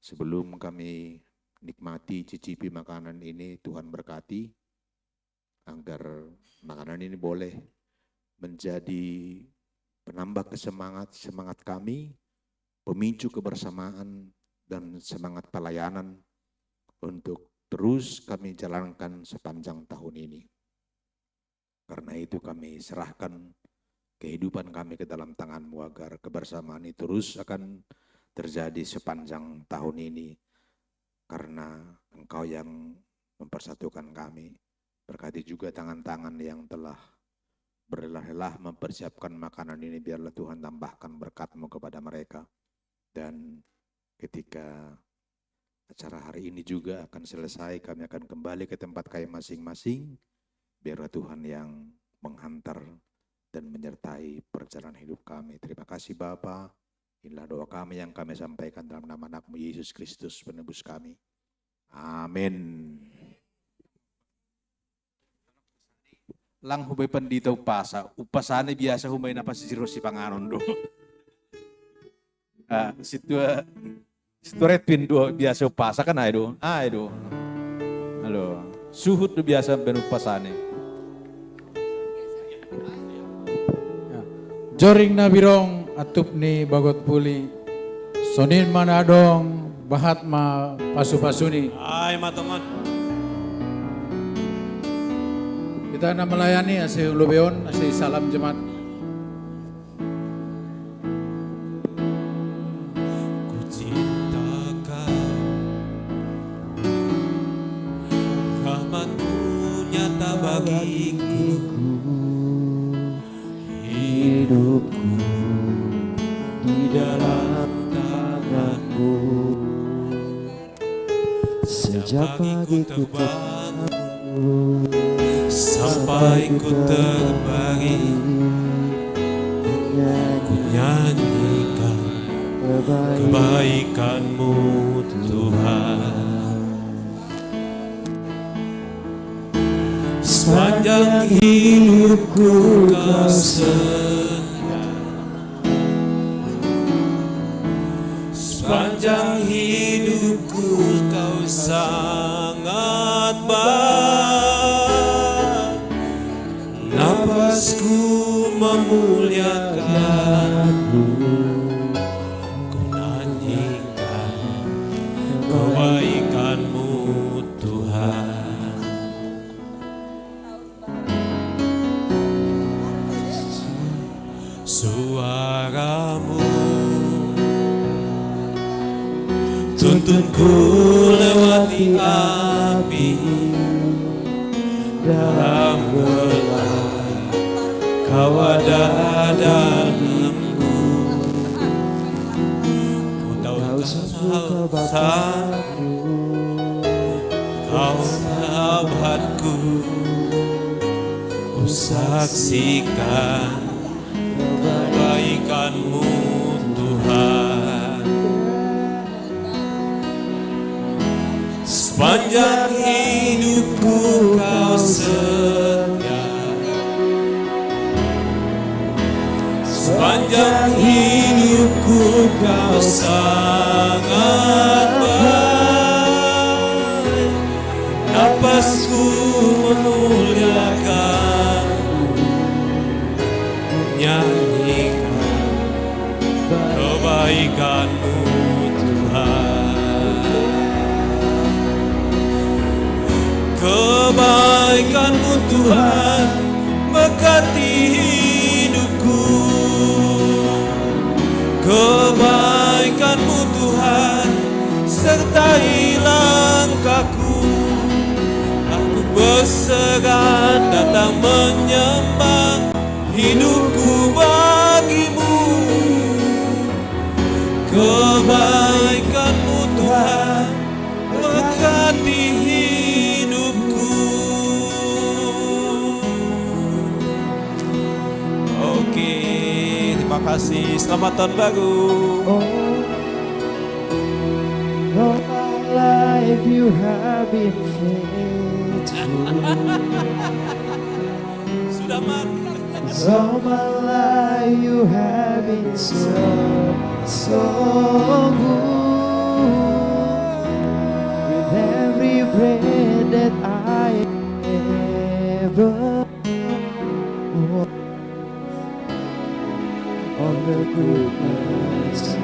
sebelum kami nikmati, cicipi makanan ini, Tuhan berkati, agar makanan ini boleh menjadi penambah kesemangat, semangat kami, pemicu kebersamaan dan semangat pelayanan untuk terus kami jalankan sepanjang tahun ini. Karena itu kami serahkan kehidupan kami ke dalam tangan-Mu, agar kebersamaan ini terus akan terjadi sepanjang tahun ini, karena Engkau yang mempersatukan kami. Berkati juga tangan-tangan yang telah berlelah-lelah mempersiapkan makanan ini, biarlah Tuhan tambahkan berkat-Mu kepada mereka. Dan ketika acara hari ini juga akan selesai, kami akan kembali ke tempat kami masing-masing. Biarlah Tuhan yang menghantar dan menyertai perjalanan hidup kami. Terima kasih, Bapa. Inilah doa kami yang kami sampaikan dalam nama Anak-Mu, Yesus Kristus, penebus kami. Amin. Lang hubay pandita upasa. Upasane biasa hubay napasisiro si panganon do. Ah, situa, situa Redwin do biasa upasa kan, ay do. Ay do. Halo. Suhut do biasa ben upasane. Ya. Joring na birong atup ni bagot puli. Sonin mana dong bahat ma pasu-pasuni. Ay, matongon. Kita na melayani asi lubeon, asi salam jemaat. Ku cinta kau, rahmatmu nyata bagiku. Hidupku di dalam tanganmu. Sejak pagi ku terbangun sampai ku terbaring, ku nyanyikan kebaikanmu, Tuhan. Sepanjang hidupku kau setia. Sepanjang hidupku kau sangat baik. Napasku memuliakanmu. Ku nyanyikan kebaikanmu, Tuhan. Suaramu tuntunku lewati api dalam gelap, kau ada dalamku. Ku tahu kau sahabatku, kau sahabatku. Ku saksikan kebaikanmu, Tuhan. Sepanjang hidupku kau setia. Sepanjang hidupku kau sangat baik. Napasku memuliakan, nyanyikan kebaikanmu, Tuhan. Kebaikanmu, Tuhan, berkati hidupku. Kebaikanmu, Tuhan, sertai langkahku. Segan datang menyembah, hidupku bagimu. Kebaikanmu Tuhan berkati hidupku. Oke, terima kasih. Selamat tahun baru. Oh, all my life you have been faithful. Sudah mati. All my life you have been so, so good. With every breath that I ever want, all the goodness